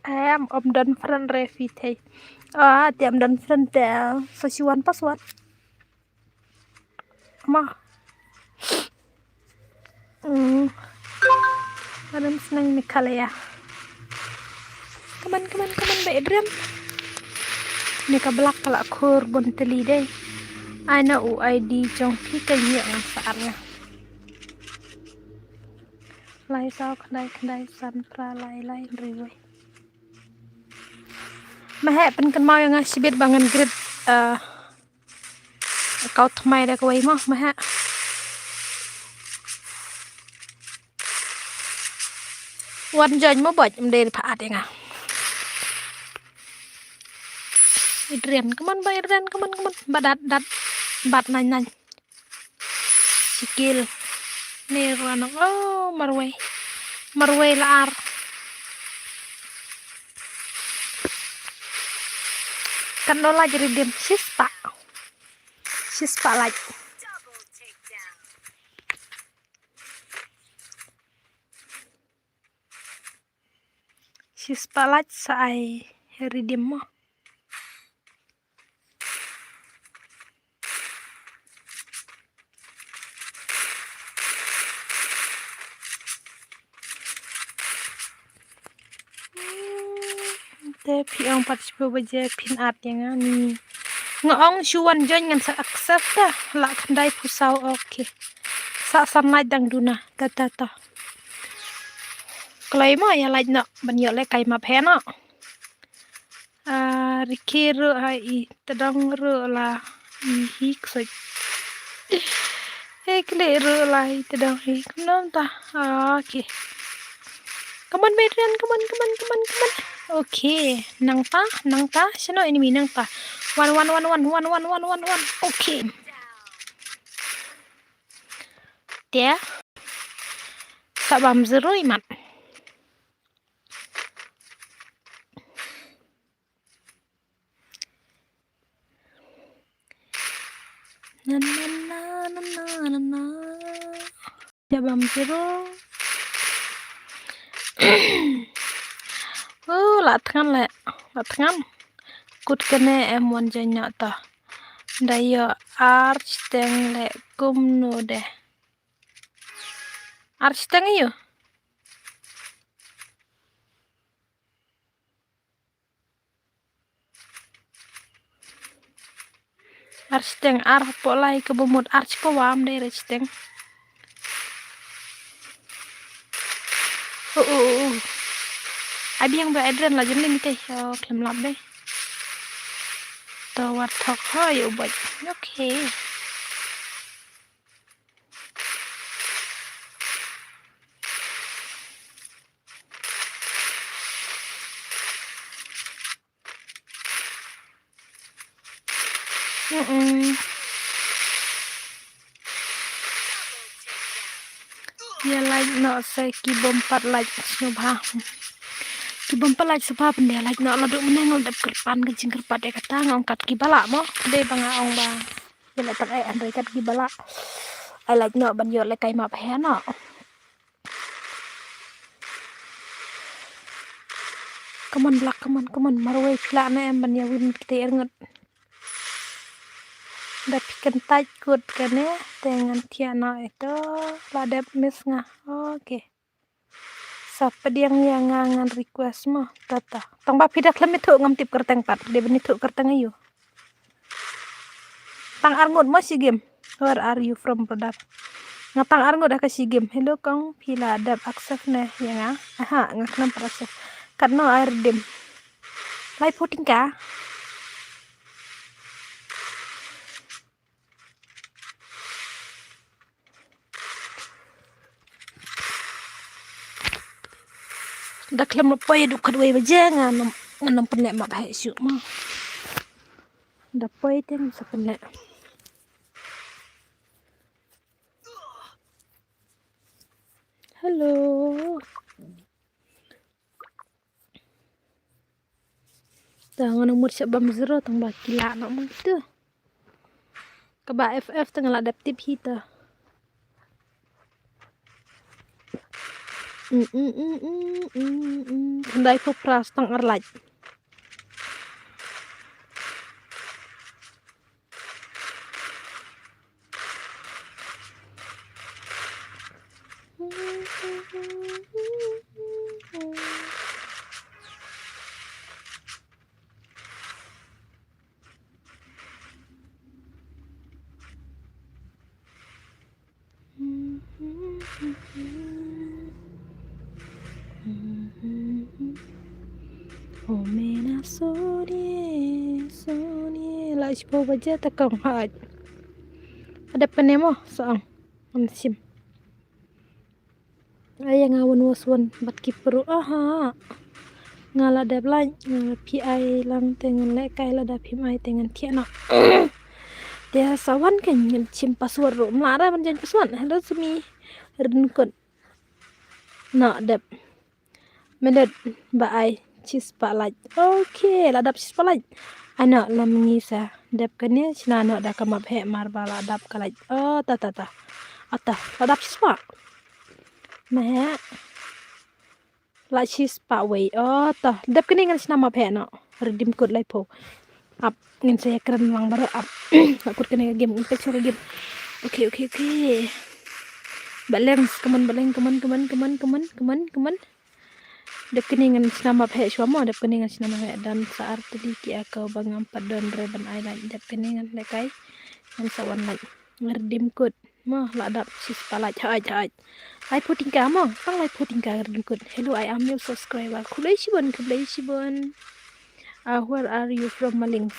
Em, ym don friend re phi thei. Ah, te ym don friend te. Sa shu wan password. Ma. Hmm. Adam senang Meghalaya. Come on, come on, come on, ba Adrian. Ni ka blak ka la khur bun teli dei. Ai na u I D jong phi ka ïa nga sa ar nga. Lai saw khyndai khyndai san phra lai lai hynriew wei. Ma heh pynkynmaw ïa nga shibit ba ngan greet Ah, kau tmai da kawei mo, ma ha. Wan join mo boj, mdei pha at ïa nga. Adrian, come on ba Adrian, come on, come on. Ba dat, dat. Bat nine nine. Sikil. Ni ruan, oh, marwei. Marwei la ar. Kan no laj redeem. Shispah. Shispah laj. Shispah laj sa ai redeem mo. Te phi ong pat shiphew baje phin at ïa nga ni. Nga ong shu wan join ngan sa accept ta. La khyndai phew saw, okay. Sa san laj dang duna. Ta ta ta. Kloi mo ïa laj noh ban ïoh lehkai map he noh. Ah, rikhi ruh ha i tdong ruh la i hi ksoi. He kle ruh la i tdong hi kumno ta. Ah, okay. Come on, Adrian, come on, come on, come on, come on. Okay, nangta, nangta, shano enemy nangta. One, one, one, one. Okay. Te. Sa bam zero i mat. Na, na, na. Jabam zero. Oh, la thngan le. La thngan. Kut kane em wan janya ta. Da ïoh ar shiteng le kumno de. Ar shiteng ïoh. Ar shiteng, ar hapoh lai kaba mut, ar shiphew wam dei re shiteng. Oh, oh, oh, oh. Ai biang ba Adrian la jin lim te. Oh, khlem lap dei. To wat thok ho ïa u boj. Okay. Mm-mm. Ïa like noh se ki bym pat like sngewbha. Ki bym pat like sngewbha pynban like noh la duk mynne ngal dep kyrpad ka jingkyrpad ïa kata nga ong kat ki ba lah mo. Dei ba nga ong ba. Ïa la tak ai andre kat ki ba lah. Ai like noh ban ïoh lehkai map he noh. Come on, Black, come on, come on. Marwei phi lah ne em ban ïa win kita er ngut. Da phi kyntait kut kane, te ngan thiah noh ito. La dep miss nga. Okay. Sa pdiang ïa nga ngan request mo. Tata. Tang ba phi da khlem ithuh ngam tip kyrteng pat. Dei ban ithuh kyrteng aïu. Tang arngut mo shi game. Where are you from, brother? Nga tang arngut ha ka shi game. Hello kong, phi la dep accept ne ïa nga? Aha, nga khlem pat accept. Katno ai redeem? Laiphew tyngka. Da khlem la poi duk khatwei baje nga nang, nga nang pynleh map heh shuh ma. Da poi te ngam sa pynleh. Hello. Ta nga nang mut sha bam zero tang ba ki lah noh mang tu. Kaba F F tang la dep tip hi ta. Mm, mm, mm. Khyndai phew phra tang ar lait. Oh, mena sorie, sorie. Shiphew baje te kong haj. Adep kane mo sa ang. Am sim. Ai nga wan was wan bad ki pru aha. Nga la dep lait nga phi ai lang te ngan leh kai lada phim ai te ngan thiah noh. Te sa wan kan ngan shim password ruh mla ra ban jan password. Hello Sumi. Rin kot. Noh dep. Minit ba ai shispah lait. Okay, la dap shispah lait. Ano lam ngi sa dep kane shna noh da ka map heh mar ba la dap ka lait. Oh ta ta ta. Ata la dap shispah. Ma heh. La shispah wei. Oh ta dep kane ngan shna map heh noh. Redeem code laiphew. Ap ngin sa ïakren lang baroh ap. Nga kut kane ka game, ngin peit shuwa ka game. Okay, okay, okay. Baleng, come on, baleng, come on, come on, come on, come on, come on, come on. Dep kane ngan shna map heh shuwa mo, dep kane ngan shna map heh dan sa ar tylli ki aka ba ngam pat don re ban ai lait. Dep kane ngan leh kai ngan sa wan lait. Ngan redeem code. Mo la dap shispah lait haj haj. Laiphew tyngka mo, tang laiphew tyngka redeem code. Hello, I am your subscriber. Khublei shibun, khublei shibun. Ah, where are you from, Maling?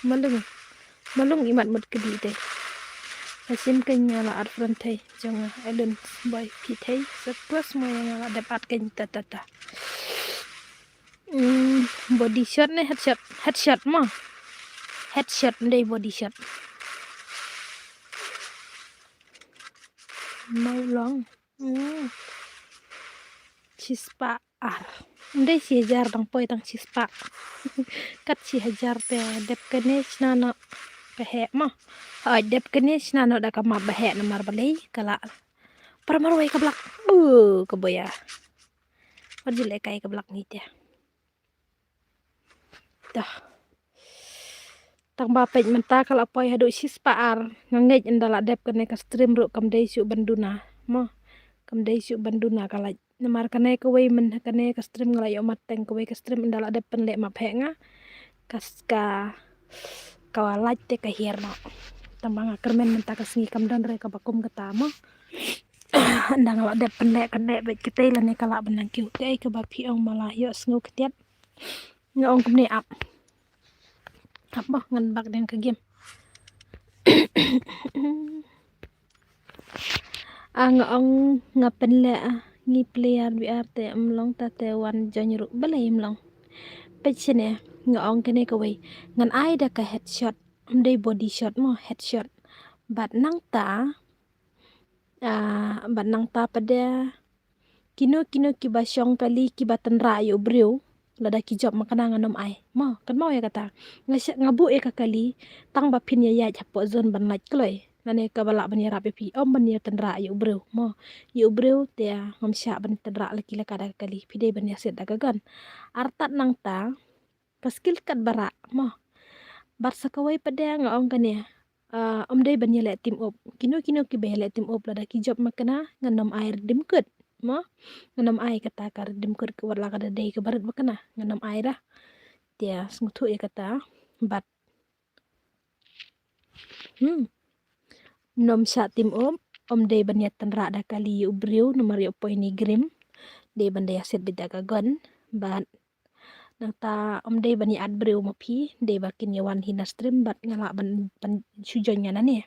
Malung. Malung imat mut kdi te. Ka sim ka nga la at friend thei jong nga Ellen boy phi thei. Sa plus mo nga la dep at ka ta ta ta. Mm, body shot ne headshot? Headshot mo. Headshot ndei body shot. Mau long. Hmm. Shispah ar. Ndei shi hajar dang poi tang shispah. Kat shi hajar te dep kane shna noh ka heh mo. Hoi dep kane shna noh da ka map ba heh namar balei ka la. Para marwei ka blak. Uh, ka boya. Mar jileh kai ka blak ni te. Dah. Tang ba peit mynta ka la poi haduh shispah ar. Nga ngeit ynda la dep kane ka stream ruh kam dei shuh ban duna. Mo. Kam dei shuh ban duna ka lait. Namar kane kawei mynta kane ka stream nga la ïoh mat teng kawei ka stream ynda la dep pynleh map heh nga. Ka s- ka ka lait te ka hiar noh. Tang ba nga kyrmen mynta ka sngi kam don re kaba kum kata mo. Ynda nga la dep pynleh kane bad kitei lane ka lah ban nang kiew. Te ei kaba phi ong ma la ïoh sngew ktiat. Nga ong kumne ap. Ap bah ngan bak deng ka game. Ah, nga ong nga pynleh ah ngi player B R te em long ta te wan join ruh balei em long. Peit shane nga ong kane kawei ngan ai da ka headshot. Em dei body shot mo headshot. Bad nangta ah, bad nangta pat de kino kino kiba shong kali kiba tynrah ïa u briew lada ki jop ma kane ngan ym ai. Mo, kan mo ïa kata. Nga sha- nga buh ïa ka kali tang ba phin ïa ïaid hapoh zone ban lait kloi. Lane kaba lah ban ïarap ïa phi ym ban ïa tynrah ïa u briew. Mo, ïa u briew te ngam shah ban tynrah la ki la ka da ka kali. Phi dei ban ïa set da ka gun. Artat nangta ka skill kat ba rah mo. Bad sa kawei pat de nga ong kane. Ah, ym dei ban ïa leh team up. Kino kino kiba ïa leh team up lada ki jop ma kane ngan ym ai redeem code. Mo? Ngan ym ai kata ka redeem code ka wat la ka da dei kaba rit ma kane ngan ym ai dah. Te sngewthuh ïa kata. Bad hmm. Ngan ym shah team up. Ym dei ban ïa tynrah da kali ïa u briew namar ïa u poi ni grim. Dei ban da ïa set beit da ka gun. Bad nangta ym dei ban ïa add briew ma phi, dei ba kin ïa wan hi na stream bad nga lah ban ban shu join nga nane.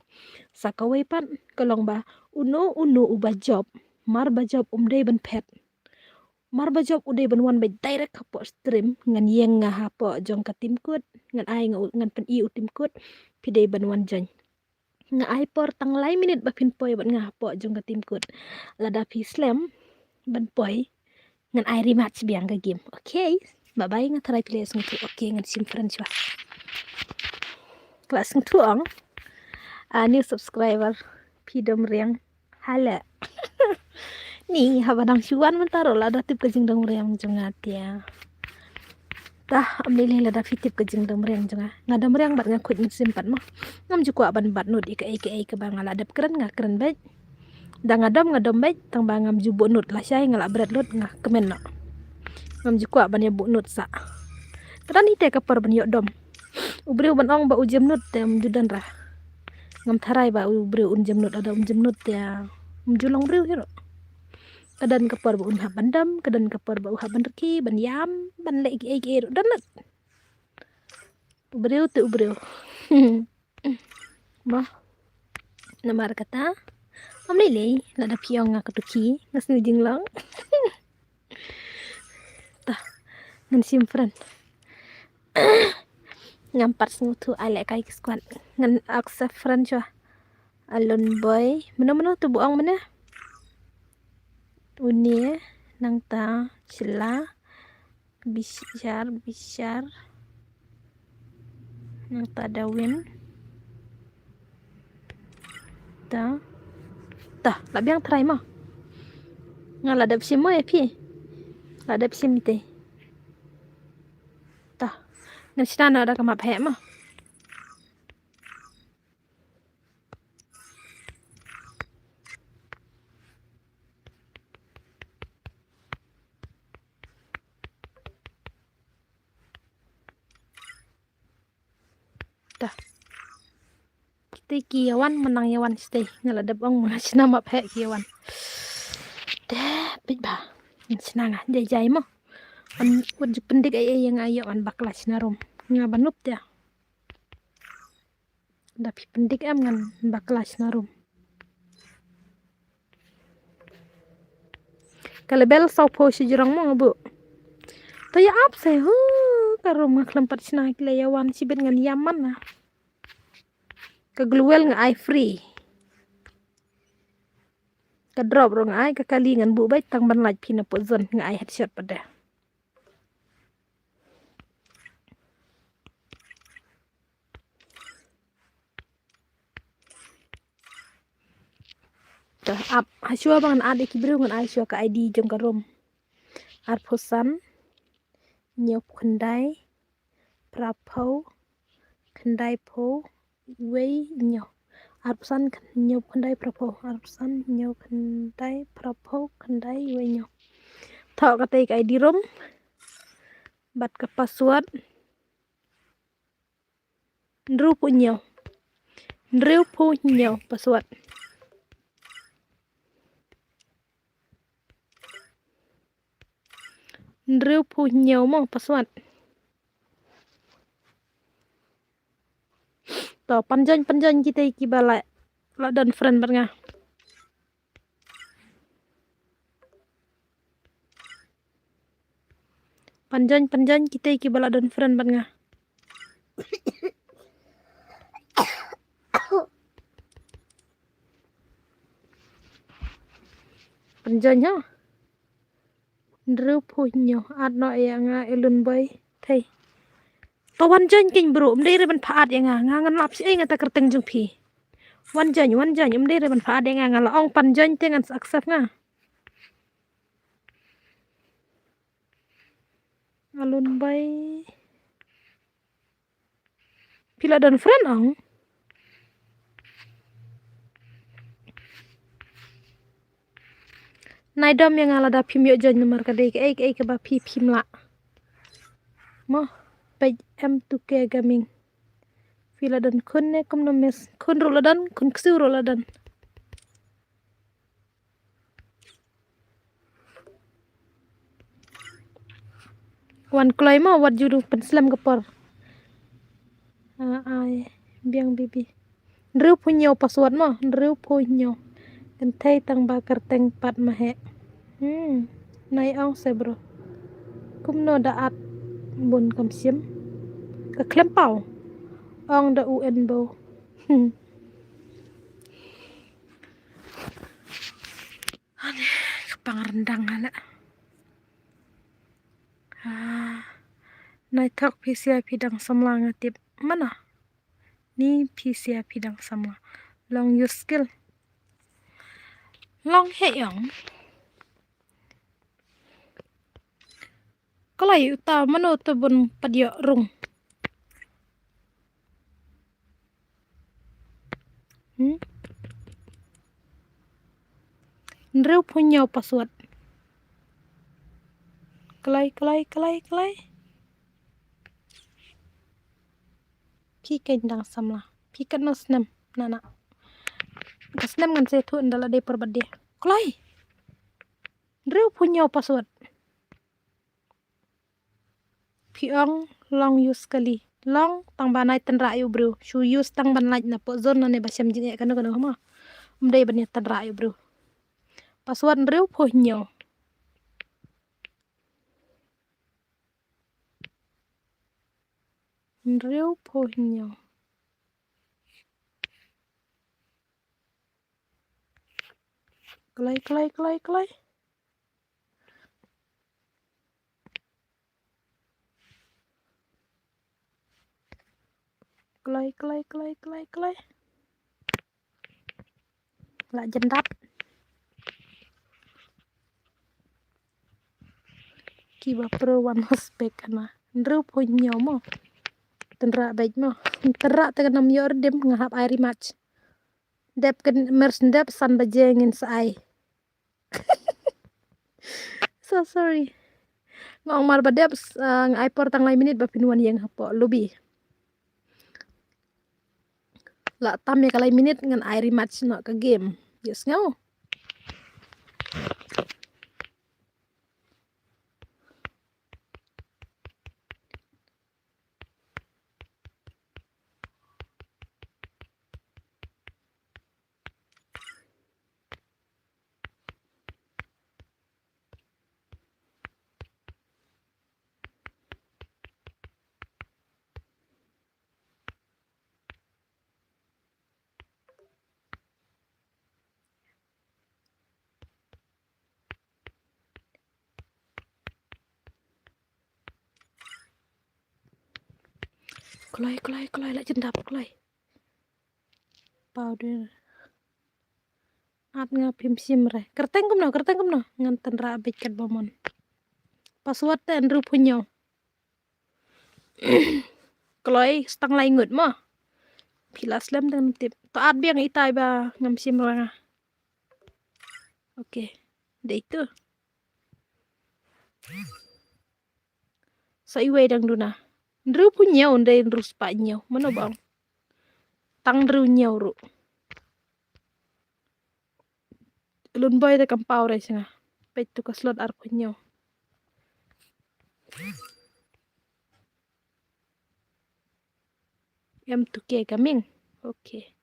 Sa kawei pat ka long ba uno uno uba jop, mar ba jop ym dei ban phet. Mar ba jop u dei ban wan beit direct hapoh stream, ngan ïeng nga hapoh jong ka team code, ngan ai nga u- ngan pyn-i u team code, phi dei ban wan join. Nga ai por tang lai minit ba phin poi bad nga hapoh jong ka team code. Lada phi slem ban poi ngan ai rematch biang ka game. Okay. Bye bye nga tharai phi la sngewthuh. Okay ngan shim friend shuwa. Ka la sngewthuh ong. Ah, new subscriber. Phi Domriang. Hala. Ni haba dang shu wan mynta ruh la da tip ka jingdom riang jong nga te. Tah, ym lei lei lada phi tip ka jingdom riang jong nga. Nga dom riang bad nga khuid mynsiem pat mo. Ngam ju kwah ban bat nud ïa kaei kaei kaba nga la dep kren nga kren beit. Da nga dom nga dom beit tang ba ngam ju buh nud lashai nga la bret lut nga kmen noh. Ngam ju kwah ban ïa buh nud sa. Ka don hi te ka por ban ïoh dom. U briew ban ong ba u jem nud te um ju don ra. Ngam tharai ba u briew un jem nud, lada um jem nud te um ju long briew hi ruh. Ka don ka por ba un hap ban dom, ka don ka por ba u hap ban rkhie, ban ïam, ban leh kiei kiei ruh don nud. U briew te u briew. Ba. Namar kata. Am lei lei, lada phi ong nga ka tuki, nga sngewjinglong. Tah, ngan shim friend. Ngam pat sngewthuh ai leh kai ki squad. Ngan accept friend shuwa. Alun boy. Mano mano tu bu ong mane? Une, nangta, Shila, Bishar, Bishar. Nangta Dawin. Ta. Ta, la biang trai mo. Nga la dep shim mo ïa phi. La dep shim te. Ta. Ngan shna na da ka map heh mo. Ta. Kita ki ïawan, mynta ïawan stay. Nga la dep ong ma nga shna map heh ki ïawan. Te, peit ba. Ngan shna nga, jai jai mo. An, wat ju pyndik ai ai ïa nga ïoh ngan bakla shna rum. Nga ban up te. Da phi pyndik em ngan bakla shna rum. Ka level sawphew shi jrong mo nga buh. To ïa ap se hu ka rum nga khlem pat shna ki la ïawan shibit ngan ïam man na. Ka glowel nga ai free. Ka drop ruh nga ai ka kali ngan buh beit tang ban lait phi na put zone nga ai headshot pat de. Te ap, ha shuwa ba ngan add ïa ki briew ngan ai shuwa ka I D jong ka room. Arphew san, hynñiewphew khyndai, phraphew, khyndaiphew, wei, hynñiew. Arphew san, hynñiewphew khyndai, phraphew. Arphew san, hynñiewphew khyndai, phraphew, khyndai, wei, hynñiew. Thoh katei ka I D room. Bad ka password. Hynriewphew hynñiew. Hynriewphew hynñiew password. Hynriewphew hynñiew mo password. To, pynjoin, pynjoin kita kiba la, la don friend bad nga. Pynjoin, pynjoin kita kiba la don friend bad nga. Pynjoin ha. Hynriewphew hynñiew, add noh ïa nga Elun Boy. Thei. To wan join kein bro, ym dei re ban pha add ïa nga, nga ngan lap shi ei nga ta kyrteng jong phi. Wan join, wan join, ym dei re ban pha add ïa nga, nga la ong pynjoin te ngan accept nga. Elun Boy. Phi la don friend ong. Nai dom ïa nga lada phim ïoh join namar ka dei kaei kaei kaba phi phim lah. Mo, peit M two K Gaming. Phi la don khun ne kumno miss? Khun ruh la don, khun ksiew ruh la don. Wan kloi mo, wat ju pynslem ka por. Ah, ai, biang bibi. Hynriewphew hynñiew password mo, hynriewphew hynñiew. Kynthei tang ba kyrteng pat ma heh. Hmm, nai ong se bro. Kumno da add bun kam shim. Ka khlem paw. Ong da u en bo. Hmm. Ane, ka pang rendang ane. Ah, nai thok phi sia phi dang samla nga tip. Mana? Ni phi sia phi dang samla. Long use skill. Long heh ong. Kloi uta mano te bun pat ïoh rung. Hmm? Hynriewphew hynñiew password. Kloi, kloi, kloi, kloi. Phi kein dang samla. Phi katno snem nana. Ka snem ngan sa ïathuh ynda la dei por birthday. Kloi. Hynriewphew hynñiew password. Phi ong long use kali. Long tang ba nai tynrah ïa u briew. Shu use tang ban lait na pok zone na ne ba shem jingeh kano kano mo. Ym dei ban ïa tynrah ïa u briew. Password hynriewphew hynñiew. Hynriewphew hynñiew. Kloi, kloi, kloi, kloi. Kloi, kloi, kloi, kloi, kloi. La jendap. Kiba pro wan hospek kana. Hynriewphew hynñiew mo. Tynrah beit mo. Tynrah te kana ym ïoh redeem nga hap ai rematch. Dep kan mers dep san baje ngin sa ai. So sorry. Nga ong mar ba dep, ah, nga ai por tang lai minit ba phin wan ïeng hapoh lobby. La tam ïa ka lai minit ngan ai rematch noh ka game. Yes, ngau. Kloi, kloi, kloi, la jendap, kloi. Powder. At nga phim shim re. Kyrteng kumno, kyrteng kumno. Ngan tynrah beit katba mon. Password te hynriewphew hynñiew. Kloi, stang lai ngut mo. Phi la slem te ngam tip. To at biang itai ba ngam shim re nga. Okay. Dei tu. Sa iwei dang duna. Hynriewphew hynñiew, hynrei hynriewspah hynñiew. Mano ba ong? Tang hynriew hynñiew ruh. Lun boi te kam paw re sha nga. Peit tu ka slot arphew hynñiew. M two K coming. Okay.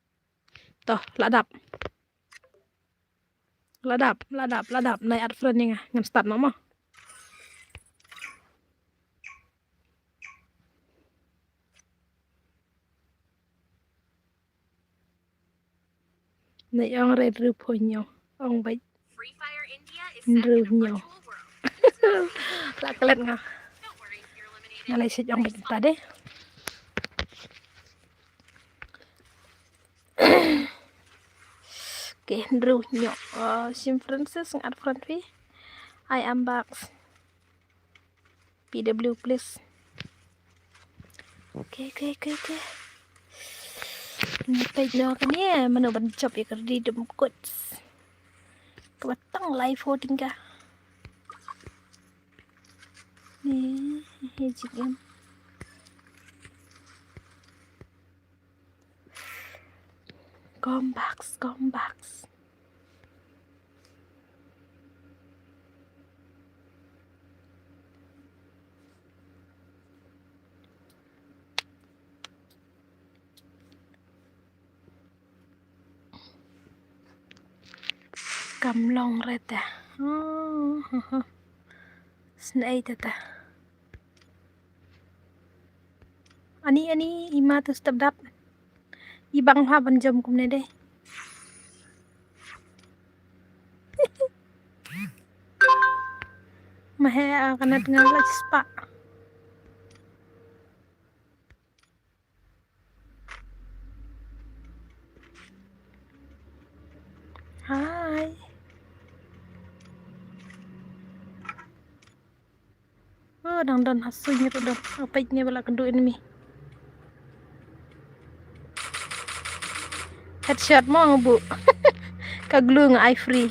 To, la dap. La dap, la dap, la dap. Nai add friend ïa nga. Ngan start noh mo. Nai ong re hynriewphew hynñiew. Ong beit. Hynriew hynñiew. La klet nga. Nga leit sha jong bad ta de. Okay, hynriew hynñiew. Uh, Sim Francis ngat friend phi. I am back. P W, please. Okay, okay, okay, okay. Ngi peit noh kane, mano ban jop ïa ka redeem codes. Kaba tang lai fourteen ka. Ni, he jingim. Comebacks, comebacks. Kam long re ta. Snei ta ta. Ani, ani, ima tu step dap. I bang ha ban jom kumne de. Mahe a kanat nga la spa. Hai. Oh, dang don ha suiñ ruh don. Apeit ne ba la kynduh enemy. Headshot mo nga buh. Ka glue nga ai free.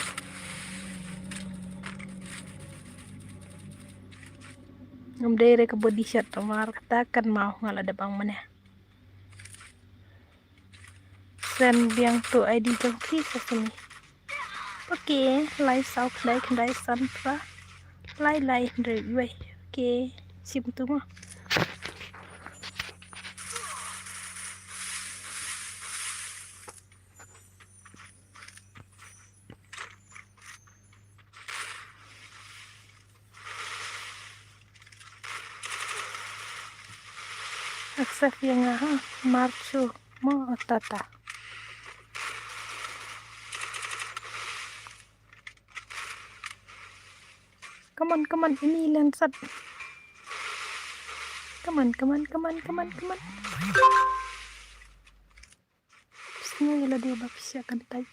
Ngam dei re ka body shot namar kata kan mau nga la dep ang mane. Send biang tu I D jong phi sa sini. Okay, lai saw khyndai khyndai san phra. Lai lai hynriew wei. Okay, shim tu mo. Accept ïa nga ha. Marchu. Mo tata. Come on, come on, ini len sat. Come on, come on, come on, come on, come on. Sngewbha ïa lade ba phi shah kyntait.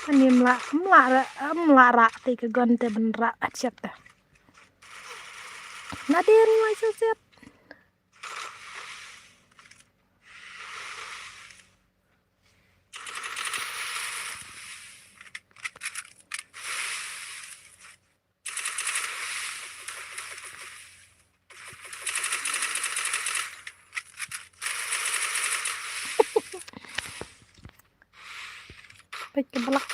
Ani mla, mla ra, mla ra te ka gon te ban ra achet ta. Nadin lai shet. Peit ka blak.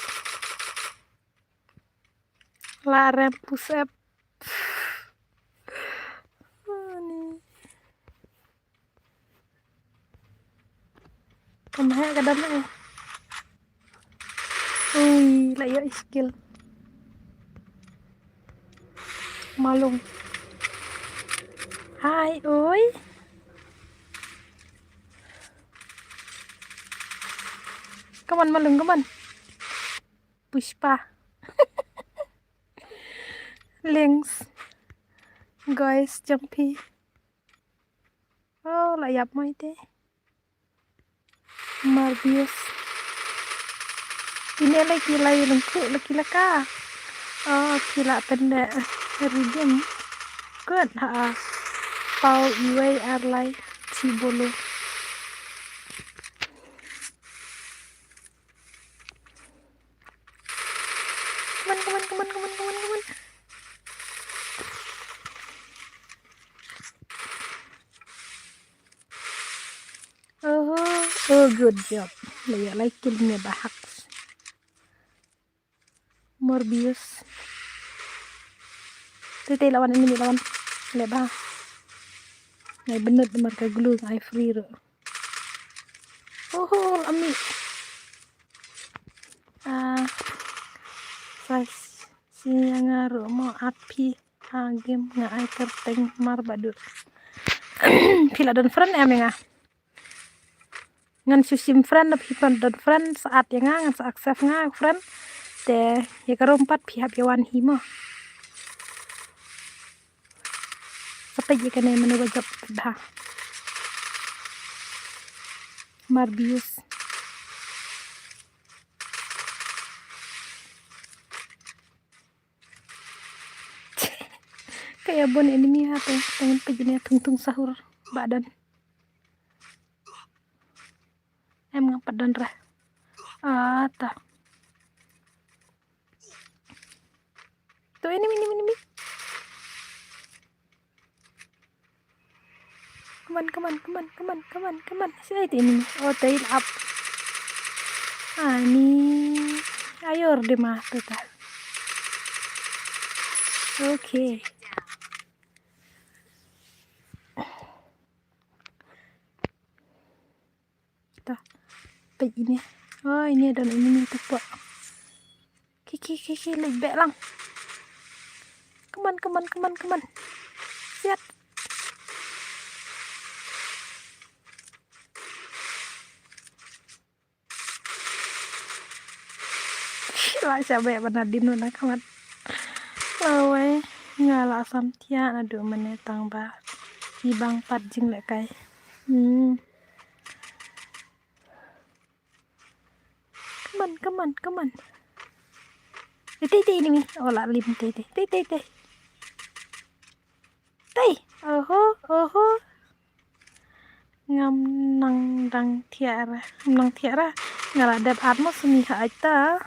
La rem pusep. Ani. Kam heh ka dam eh. Ui, la ïoh skill. Malung. Hai, ui. Come on, Malung, come on. Pushpa. Links. Guys, jump phi. Oh, la ïap mai te. Marbius. Kine la ki lai lengku la ki la ka. Oh, ki la pynda redeem. Good ha. Pau iwei ar lai chi bulu. Come on, come on, come on, come on, come on, come on. Oh, oh, good job. La ïa lai kill me ba hak. Morbius. Te te lawan ini lawan. Le ba. Ngai benut marka glue ngai free ro. Oh, ami. Ah, size. Siang nga ro mo api. Ha game nga ai kyrteng mar badut. Phi la don friend em ïa nga. Ngan shu shim friend, phi pyndonkam friend, sa add ïa nga, ngan sa accept nga friend. Te ïa ka rum pat phi hap ïa wan hi mo. Sa peit ïa kane mano ba jop bha. Marbius. Ka ïa bun enemy ha te, te ngan peit ïa thung thung sahur ba don. Em nga pat don re. Ah, ta. To enemy, enemy, enemy. Come on, come on, come on, come on, come on, come on. Side enemy. Oh, tail up. Ani. Ayor de ma to ta. Okay. Ta. Peit ine. Oh, ine don enemy tepok. Ki ki ki ki leit beh lang. Come on, come on, come on, come on. Siat. La sha beh bana din na khmat. Lawei nga la sam thiah naduh mynne tang ba i bang pat jinglehkai. Hmm. Come on, come on, come on. Tei tei tei ni mi. Oh la lim tei tei tei tei tei. Tei. Oho, oho. Ngam nang dang thiah ra. Ngam nang thiah ra. Nga la dep at mo sumi ha aita.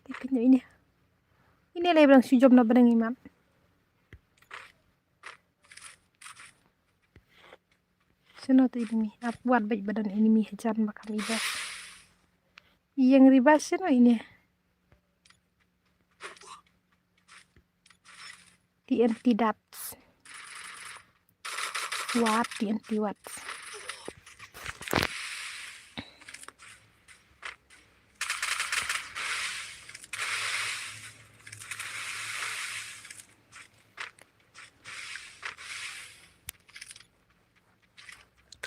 Tei tei ni. Ini le bang sujom na benang imat. Sino te enemy. Ap wat bait badan enemy hajan makam iba. Yang riba sino ini. T N T darts. Wat T N T wat.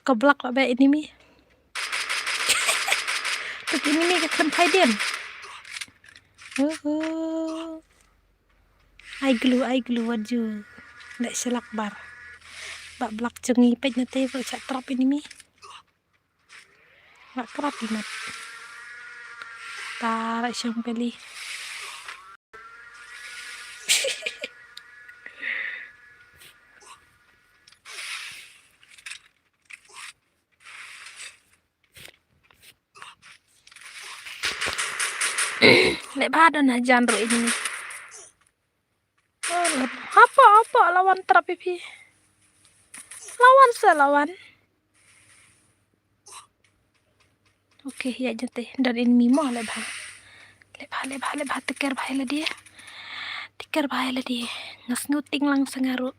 ka blak la ba enemy. Ka enemy ka khlem phai dien. Uhu. Ai glu, ai glu, wat ju leh shlak bar. Ba blak jong ngi peit na te ba cha trap enemy. Ba krap i mat. Tara shong kali. Leh ba don hajan ruh ini. Oh, leh ba. Hapoh, hapoh, lawan trap ïa phi. Lawan sa, lawan. Okay, ïa jete. Don enemy mo, leh ba. Leh ba, leh ba, leh ba, teker ba ïa lade. Teker ba ïa lade. Nga sngew ting lang sa nga ruh.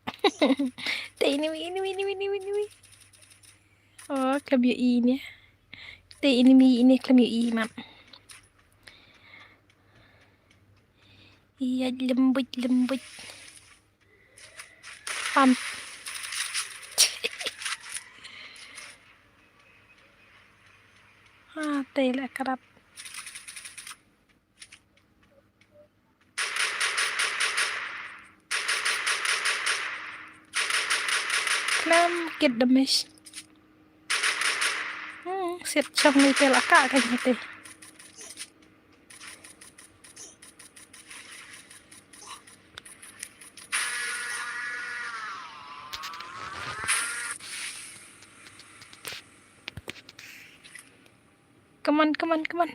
Te enemy, enemy, enemy, enemy, enemy. Oh, khlem ïohi ne. Te enemy ne khlem ïohi mat. Ïa lembut, lembut. Pam. Ha, te leh krap. Khlem kit damage. Hmm, siat chong ni te la ka kan te. Come on, come on, come on.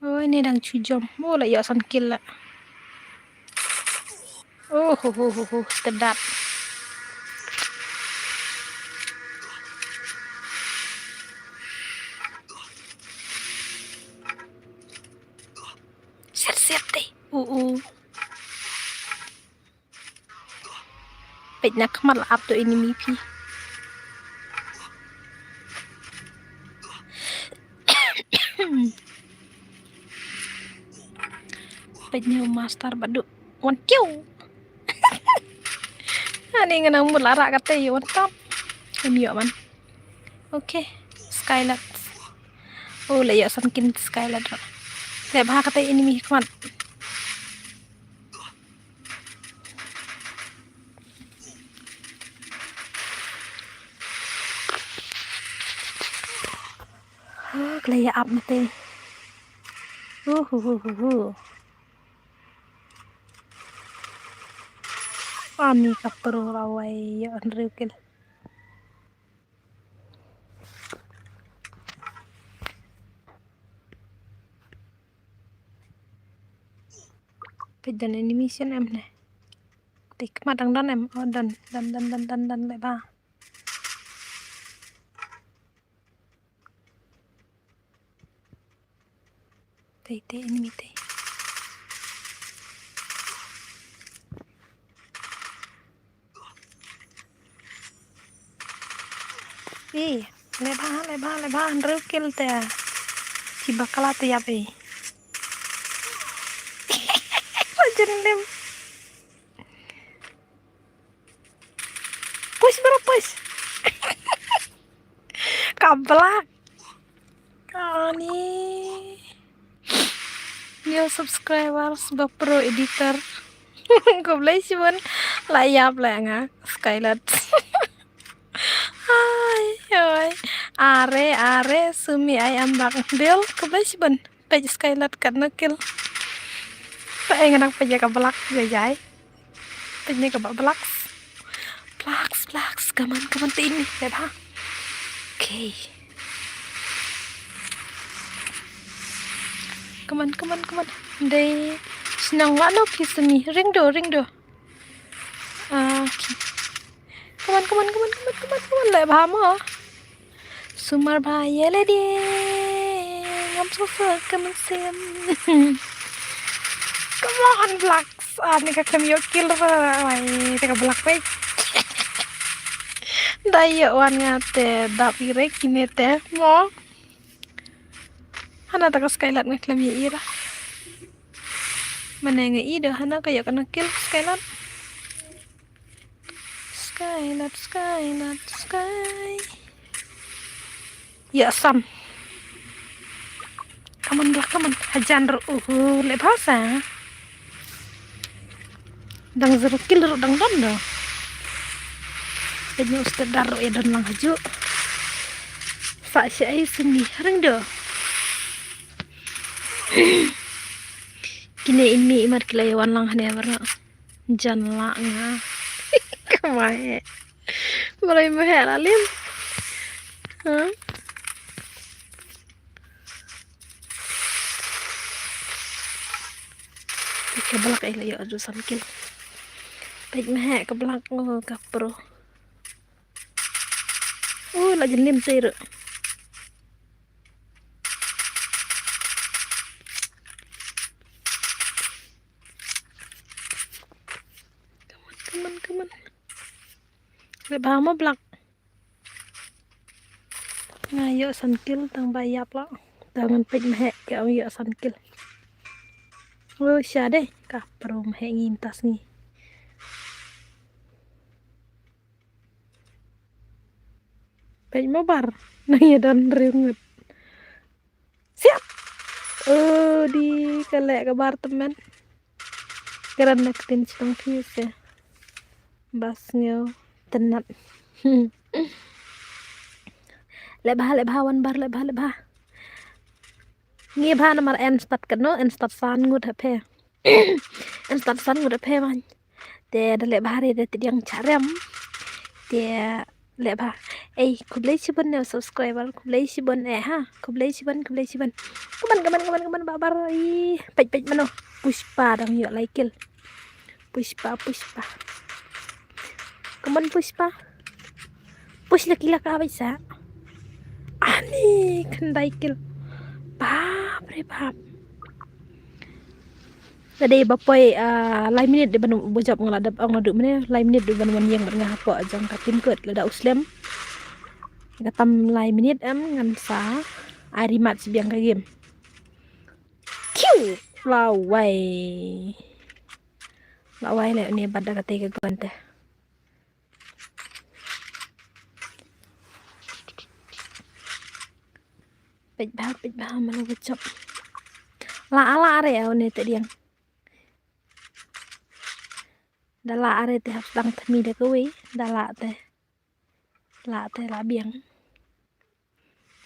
Oh, ini dang chu jom. Oh, la ïoh san kill la. Oh, ho, ho, ho, ho. Tedat. Siat, siat deh. Uh, uh. Peit na khmat la ap to enemy phi. Peit na master badu. Wan tiu. Ani nga nang mut la rak kata ïa wan tap. Wan ïoh man. Okay. Skylat. Oh, la ïoh san kill Skylat. Leh ba kata enemy khmat. Huh, ka la ïa ap mate. Huh, huh, huh, huh, huh. Ani ka pro la wai ïa hynriew kill. Peit don enemy shen em ne. Te khmat dang don em. Oh, don, don, don, leh ba. Te, te, enemy te. Ih, leh ba, leh ba, leh ba, hynriew kill te. Ki bakla te ïap ei. Sajen lem. Push, bro, push. Ka blak. Ani. New subscribers ba pro editor. Khublei shibun. La ïap la nga. Skylat. Ai, oi. Are, are, sumi ai am bak. Bill, khublei shibun. Peit Skylat katno kill. Peit nga nang peit ïa ka blak jai jai. Peit ne ka ba blak. Blak, blak, come on, come on, te ini, leh ba. Okay. Come on, come on, come on. Dei shnong la no phi sumi. Ring do, ring do. Okay. Come on, come on, come on, come on, come on, come on. Leh ba mo. Sumar ba ïa lade. Ngam soh soh ka mynsiem. Come on, Blacks. Ani ka khlem ïoh kill ra. Wai, te ka Black wei. Da ïoh wan nga te dap i re kine te mo. Hana ta ka Skylat nga khlem ïoh i ra. Mane nga i da hana ka ïoh ka na kill Skylat. Sky, lap sky, lap sky. Ïa san. Come on, Blak, come on. Hajan ruh, uhu, leh bha sa. Dang zero kill ruh dang don do. Peit noh u step dar ruh ïa don lang hajuh. Sa sha ai sini ring do. Kine i mih i mat ki la ïa wan lang hangne baroh. Jan lah nga. Ka ma heh. Balei ma heh la lim? Ha? Ka Blak ei la ïoh ju san kill. Peit ma heh ka Blak, oh, ka pro. Oh, la jin lim te ruh. Come on, come on, come on. Leh bha mo Blak. Nga ïoh san kill tang ba ïap la. Tang ngan peit ma heh ka ong ïoh san kill. Wo sha dei ka pro ma heh ngi mynta sngi. Peit mo bar. Nang ïa don riewngeit. Siap. Oh, di ka leh ka bar tymmen. Kren na ktien shnong phi se. Ba sngew tynnat. Leh bha, leh bha, wan bar, leh bha, leh bha. Ngi bha namar en stad katno, en stad san ngut ha phe. En stad san ngut ha phe man. Te da leh bha re te diang charem. Te leh bha. Ei, khublei shibun ne subscriber, khublei shibun eh ha. Khublei shibun, khublei shibun. Kaman, kaman, kaman, kaman, babar. Ih, peit, peit mano. Pushpa dang ïoh lai kill. Pushpa, Pushpa. Kaman Pushpa. Push la kila ka bai sa. Ani khyndai kill. Bap re bap. Lada ba poi, ah, lai minit dei ban bujop nga la dep ong la du mene lai minit dei ban wan ïeng bad nga hapoh jong ka team kut lada u slem. Ka tam lai minit em ngan sa ai rematch biang ka game. Kiu! Lawai. Lawai le ne bad da kate ka gun te. Peit bha, peit bha, mano ba jop. La ala are au ne te diang. Da la are te hap dang thmi da kawei, da la te. La te la biang.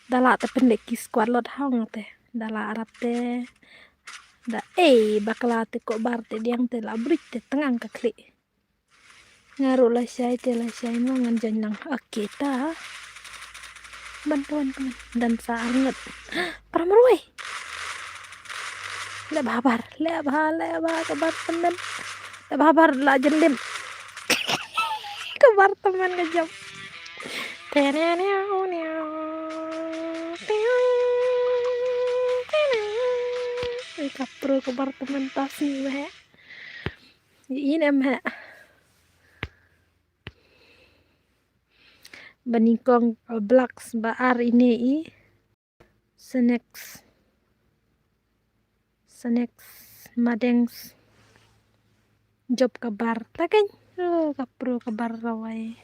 Da la te pynleh ki squad lot hong te. Da la arap te. Da ei bakla te ko bar te diang te la brit te tengang ka khlieh. Nga ruh lashai te lashai mo ngan join lang. Okay ta. Ban kawan kawan. Dan sa arngut. Para marwai. Leh bha bar, leh bha, leh bha ka bar tymmen. Leh bha bar la jin lim. Ka bar tymmen ka jam. Teneneo neo. Teneng, teneng. Ui ka pro ka bar tymmen tas ni weh. Ïa ine meh. Ba nyngkong, uh, Blacks, ba ar ine i. Snacks. Snacks, Madengs. Jop ka bar. Ta keiñ. Oh, ka pro ka bar rawai.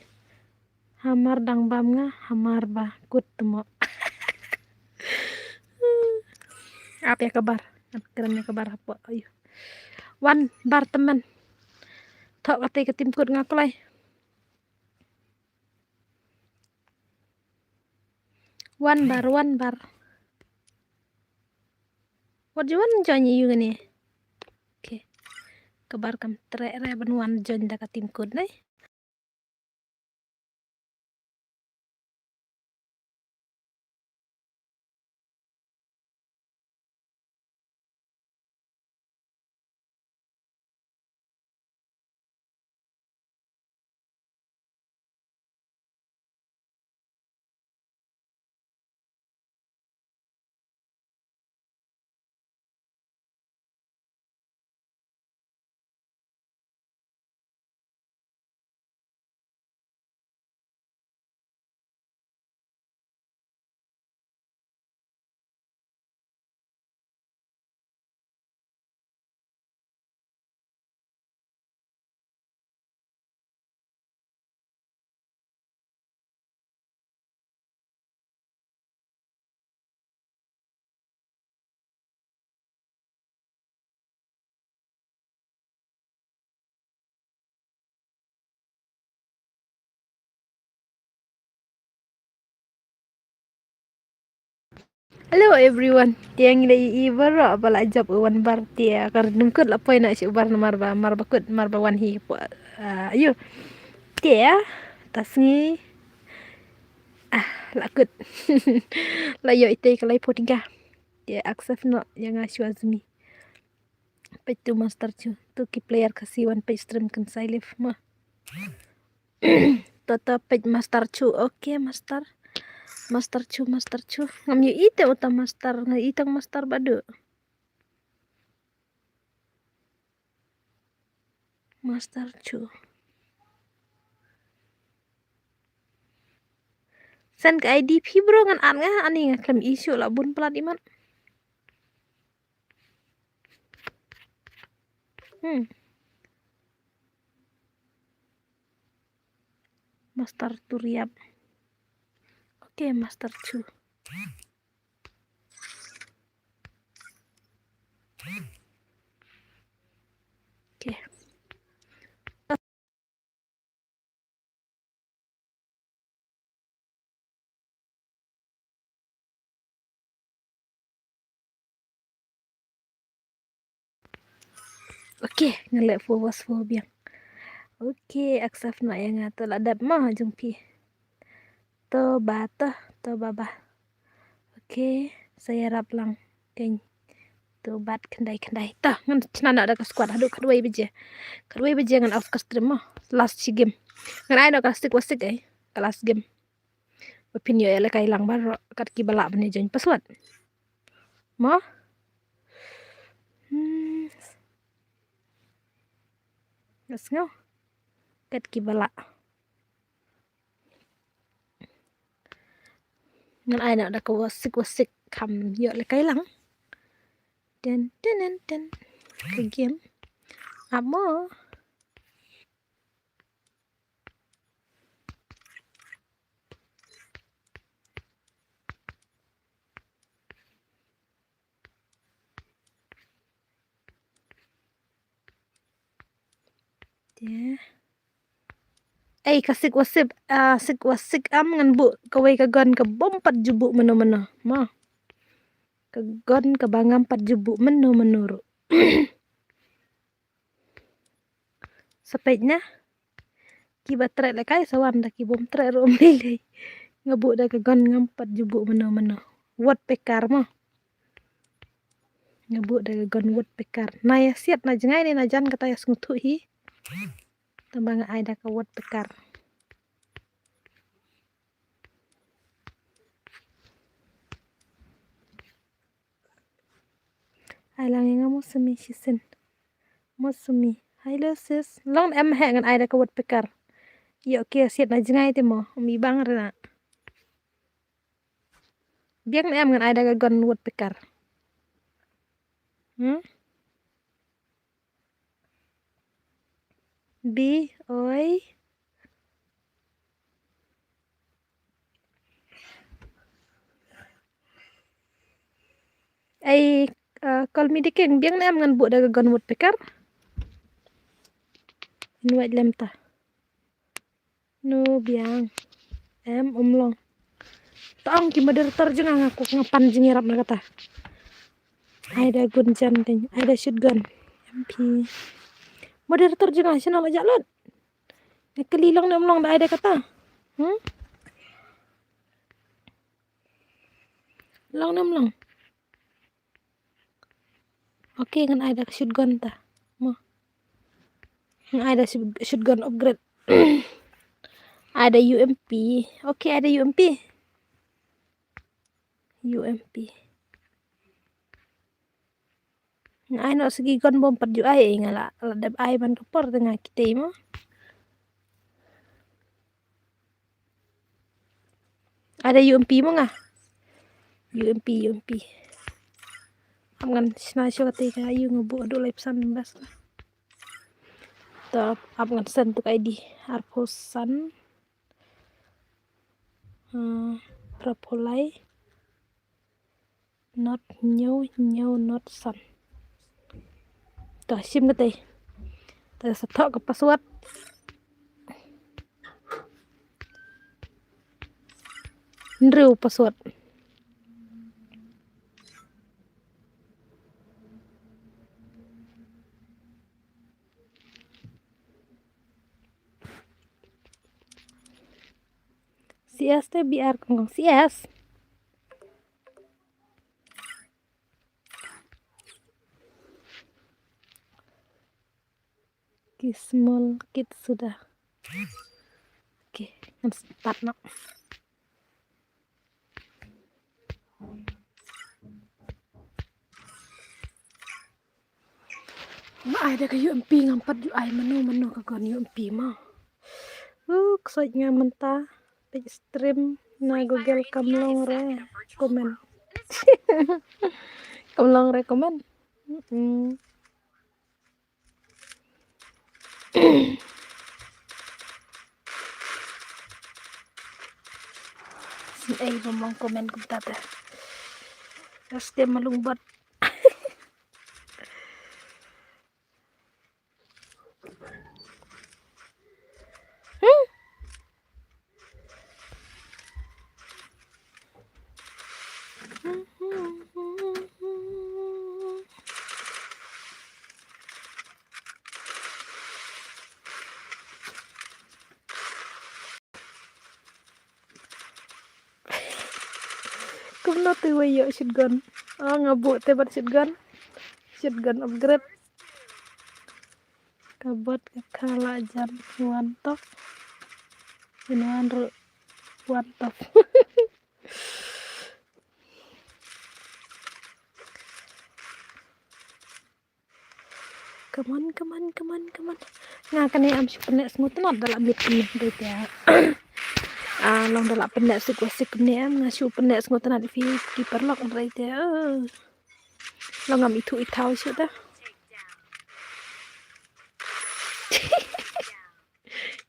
Hamar dang bam nga, hamar ba kut tmo. Ap ïa ka bar. Ap kren ïa ka bar hapoh. Ayo. Wan bar tymmen. Thok kate ka tim kut nga kloi. Wan bar, wan bar. Wat ju wan join ïa u kane. Okay. Ka bar kam treh re ban wan join da ka tim kut nai. Hello everyone. Te ngi la ïohi baroh ba la jop u wan bar te ka ridum kut la poi na shu bar namar ba mar ba kut mar ba wan hi po. Ah, ayo. Te ta sngi. Ah, la kut. La ïoh ite ka lai po tingka. Te accept noh ïa nga shu azmi. Peit tu Master Chu, tu ki player Khasi wan peit stream kan sai live ma. Tata peit Master Chu, okay Master. Master Chu, Master Chu. Ngam ïohi te uta Master, nga ïohi tang Master badu. Master Chu. Send ka I D phi bro ngan add nga, ani nga khlem issue la bun plat imat. Hmm. Master Turiap. Okay, Master Chu. Okay. Okay, ngan leh forward for biang. Okay, accept noh ïa nga, to la dep ma jong phi. To ba to, to ba ba. Okay, sa ïarap lang. Keng. To bat khyndai khyndai. To ngan chna noh da ka squad haduh khatwei baje. Khatwei baje ngan off ka stream mo. Last shi game. Ngan ai noh ka stick wa stick ai. Ka last game. Ba phin ïoh ïalehkai lang baroh kat kiba lah ban ïa join password. Mo? Hmm. Nga sngew kat kiba lah. Ngan ai noh da ka wa stick wa stick kham ïoh lehkai lang. Ten ten ten ten. Ka game. Amo. Te. Ei, ka sik wasip, ah, sik wasik am ngan buh kawei ka gun ka bym pat ju buh mano mano. Ma. Ka gun kaba ngam pat ju buh mano mano ruh. Sa peit na. Kiba treh lehkai sa wan da, ki bym treh ruh ym lei lei. Nga buh da ka gun ngam pat ju buh mano mano. Woodpecker mo. Nga buh da ka gun woodpecker. Na ïa siat na jngai ne na jan kata ïa sngewthuh hi. Tangba nga ai da ka woodpecker. Ai lang ïa nga Mosumi shisien. Mosumi. Hello sis. Long em heh, ngan ai da ka woodpecker. Ïoh ki siat na jngai te mo. Ym i bang re na. Biang ne em ngan ai da ka gun woodpecker. Hmm? Bi oi. Ei, eh, call me the king, biang ne em ngan buh da ka gun woodpecker. Invite lem ta. No biang. Em, ym long. Tang ki moderator jong nga, nga kwah nga pan jingïarap na kata. Ai da gun jan ding, ai da shotgun. M P. Moderator jong nga, shano la jah lut. Nga kylli long ne ym long da ai da kata. Hmm? Long ne ym long. Okay, ngan ai da ka shotgun ta. Mo. Ngan ai da shot-, shotgun upgrade. Ai da U M P. Okay, ai da U M P. U M P. Nga ai noh sa ki gun bym pat ju ai, nga la, la dep ai ban ka por te nga kitei mo. Ai da U M P mo nga. U M P, U M P. Ap ngan shna shuh kata ka ïu nga buh haduh laiphew san bas la. To ap ngan send tu ka I D. Arphew san. Hmm, arphew lai. Not hynñiew hynñiew not san. To shim kata. To sa thoh ka password. Hynriew password. C S te B R kong kong C S. Ki small kid suda. Okay, ngan start noh. Nga ai da ka U M P, ngam pat ju ai mano mano ka gon U M P ma. Uh, ksoit nga mynta. Page stream na Google kam long re comment. Kam long re comment. Mm-mm. Ei, bym long comment kumta te. Ras te malung bot. Kumno te wei ïoh shotgun. Ah, nga buh te bad shotgun. Shotgun upgrade. Ka bot ka khala jan wan tok. Jan wan ruh wan tok. Come on, come on, come on, come on. Nga kane am shu pynleh sngewtynnat da la miet ni dei te. Ah, long da la pynleh suk wa sik ne am nga shu pynleh sngewtynnat phi ki paralok dei te. Ah. Long am ithu ithaw shu ta.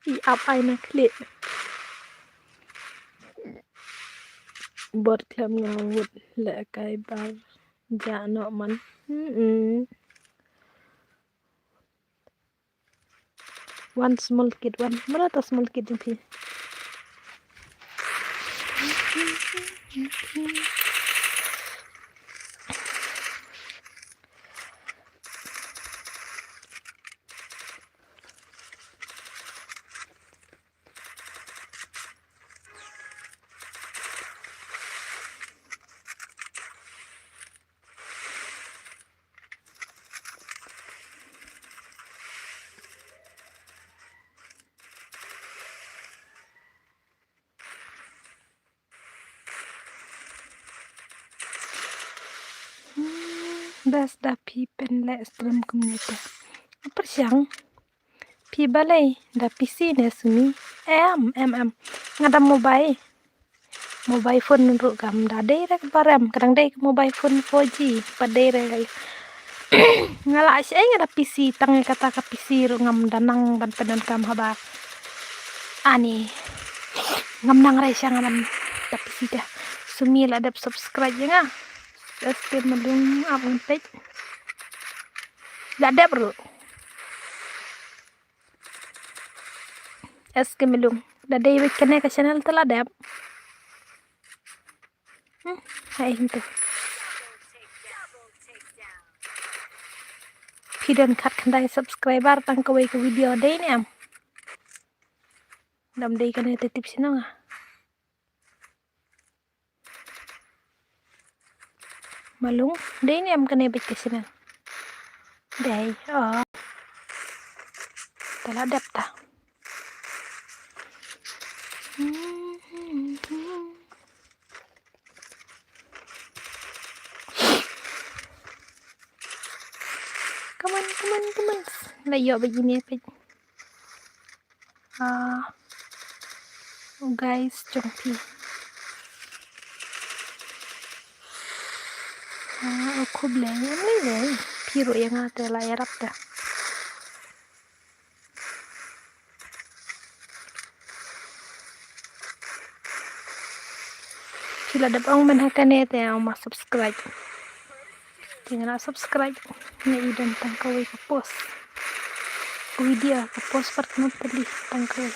I ap ai na khlieh. Bot khlem nga wut leh kai bar. Ja noh man. Mm-mm. One small kid, one. Mano ta small kid jong phi? Hmm, best da phi pynleh stream kumne te. Pyrshang. Phi balei da P C ne Sumi? Em, em, em. Nga da mobile. Mobile phone ruh kam da dei re ka barem, ka dang dei ka mobile phone four G, pat dei re. Nga la shai nga da P C, tang kata ka P C ruh ngam da nang ban pyndonkam haba. Ani. Ngam nang re sha nga ban da P C te. Sumi la dep subscribe ïa nga. S K Malung ap ngan peit. La dep ruh. S K Malung. Da dei bad kane ka channel te la dep. Hmm, hai hynte. Phi don khatkhyndai subscriber tang kawei ka video dei ne em? Dam dei kane te tip shnong ah. Malung, dei ne em kane bad ka channel? Dei, oh. Te la dep ta. Come on, come on, come on. La ïoh bad ine peit. Ah, u guys jong phi. Ah, u khublei, ym lei lei. Phi ruh ïa nga te la ïarap te. Phi la dep ong mynta kane te ong ma subscribe. Te nga la subscribe. Nga i don tang kawei ka post. Video ka post pat kano tylli tang kawei.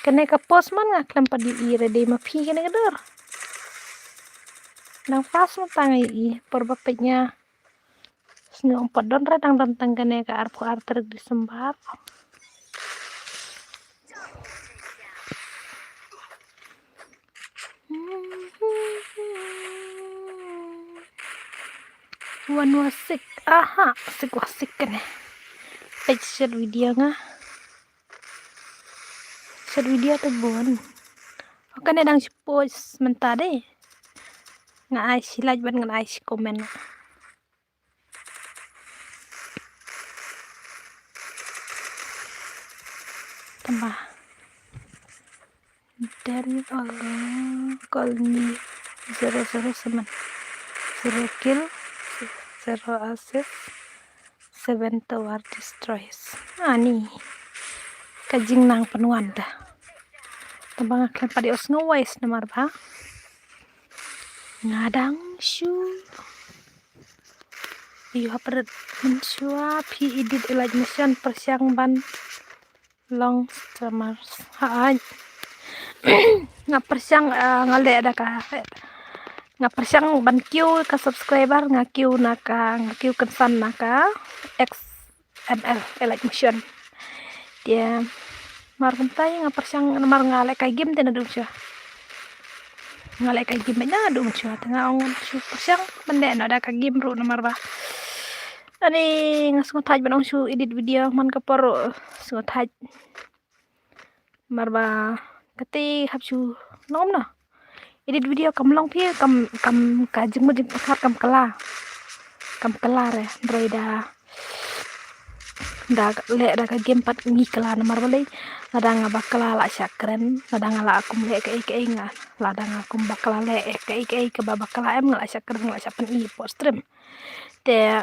Kane ka post man nga khlem pat ïohi re dei ma phi kane ka dur. Nang first mynta nga ïohi por ba peit nga. Sngewbha don re dang don tang kane ka arphew ar tarik December. Wan Wasik. Aha, sik Wasik kane. Peit short video nga. Short video te bun. O kane dang shu post mynta de. Nga ai shi like bad nga ai shi comment. Tamba. Daniel Olo, Colony zero zero seven. Zero kill, zero assist, seven tower destroys. Ani. Ka jingnang pynwan ta. Tamba nga khlem pat ïohsngew voice namar ba nga dang shu Ïoh hapdeng mynshuwa phi edit Elite Mission pyrshang ban long streamers. Hooid. Nga pyrshang, eh, nga leh da ka, nga pyrshang ban kiew ka subscriber, nga kiew na ka, nga kiew kynsan na ka X M L, Elite Mission. Te mar kumta nga pyrshang, mar nga lehkai game te naduh mynshuwa. Nga lehkai game beit naduh mynshuwa te nga ong shu pyrshang ban leh noh da ka game ruh namar ba ani nga sngewthait ban ong shu edit video man ka por ruh sngewthait. Mar ba kata hap shu long kumno. Edit video kam long phi, kam, kam ka jingmut jingpyrkhat kam kylla. Kam kylla re, hynrei da, da leh da ka game pat ngi kylla namar balei. Lada nga bakla la shah kren, lada nga la kum leh kaei kaei nga, lada nga kum bakla leh kaei kaei kaba bakla em nga la shah kren, nga la shah pyni hapoh stream. Te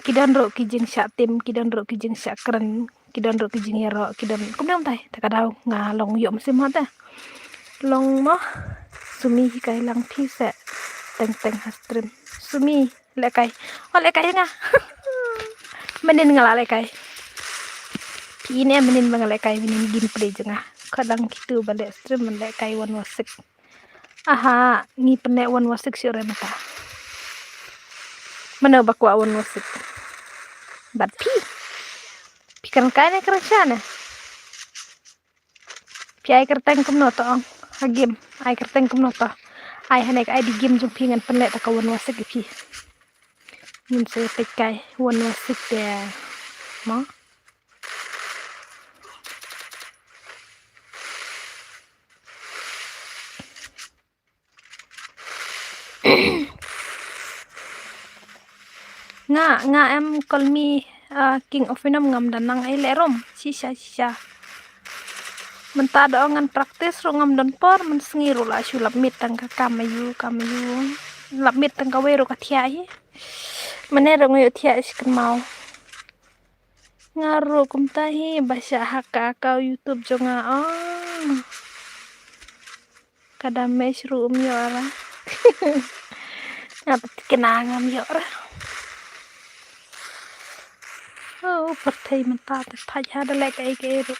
ki don ruh ki jingshah tim, ki don ruh ki jingshah kren, ki don ruh ki jingïaroh, ki don kumne kumtai. Te ka daw nga long ïoh mynsiem ha te. Long mo, sumi hikai lang phi se teng teng ha stream. Sumi lehkai. O lehkai nga. Mynnin nga la lehkai. Phi i ne mynnin ba nga lehkai, mynnin gameplay jong nga. Ka dang kitu ba leh stream ban lehkai Wan Wasik. Aha, ngi pynleh Wan Wasik shuh re mynta. Mano ba kwah Wan Wasik? Bad phi. Phi kren kai ne kren sha ne? Phi ai kyrteng kumno to ong? Ha game. Ai kyrteng kumno to? Ai hane ka I D game jong phi ngan pynleh ta ka Wan Wasik ïa phi. Ngin sa peit kai Wan Wasik te. Mo? Nga, nga em call me, ah, King of Venom ngam da nang ei leh rom. Shisha, shisha. Mynta da ong ngan practice ruh ngam don por, mynsngi ruh la shu lap miet tang ka kam aïu, kam aïu. Lap miet tang kawei ruh ka thiah hi. Mane ruh nga ïoh thiah shi kynmaw. Nga ruh kumta hi ba shah hack ka account YouTube jong nga. Oh. Ka damage ruh um ïoh ra. Nga pat kena ngam ïoh ra. Oh, pyrthei mynta te thait ha da leh kaei kaei ruh.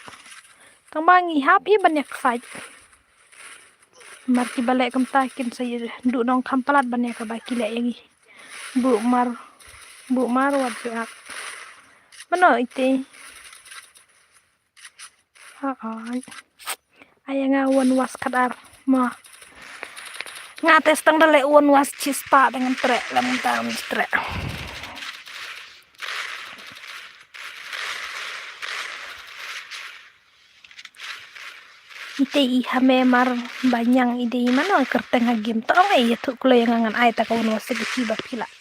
Tang ba ngi hap hi ban ïa ksaid. Mar kiba leh kumta kin sa ïa duh nongkham palat ban ïa kaba ki leh ïa ngi. Buh mar, buh mar wat ju ak. Mano ite. Ha ai. Ai nga Wan Was khatar. Ma. Nga te stang da leh Wan Was chi spah te ngan treh, lem tam treh. Ite i ha me mar ba ñiang i dei mano kyrteng ha game to ong ei ïathuh kloi ïa nga ngan ai ta ka Wan Wasik ïa phi ba phi lah.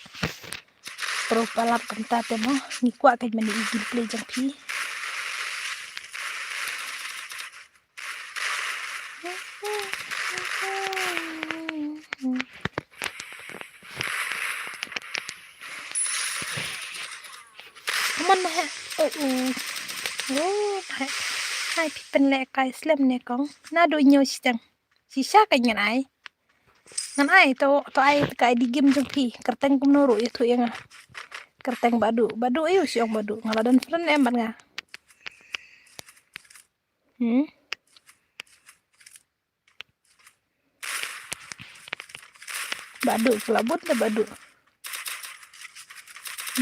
Pro palat kumta te mo ngi kwah ka mani i gameplay jong phi. Mon he. Oh, oh. Oh, he. Hai phi pynleh kai slem ne kong. Naduh ñiew shiteng. Shisha ka ngan ai. Ngan ai to, to ai ka I D game jong phi. Kyrteng kumno ruh ïathuh ïa nga. Kyrteng Badu. Badu ayu shi ong Badu. Nga la don friend em bad nga. Hmm. Badu pula bun da badu.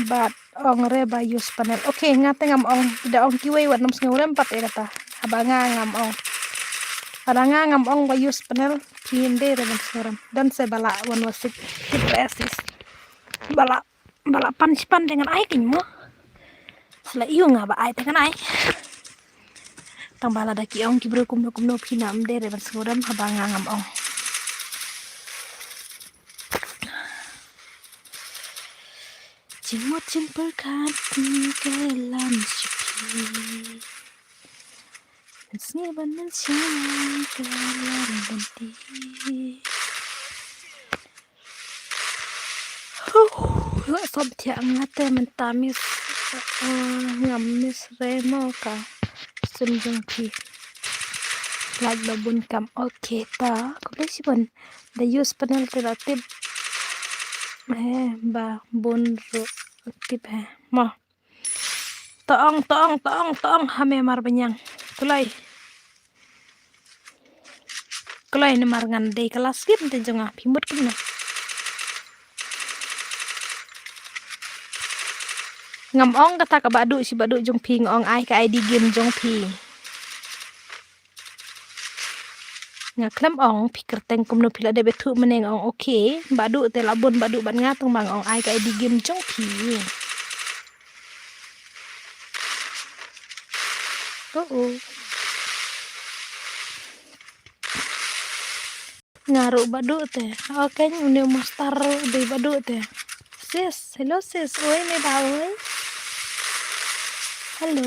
Bad ong re ba use panel. Okay, nga te ngam ong, da ong kiwei wat nam sngewrem pat ïa kata. Haba nga ngam ong. Haba nga ngam ong ba use panel, ki hynde re nam sngewrem. Dan se bala Wan Wasik. Hit assist. Bala. Ba la pan shi pan te ngan ai keiñ mo. Sla ïoh nga ba ai te ngan ai. Tang ba lada ki ong ki briew kumno kumno phi na ym dei re ban sngewdem haba nga ngam ong. Jingmut jingpyrkhat ka lam sha phi. Mynsngi ban mynsiem ka lam ban ti. Huh, nga sop thiah nga te mynta miss, eh, ngam miss re mo ka sim jong phi. Like ba bun kam. Okay ta, khublei shibun. Da use panel te la tip. Eh, ba bun ruh tip eh. Mo. Tong, tong, tong, tong, ha me mar banyang. Kulai. Kulai namar ngan dei ka last game te jong nga, phi mut kumno. Ngam ong kata ka Bah Duh, shi Bah Duh jong phi, nga ong ai ka I D game jong phi. Nga khlem ong phi kyrteng kumno, phi la dep ithuh mynne nga ong okay. Bah Duh te la bun Bah Duh bad nga, tang ba nga ong ai ka I D game jong phi. Oh, oh. Nga ruh Bah Duh te. Okay, une u master ruh dei Bah Duh te. Sis, hello sis. Oi, ne ba oi. Hello.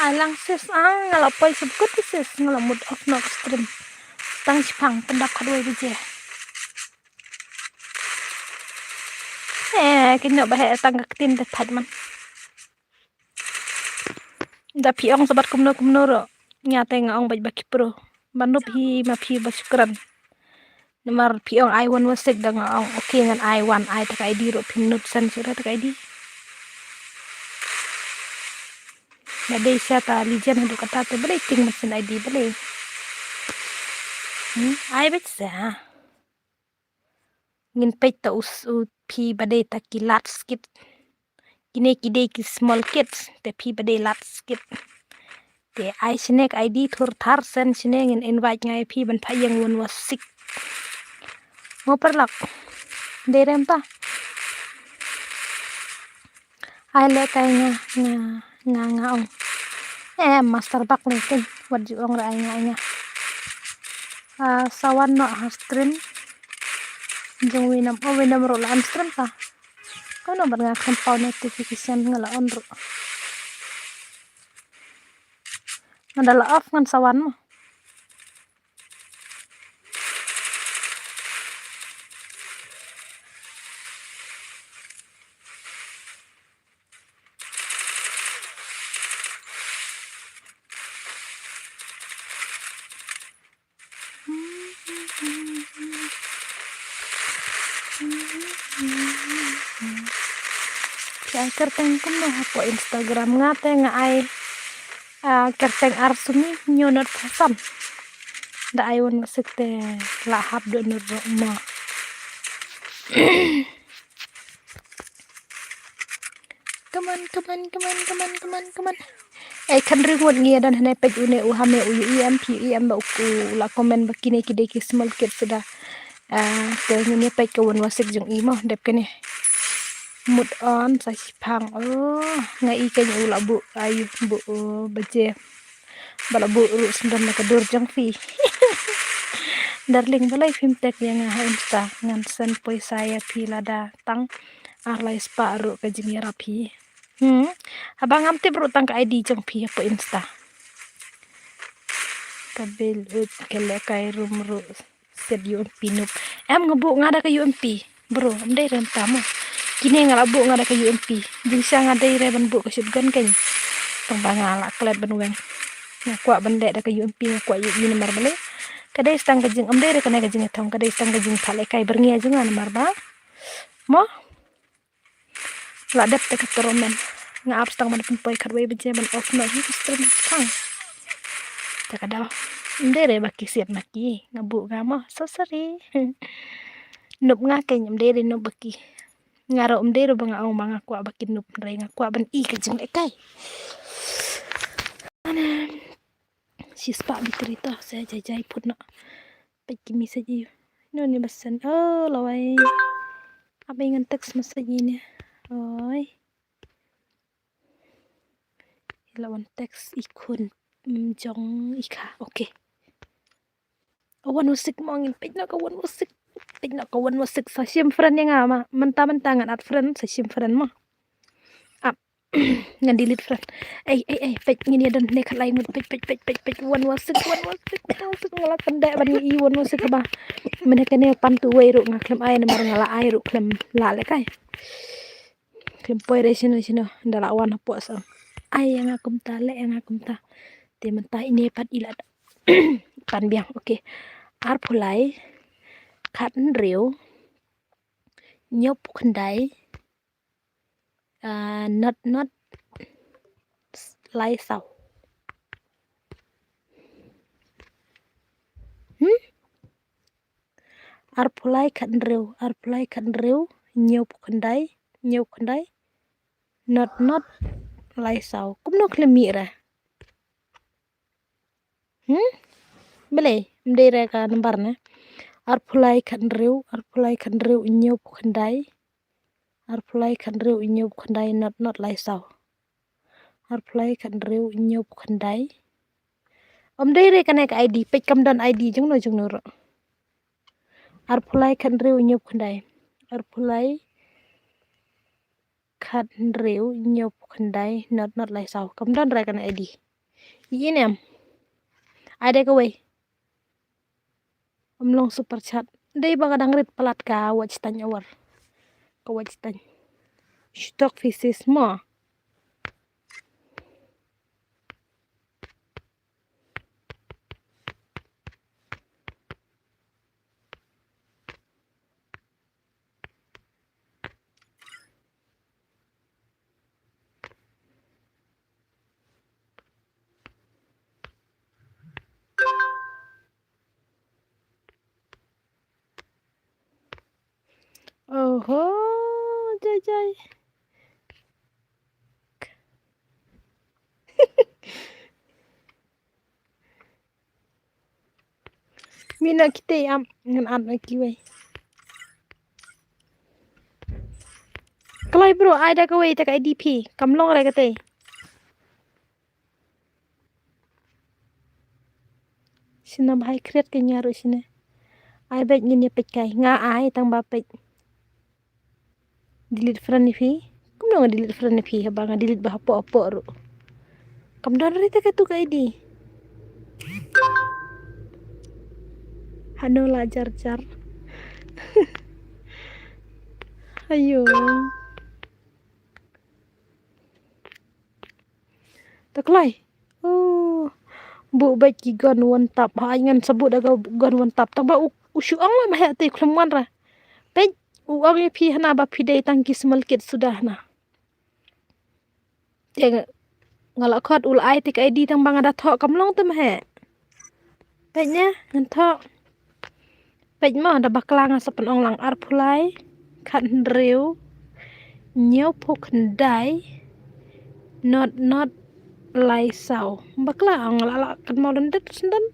Ai lang sis, ah, nga la poi sha kut sis, nga la mut off noh ka stream. Tang shipang pyndap khatwei baje. Eh, kino ba heh tang ka ktien te phat man. Da phi ong sa bad kumno kumno ruh, nga te nga ong bad ba ki pro. Ba nup hi ma phi ba shukran. Namar phi ong ai wan wasik, da nga ong okay, ngan ai wan, ai ta ka I D ruh phin nud sen shuh ta ka I D. Ba dei sha ta legend haduh katta te balei ting mynsiem I D balei. Hmm, ai beit sa. Ngin peit ta u s-, u phi ba dei ta ki large kit. Kine ki dei ki small kids, te phi ba dei large kit. Te ai shane ka I D thur thar sen shane, ngin invite nga ïa phi ban phah ïeng wan wasik. Mo paralok. Dei rem ta. Ai le kai nga, nga, nga, nga ong. Eh, master bak le ken. Wat ju ong re ai nga, ai nga. Ah, sa wan noh ha stream. Jong Winam, oh, Winam ruh la on stream ka. Kano bad nga khlem pau notification, nga la on ruh. Nga da la off ngan sa wan mo. Phi ai kyrteng kumno hapoh Instagram? Nga te nga ai, ah, kyrteng Arsumi Hynñiewnohtphra san. Da ai wan wasik te la hap dohnud ruh mo. Come on, come on, come on, come on, come on, come on. Ei, khan ring wat ngi don hane peit une u hame u ïohi em, phi ïohi em ba u, u la comment ba kine ki dei ki small kids da. Ah, te ngin ïa peit ka wan wasik jong i mo, dep kane. Mut on sa shiphang. Oh, nga i kane u la buh, ai, buh, oh, baje. Ba la buh ruh syndon na ka dur jong phi. Darling, balei phim tag ïa nga ha Insta, ngan send poisa ïa phi lada tang ar lai spah ruh ka jingïarap hi. Hmm. Haba ngam tip ruh tang ka I D jong phi hapoh Insta. Ka bill ut ka lehkai rum ruh. Set U M P nup. Em nga buh nga da ka U M P. Bro, em dei rem tamo. Kine nga la buh nga da ka U M P. Jingshisha nga dei re ban buh ka shotgun kein. Tang ba nga la klet ban weng. Nga kwah ban leh da ka U M P, nga kwah ïa i namar balei. Ka dei stang ka jing, em dei re kane ka jingïathong, ka dei stang ka jingphalehkai byrngia jong nga namar ba. Mo? La dep te ka tournament. Nga ap stang ban pynpoi khatwei baje ban off noh hi ka stream tang. Te ka daw. Ym dei re ba ki siat ma ki, nga buh nga mo, so sorry. Nup nga kein ym dei re nup ba ki. Nga ruh ym dei re ba nga ong ba nga kwah ba ki nup, hynrei nga kwah ban i ka jingleh kai. Shi spah battery to, sa jai jai phut noh. Peit ki message ïa u. No ni ba send. Oh, lawei. Ap ei ngan text message ïa ine. Oi. I la wan text i khun, mm, jong i kha. Okay. Ka one oh six mo, ngin peit noh ka one oh six. Peit noh ka one oh six. Sa shim friend ïa nga ma. Mynta mynta ngan add friend, sa shim friend mo. Ap. Ngan delete friend. Ei, ei, ei, peit, ngin ïa don ne khatlai ngut, peit, peit, peit, peit, peit, one one six, one one six, one one six, nga la kyndit ban ïa i one one six ba. Mynne kane pan tu wei ruh nga khlem ai namar nga la ai ruh khlem lah lehkai. Khlem poi re shano shano, ynda la wan hapoh sa. Ai ïa nga kumta, leh ïa nga kumta. Te mynta ine pat i la pan biang, okay. Arphew lai, khathynriew, hynñiewphew khyndai, ah, not, not, lai saw. Hmm? Arphew lai khathynriew, arphew lai khathynriew, hynñiewphew khyndai, hynñiewphew khyndai, not, not, lai saw. Kumno khlem mih re? Hmm? Balei, ym dei re ka number ne? Arphew lai khathynriew, arphew lai khathynriew, hynñiewphew khyndai. Arphew lai khathynriew, hynñiewphew khyndai, not, not, lai saw. Arphew lai khathynriew, hynñiewphew khyndai. Ym dei re kane ka I D, peit kam don I D jongno jongno ruh. Arphew lai khathynriew, hynñiewphew khyndai. Arphew lai khathynriew, hynñiewphew khyndai, not, not, lai saw. Kam don re kane I D. Ïa ine em? Ai dei kawei. Ym long super chat. Dei ba ka dang rit palat ka watch time hour. Ka watch time. Shu tok phi sis mo. Oho, jai jai. Mina kita am ngan an lagi wei. Kloi bro, ai da kawei ta ka I D phi. Kam long re kata. Sina bhai create ka nya ruh sina. Ai bad ngin ïa peit kai. Nga ai tang ba peit. Delete friend ïa phi. Kumno nga delete friend ïa phi haba nga delete ba hapoh hapoh ruh. Kam don re ta katu ka I D. Hano la jar jar. Ayo. Ta kloi. Oh. Buh bad ki gun one tap. Ha ngan sa buh da ka gun one tap. Tang ba u, u shu ong la ma heh te khlem wan ra. Peit u ong ïa phi hana ba phi dei tang ki small kid suda hana. Te nga, nga la khot u la ai te ka I D tang ba nga da thoh kam long te ma heh. Peit ne ngan thoh. Peit mo da bakla nga sa pynong lang arphew lai, khathynriew, hynñiewphew khyndai, not not, lai saw. Bakla nga la lah kynmaw dang dep sendon.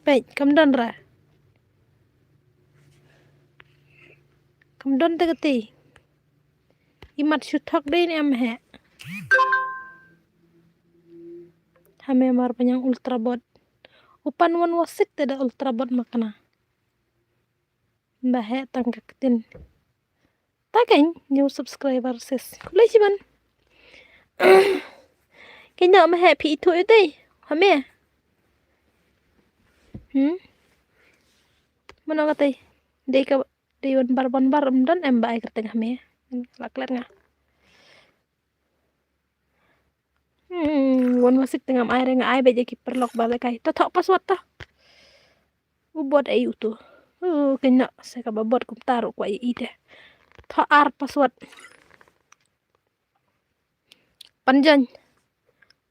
Peit kam don ra. Kam don te kati. Imat shu thok dei ne em heh. Hame mar panyang ultra bot. U pan wan wasik te da ultra bot makna. Ba heh tang ka ktin. Ta kein new subscriber sis. Khublei shibun. Kein da ma heh phi ithuh ïa te. Hame. Hmm. Mano kata. Dei ka Dei wan bar wan bar ym don em ba ai kyrteng hame. La klet nga. Hmm, wan wasik te ngam ai re nga ai bad ïa ki paralok ba lehkai. Ta thoh password ta. U bot ei utu. Uh, kynnoh se kaba bot kumta ruh kwah ïa i te. Thoh ar password. Panjan.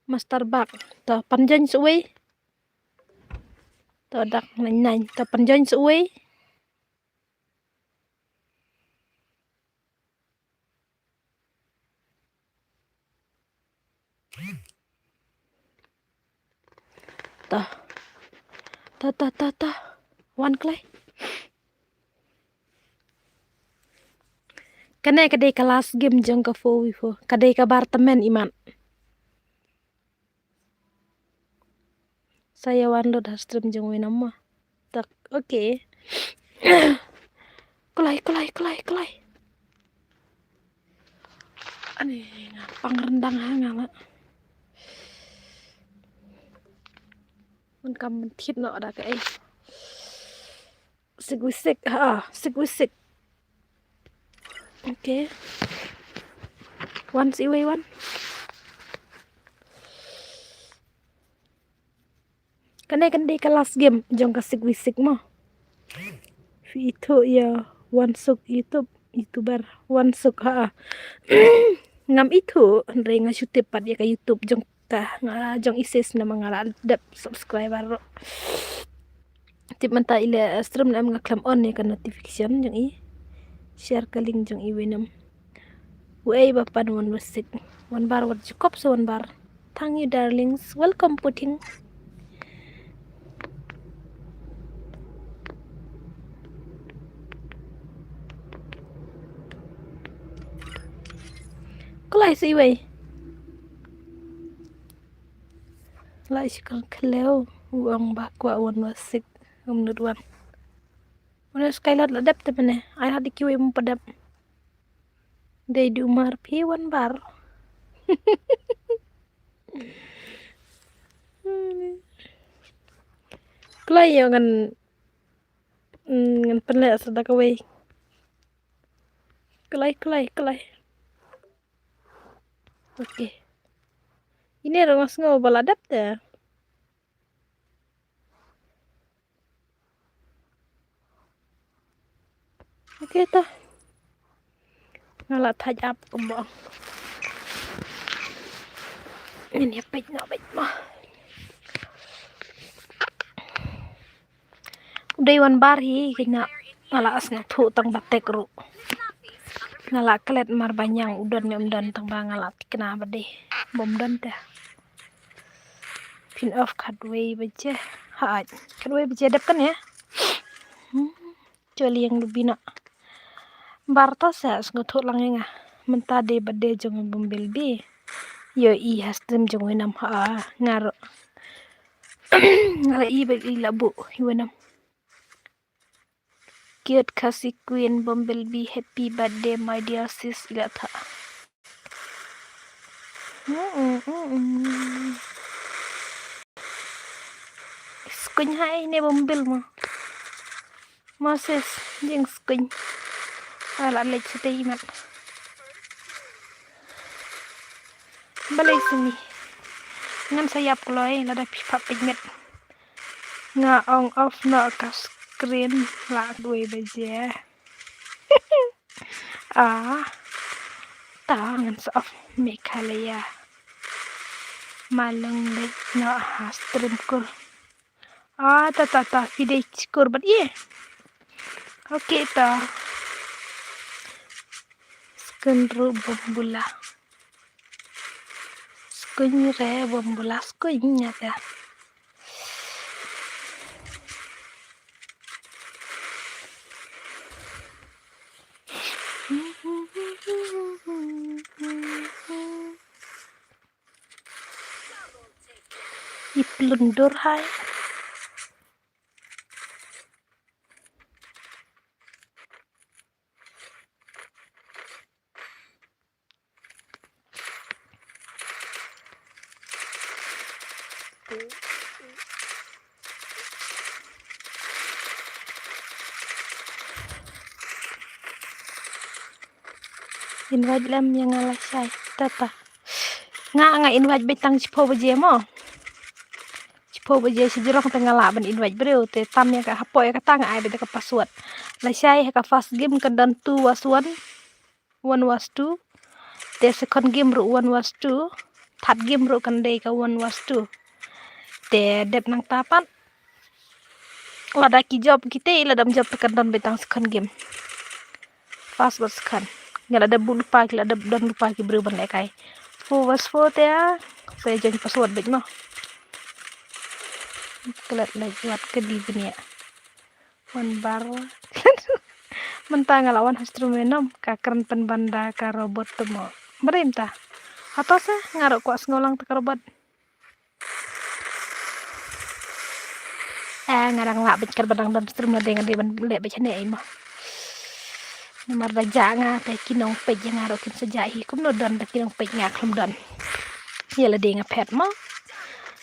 Master bak. Ta panjan suwei. To dak nine nine. To pynjoin sa uwei. To. To, to, to, to. Wan kloi. Kane ka dei ka last game jong ka four v four. Ka dei ka bar tymmen imat. Sa ïa wan lut ha stream jong Winam mo. Tak, okay. Kloi, kloi, kloi, kloi. Ani nga pang rendang ha nga la. Mun kam mun thit no ada ka ei. Sik wi sik, ha, sik wi sik. Okay. Wan sa iwei wan. Kane kan dei ka last game jong ka sik wi sik mo. Phi ithuh ïa Wan Suk YouTube, YouTuber Wan Suk ha. Ngam ithuh, hynrei nga shu tip pat ïa ka YouTube jong ka, nga jong i sis namar nga la dep subscriber ruh. Tip mynta i la stream ne em, nga khlem on ïa ka notification jong i. Share ka link jong i Winam. Wei ba pan Wan Wasik. Wan Bar wat jukop sa Wan Bar. Thank you darlings. Welcome puting. Kloi sa iwei. Lai shi kong khlem u ong ba kwah Wan Wasik. Um nut wan. Wan Skylar la dep te mene. Ai la dei kiwei mo pa dep. Dei du mar phi Wan Bar. Kloi ïa ngan, mm, ngan pynleh sa da kawei. Kloi, kloi, kloi. Okay. Ine ruh nga sngew ba la dep te. Okay ta. Nga la thait ap kumba ong. Ngin ïa peit noh beit mo. U dei Wan Bar hi kine, nga la sngewthuh tang ba tek ruh. Nga la klet mar ba ñiang u don ne um don, tang ba nga la thikna ba dei bym don te. Phin off khatwei baje. Hait, khatwei baje dep kan ïa. Hmm, jolly ïa nga lubina. Bar ta sa sngewthuh lang ïa nga. Mynta dei birthday jong Bumblebee. Ïohi ha stream jong Winam ha nga ruh. Nga la i ba i la buh i Winam. Cute Khasi Queen Bumblebee, happy birthday my dear sis, i la thah. Mm, mm, mm, mm. Skuñ ha ine Bumble mo. Moses, jing skuñ. Ala leit sa te imat. Balei sini. Ngan sa ïap kloi lada phi pap pynmet. Nga ong off noh ka screen la dui baje. Ah, ta ngan sa off Meghalaya. Malung leit noh ha stream kur. Ah, ta, ta, ta, phi dei chikur bad ïa. Okay, ta. Skuñ ruh bym bula. Skuñ re bym bula, skuñ ïa ta. I plundur hai. Invite lem ïa nga lashai. Tata. Nga, nga invite beit tang shiphew baje mo. Shiphew baje shajrong te nga lah ban invite briew te tam ïa ka hapoh ïa kata nga ai beit ka password. Lashai ha ka first game ka don two was one, one was two. Te second game ruh one was two. Third game ruh kan dei ka one was two. Te dep nangta pat. Lada ki jop kite, lada ym jop te kan don beit tang second game. First bad second. Nga lada bud lypa ki, lada don lypa ki briew ban lehkai. Four versus four te, sa ïa join password beit mo. Klet leit wat kylli bniah. Wan bar. Mynta nga la wan ha stream nom, ka kren pynban da ka robot te mo. Brim ta. Hato sa nga ruh kwah sngew lang te ka robot. Eh, nga dang lah beit kyrpad dang don stream lade nga dei ban leh beit hangne ei mo. Namar da jah nga te ki nongpeit ïa nga ruh kin sa jah hi, kumno don da ki nongpeit nga khlem don. Ïa lade nga phet mo.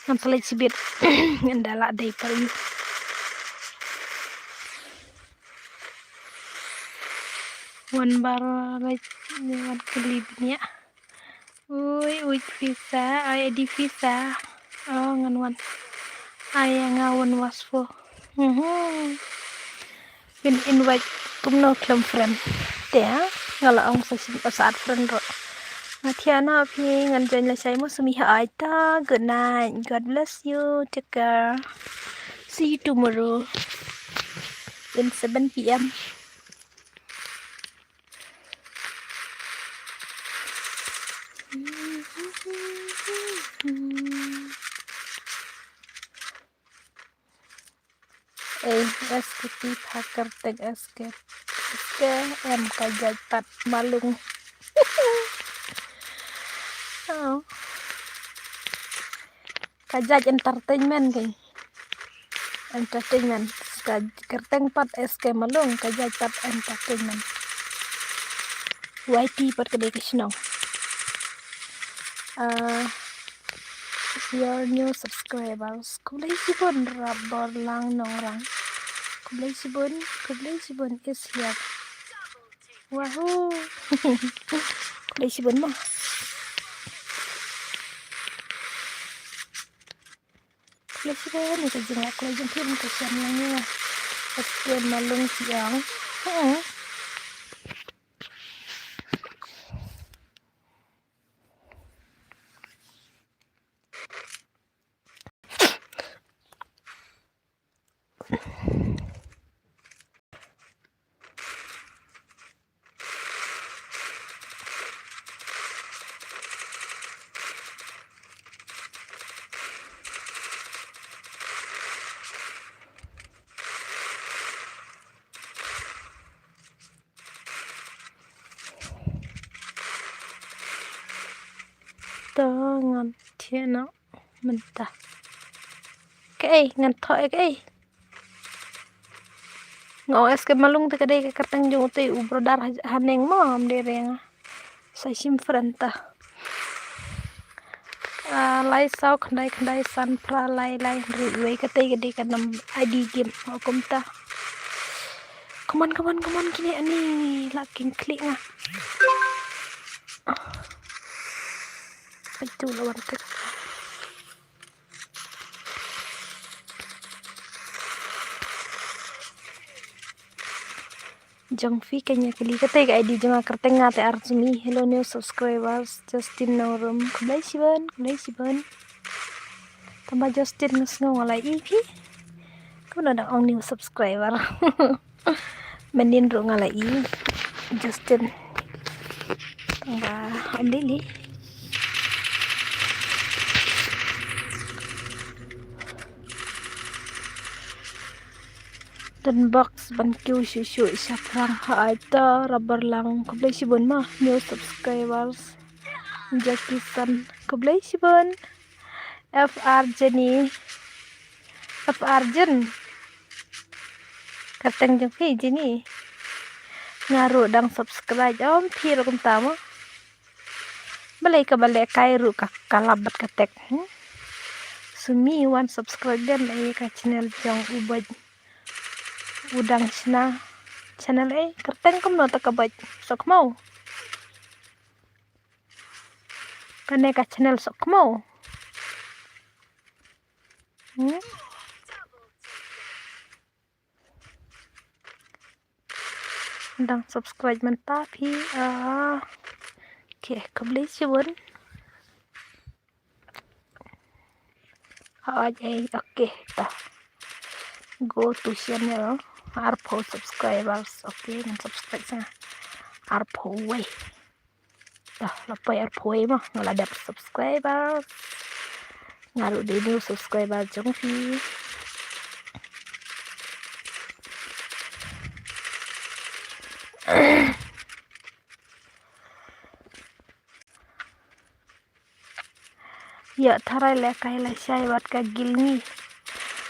Ngam sa leit shibit. Ngan da lah dei par ïa. Wan bar leit wan kylli bniah. Ui, ui, pisa, ai, di pisa. Oh, ngan wan. Ai, nga wan was fo. Mhm. Phin invite kumno khlem friend. Te, ha? Nga la ong sa shim, sa add friend ruh. Nga thiah noh phi, ngan join lashai mo, sumi ha ai ta. Good night. God bless you. Take care. See you tomorrow in seven P M. Eh, S K P pha kyrteng S K. S K em ka jait pat malung. Oh. Ka jait entertainment kai. Entertainment. Ka kyrteng pat S K Malung, ka jait pat entertainment. Y T pat ka dei ka shnong. Ah, your new subscribers. Khublei shibun Raborlang Nongrang. Khublei shibun, khublei shibun is here. Wahoo. Khublei shibun mo. Khublei shibun ïa ka jingleh, khublei jong phi ban kyrshan lang ïa nga. Ka skem malung siang. Hmm. To ngan thiah noh mynta. Kaei ngan thoh ïa kaei? Nga ong S K Malung te ka dei ka kyrteng jong utei u brother ha, haneng mo, ym dei re nga. Sa shim friend ta. Ah, lai saw khyndai khyndai san phra lai lai hynriew wei, katei ka dei ka nam I D game. Nga kumta. Come on, come on, come on, kine ani la king click nga. Peit tu la wan tek. Jong phi ka ïa kylli katei ka I D jong nga, kyrteng nga te Arsumi. Hello new subscribers, Justin Nongrum. Khublei shibun, khublei shibun. Tang ba Justin nga sngew nga la ïohi phi. Kumno dang ong new subscriber. Mynnin ruh nga la ïohi Justin. Tang ba ym lei lei. Don box ban kiew shuh shuh shaphrang ha ai ta Raborlang. Khublei shibun ma new subscribers. Jackie San. Khublei shibun. F R Jenny. F R Jen. Kyrteng jong phi Jenny. Nga ruh dang subscribe ym phi ruh kumta mo. Balei ka ba lehkai ruh ka kalap bad ka tek. Hmm? Sumi wan subscribe den ei ka channel jong u bad u dang shna channel ei kyrteng kumno ta ka bad sok mo. Kane ka channel sok mo. Hmm? Dang subscribe mynta phi. Ah. Okay, khublei shibun. Ai, okay, ta. Go to channel, arphew subscribers. Okay, ngan subscribe sa nga. Arphew wei. Dah la poi arphew wei mo, nga la dep subscribers. Nga ruh dei new subscriber jong phi. Ïa tharai lehkai lashai wat ka gil ngi.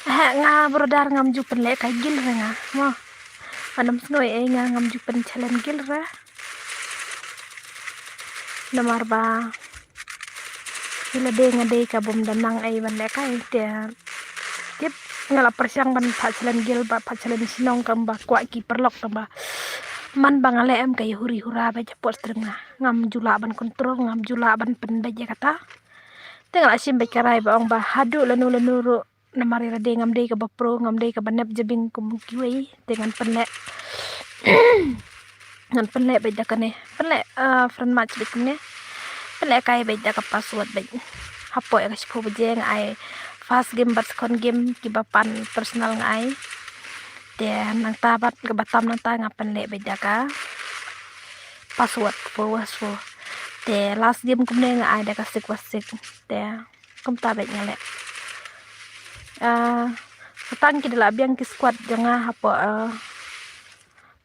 Eh, nga brother ngam ju pynlehkai gil re nga. Mo. Ngan ym sngew ei, nga ngam ju pynchallenge gil re. Namar ba ila dei nga dei ka bym da nang ei ban lehkai te. Tip, nga la pyrshang ban pynchallenge gil, ba pynchallenge shnong, kam ba kwah ki paralok, kam ba man ba nga leh em ka ïa huri hura ba ja pot string nga. Ngam ju lah ban control, ngam ju lah ban pynbeit ïa kata. Te nga la shim beit ka rai ba ong ba haduh lano lano ruh, namar ila dei ngam dei kaba pro, ngam dei kaba nep jabieng kum kiwei, te ngan pynleh. Ngan pynleh beit da kane. Pynleh, ah, friend match beit kane. Pynlehkai beit da ka password beit. Hapoh ïa ka shiphew baje nga ai first game bad second game, kiba pan personal nga ai. Te nangta bad kaba tam nangta nga pynleh beit da ka password four four four. Te last game kumne nga ai da ka six four six. Te kumta beit nga leh. Ah, tang ki da la biang ki squad jong nga hapoh, ah,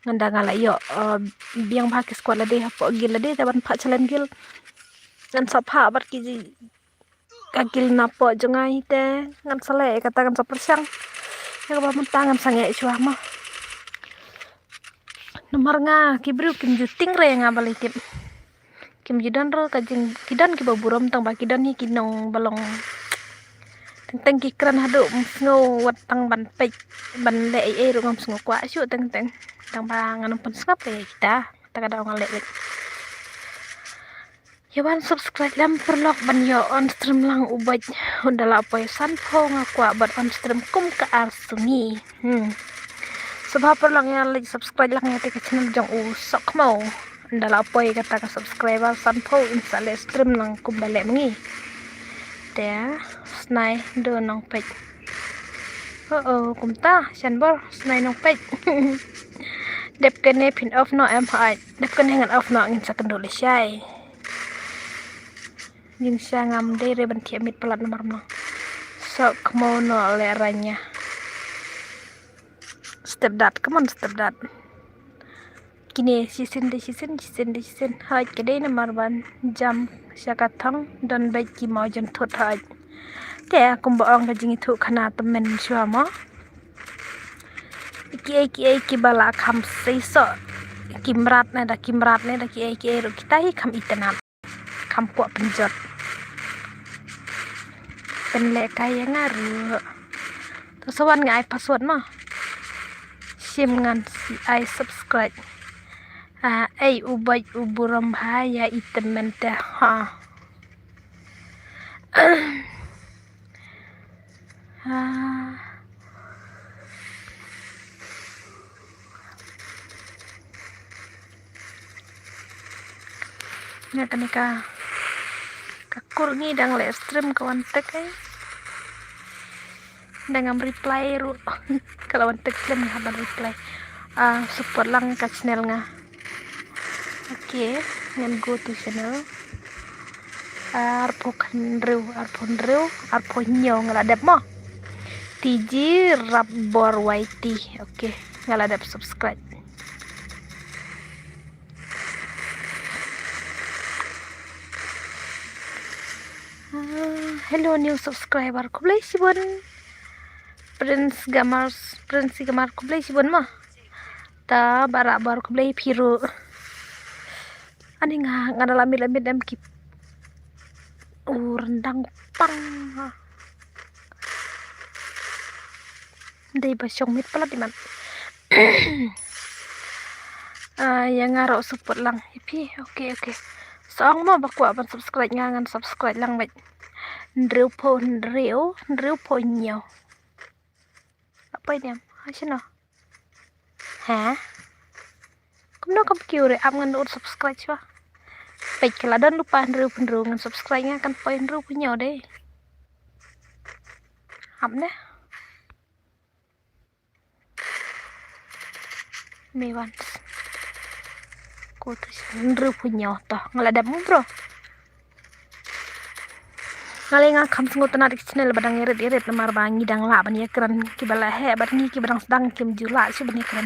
ngan da nga la ïoh, ah, biang bha ki squad lade hapoh gil lade, te ban pynchallenge gil. Ngan sa pha bad ki ji ka gil napoh jong nga hi te ngan sa leh kata, ngan sa pyrshang. Ïa kaba mynta ngan sa ngeit shuwa mo. Namar nga ki briew kim ju tieng re nga balei tip. Kim ju don ruh ka jing, ki don kiba burom tang ba ki don hi ki nong ba long. Teng teng ki kren haduh ym sngew wat tang ban peit ban leh ei ei ruh ngam sngew kwah shuh teng teng. Tang ba ngan ym pynsngap ïa kita. Ta ka daw nga leh leh. Ïa wan subscribe lem paralok ban ïoh on stream lang u bad un da la poi sanphew nga kwah bad on stream kum ka ar sngi. Hmm. Sngewbha paralok ïa like subscribe lang ïa te ka channel jong u Sokhmo. Un da la poi kata ka subscriber sanphew in sa leh stream lang kum ba leh ma ngi. Te Snai do nongpeit. Oh oh, kumta shan bor Snai nongpeit. Dep kane phin off noh em hooid. Dep kane ngan off noh ngin sa kynduh lashai. Ngin sha ngam dei re ban thiah miet palat namar mlang. Sokhmo noh leh ranya. Step dad, come on step dad. Kine shisien de shisien, shisien de shisien. Hooid ka dei namar ban jam sha ka thong don beit ki maw jan thut hooid. Te kumba ong ka jingithuh khana tymmen shuwa mo. Kiei kiei kiba la kham seisoh, ki mrad ne da ki mrad ne da kiei kiei ruh kita hi kham itynnad. Kham kwah pynjot. Pynlehkai ïa nga ruh. To sa wan nga ai password mo. Shim ngan sa ai subscribe. Ah, ei u bad u burom bha ïa i tymmen te ha. Ah. Nga kane ka, ka kur ngi dang leh stream ka wan tek ai. Dang ngam reply ruh. Ka la wan tek stream nga hap ban reply. Ah, support lang ka channel nga. Okay, ngan go to channel. Arphew hynriew, arphew hynriew, arphew hynñiew nga la dep mo. T G Rapbor Y T. Okay, nga la dep subscribe. Ah, hello new subscriber. Khublei shibun. Prince Gamers, Prince Gamers khublei shibun mo. Ta Barabor khublei phi ruh. Ani nga, nga da la miet la miet em ki. U ryndang pang. Dei ba shong miet palat imat. Ah, ïa nga ruh support lang ïa phi. Okay, okay. Sa ong mo ba kwah ban subscribe nga ngan subscribe lang bad. Hynriewphew hynriew, hynriewphew hynñiew. Apa ini am? Ha shano? Ha? Kumno kam kiew re ap ngan ut subscribe shuwa. Peit ka la don lypa hynriew hynriew ngan subscribe nga kan poi hynriewphew hynñiew de. Ap ne? Me wan. Ko tu hynriew phew hynñiew to. Nga la dep mo bro. Nga la nga kham sngewtynnat ïa ki channel ba dang irit irit namar ba ngi dang lah ban ïakren, kiba la heh bad ngi kiba dang sdang kim ju lah shuh ban ïakren.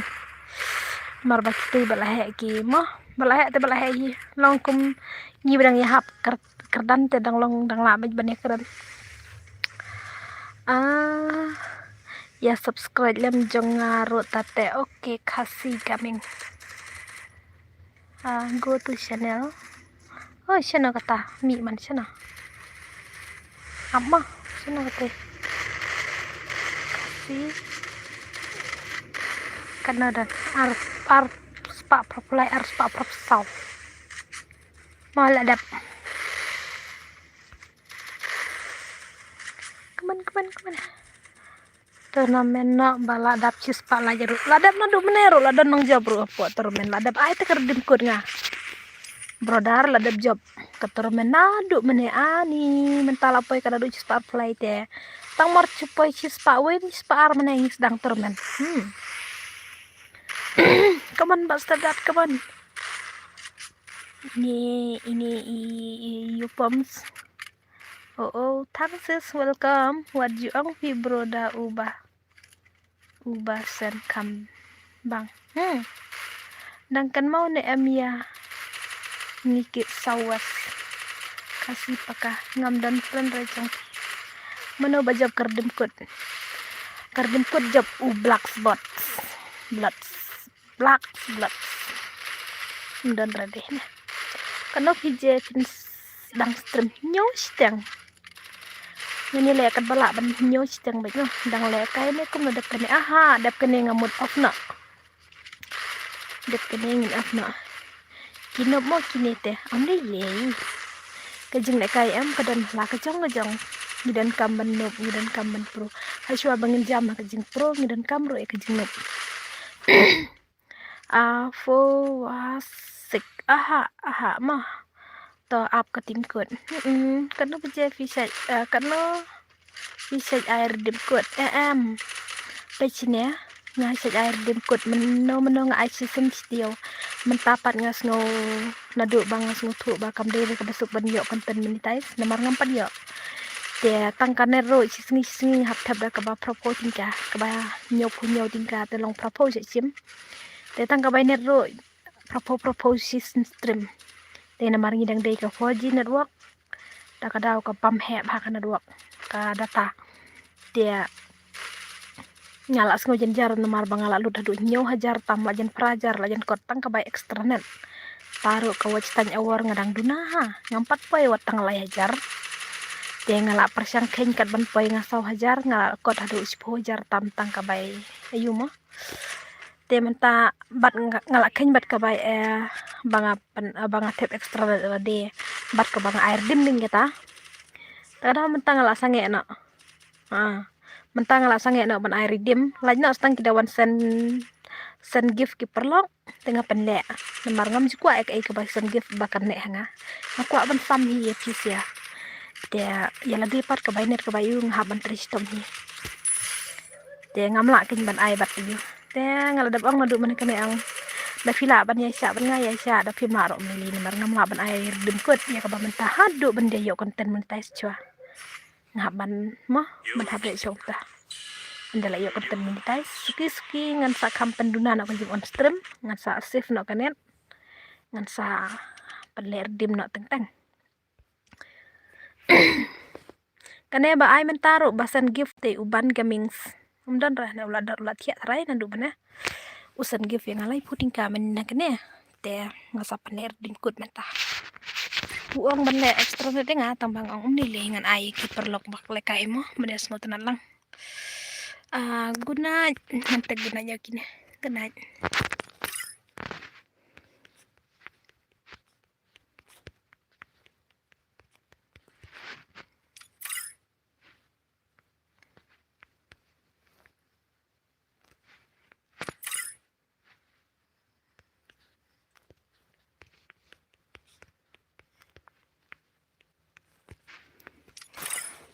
Namar ba kito ba la heh ki mo, ba la heh te ba la heh hi. Long kum ngi ba dang ïahap kyrdan te dang long dang lah ban ïakren. Ah, ïa subscribe lem jong nga ruh tate. Okay, Khasi coming. Ah, go to channel. Oh, shano kata? Mih man shano? Ama, shano kata? Khasi. Kano don? Ar, ar spah phraphew lai, ar spah phraphew saw. Ma la dep. Come on, come on, come on. Tournament noh ba la dep shispah lai ruh. La dep naduh mynne ruh, la don nongjop ruh hapoh tournament. La dep ai te ka redeem code nga. Brother, la dep jop ka tournament naduh mynne ani. Mynta la poi ka naduh shispah play te. Tang mar shu poi shispah win, shispah ar mynne ngi sdang tournament. Hmm. Come on, Buster Dad, come on. Ini, ini, i, i, you pumps. Oh, oh, thanks sis, welcome. Wat ju ong phi bro da uba. Uba sen kam bang. Hmm. Dang kan mau ne em ya. Ngi ki sawas. Khasi paka ngam don friend re jong phi. Mano ba jop ka redeem code. Ka redeem code jop u Black Spots. Bloods. Blak, blak. Ym don ready ne. Kano phi je phin s-, dang stream hynñiew shiteng. Ngin ïa leh katba lah ban hynñiew shiteng bad nyo. Dang leh kai ne kumno dep kane. Aha, dep kane nga mut off noh. Dep kane ngin off noh. Ki nop mo kine te. Am dei lei. Ka jingleh kai em ka don la ka jong ka jong. Ngi donkam ban nop, ngi donkam ban pro. Hashwa ba ngin jam ha ka jingpro, ngi donkam ruh ïa ka jingnop. A four, a six. Aha, aha, ma. To ap ka redeem code. Mm, kano phi je phi shait, eh, kano phi shait ai redeem code. Eh, em. Phi shine, nga shait ai redeem code. Mano, mano nga ai shisien shi taïew. Mynta pat nga sngew naduh ba nga sngewthuh ba kam dei re kaba suk ban ïoh content monetize. Namar ngam pat ïoh. Te tang ka net ruh shi sngi shi sngi hap thep da kaba phraphew tyngka, kaba hynñiew phew hynñiew tyngka te long phraphew shi shim. Te tang ka bai net ruh phraphew phraphew shi stream. Te namar ngi dang dei ka four G network. Da ka daw ka bam heh bha ka network, ka data. Te nga la sngew jynjar namar ba nga la lut haduh hynñiew hajar tam, la jan phra hajar, la jan kot tang ka bai extra net. Te ruh ka watch time hour nga dang duna ha. Ngam pat poi wat tang lai hajar. Te nga la pyrshang kheiñ kat ban poi nga saw hajar, nga la kot haduh shiphew hajar tam tang ka bai ayu mo. Te mynta bad nga, nga la kheiñ bad ka bai, eh, ba nga pyn, eh, ba nga thep extra la de bad ka ba nga ai redeem ding kita. Te da mynta nga la sangeh noh. Ah, mynta nga la sangeh noh ban ai redeem. Lait noh tang ki da wan send, send gift ki paralok. Te nga pynleh. Namar ngam ju kwah ïa kaei kaba send gift ba kan leh ha nga. Nga kwah ban sam hi ïa phi sha. Te ïa lade pat ka bai net ka bai u nga hap ban trei shitom hi. Te ngam lah kein ban ai bad ïa u. Te nga la dep ong naduh mynne kane ong. Da phi lah ban ïaishah bad nga ïaishah, da phim lah ruh mili namar ngam lah ban ai redeem code ïa kaba mynta haduh ban da ïoh content monetize shuwa. Nga hap ban mo, ban hap leh shong ta. Ynda la ïoh content monetize, suki suki ngan sa kham pynduna na ka jing on stream, ngan sa save na ka net, ngan sa pynleh redeem na teng teng. Kane ba ai mynta ruh ba send gift te u Ban Gamings. Um don ra na u la dor u la thiah trai na du bane. U send gift ïa nga laiphew tyngka mynne kane. Te nga sa pynleh redeem code mynta. U ong ban leh extra net ïa nga tang ba nga ong ym lei lei ngan ai ki paralok bad leh kai mo mynne sngewtynnat lang. Ah, good night. Ngan tag good night ïa kine. Good night.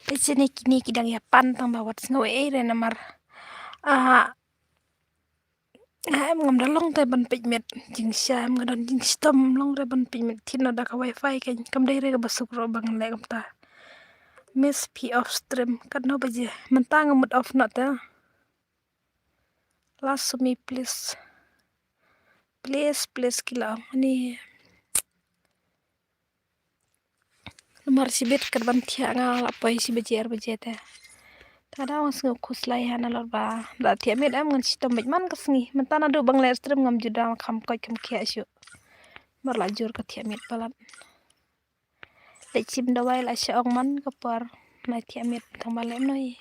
Te shane kine ki dang ïa pan tang ba wat sngew ei re namar, ah, Nga em ngam da long te ban peit miet. Jingshisha em nga don jingshitom long re ban peit miet. Thin noh da ka wifi kein. Kam dei re kaba suk ruh ba ngan leh kumta. Miss phi off stream. Katno baje? Mynta nga mut off noh te. Last Sumi, please. Please, please, ki la ong ni. Namar shibit kat ban thiah nga la poi shi baje ar baje te. Te da wan sngew khuslai ha nalor ba da thiah miet em ngan shitom beit man ka sngi. Mynta naduh ba ngan leh stream ngam ju da kham koit kham khiah shuh. Namar la jur ka thiah miet palat. Leit shim dawai la sha ong man ka por la thiah miet tang ba leh noi.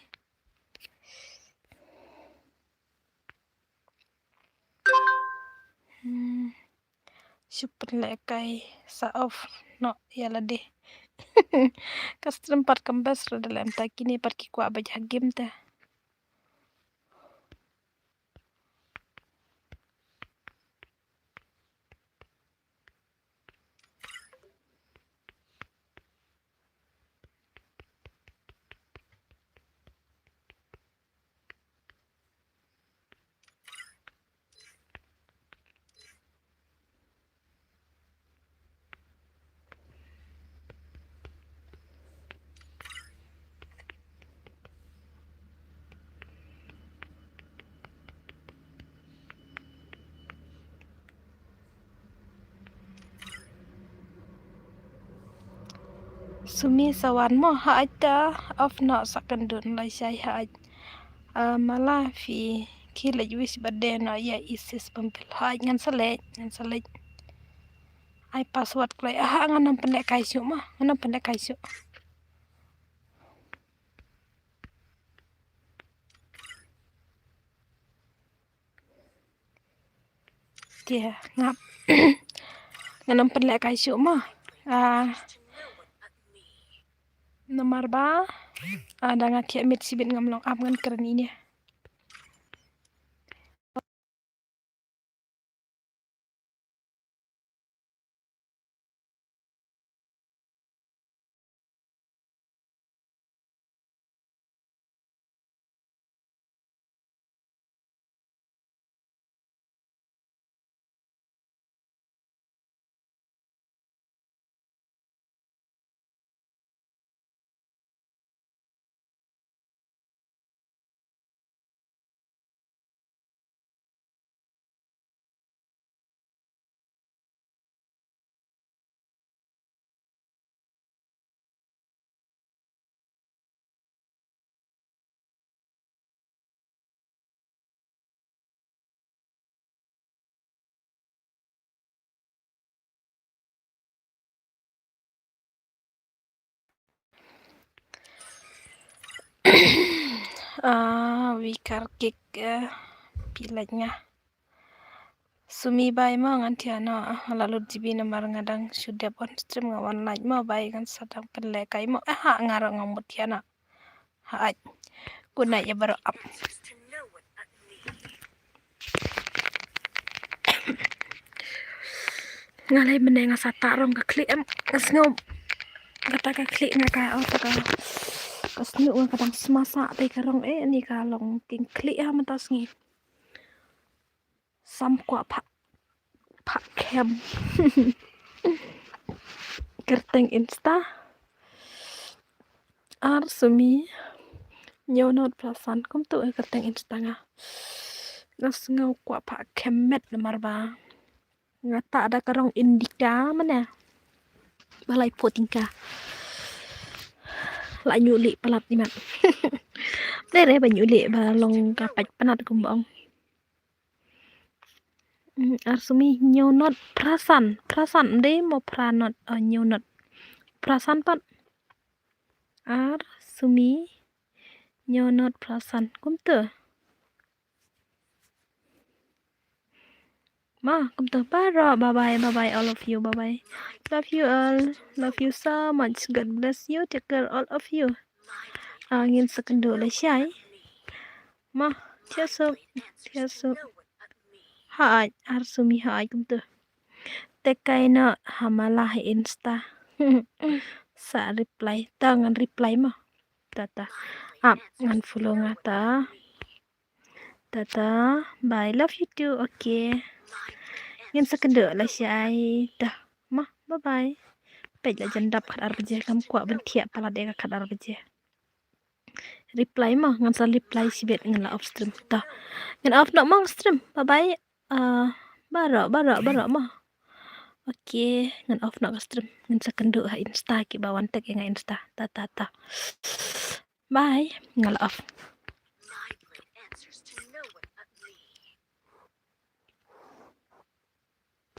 Hmm. Shu pynlehkai sa off noh ïa lade. Ka stream pat kam best re da lem ta kine pat ki kwah beit ha game te. Sumi sa wan mo, ha aita off noh sa kyndun lai shai ha ait. Ah, mala phi ki leit wish birthday noh ïa Isis Pempil. Ha ait ngan sa leit, ngan sa leit. Ai password kloi. Ah, ngan ym pynlehkai shuh mo, ngan ym pynlehkai shuh. Te nga, ngan ym pynlehkai shuh mo. Ah, namar ba ah, da nga thiah miet shibit ngam long ap ngan kren ine. Ah, wi kar kik, eh, phi lait nga. Sumi bai mo ngan thiah noh, ah, la lut G B namar nga dang shu dep on stream nga wan lait mo bai ngan sa dang pynlehkai mo. Eh, ha nga ruh nga mut thiah noh. Ha ait. Good night ïa baroh ap. Nga lei mynne nga sa tah rong ka khlieh em nga sngew. Kata ka khlieh nga ka, oh, ta ka, ka snu nga ka dang sma sa te ka rong, eh, ni ka long king khlieh ha mynta sngi. Sam kwah phah, phah khem. Kyrteng Insta. Ar Sumi. Hynñiew not phra san. Kumtu, eh, kyrteng Insta nga. Nga sngew kwah phah khem met namar ba nga tah da ka rong Indica mane. Ba lai pho tyngka. La ñiuh lieh palat imat. Dei re ba ñiuh lieh ba long ka pait pynat kumba ong. Mm, Ar Sumi hynñiew not phra san, phra san, ym dei mo phra not, oh, hynñiew not phra san pat. Ar Sumi hynñiew not phra san, kumta. Ma, kumta baroh, bye bye, bye bye all of you, bye bye. Love you all, love you so much. God bless you, take care all of you. Ah, ngin sa kynduh lashai. Ma, thiah suk, thiah suk. Haoid, Ar Sumi haoid kumta. Te kaei noh ha mala ha Insta. Sa reply, ta ngan reply ma. Ta ta. Ap ngan follow nga ta. Tata. Bye. Love you too. Okay. Ngin sa kynduh lashai. Tah. Mo, bye bye. Peit la jan dap khatar baje, ngam kwah ban thiah palat ïa ka khatar baje. Reply mo, ngan sa reply shibit, ngan la off stream. Tah. Ngan off noh mo stream. Bye bye. Ah, baroh, baroh, baroh mo. Okay, ngan off noh ka stream. Ngan sa kynduh ha Insta, kiba wan tag ïa nga Insta. Tah, tah, tah. Bye. Ngan la off.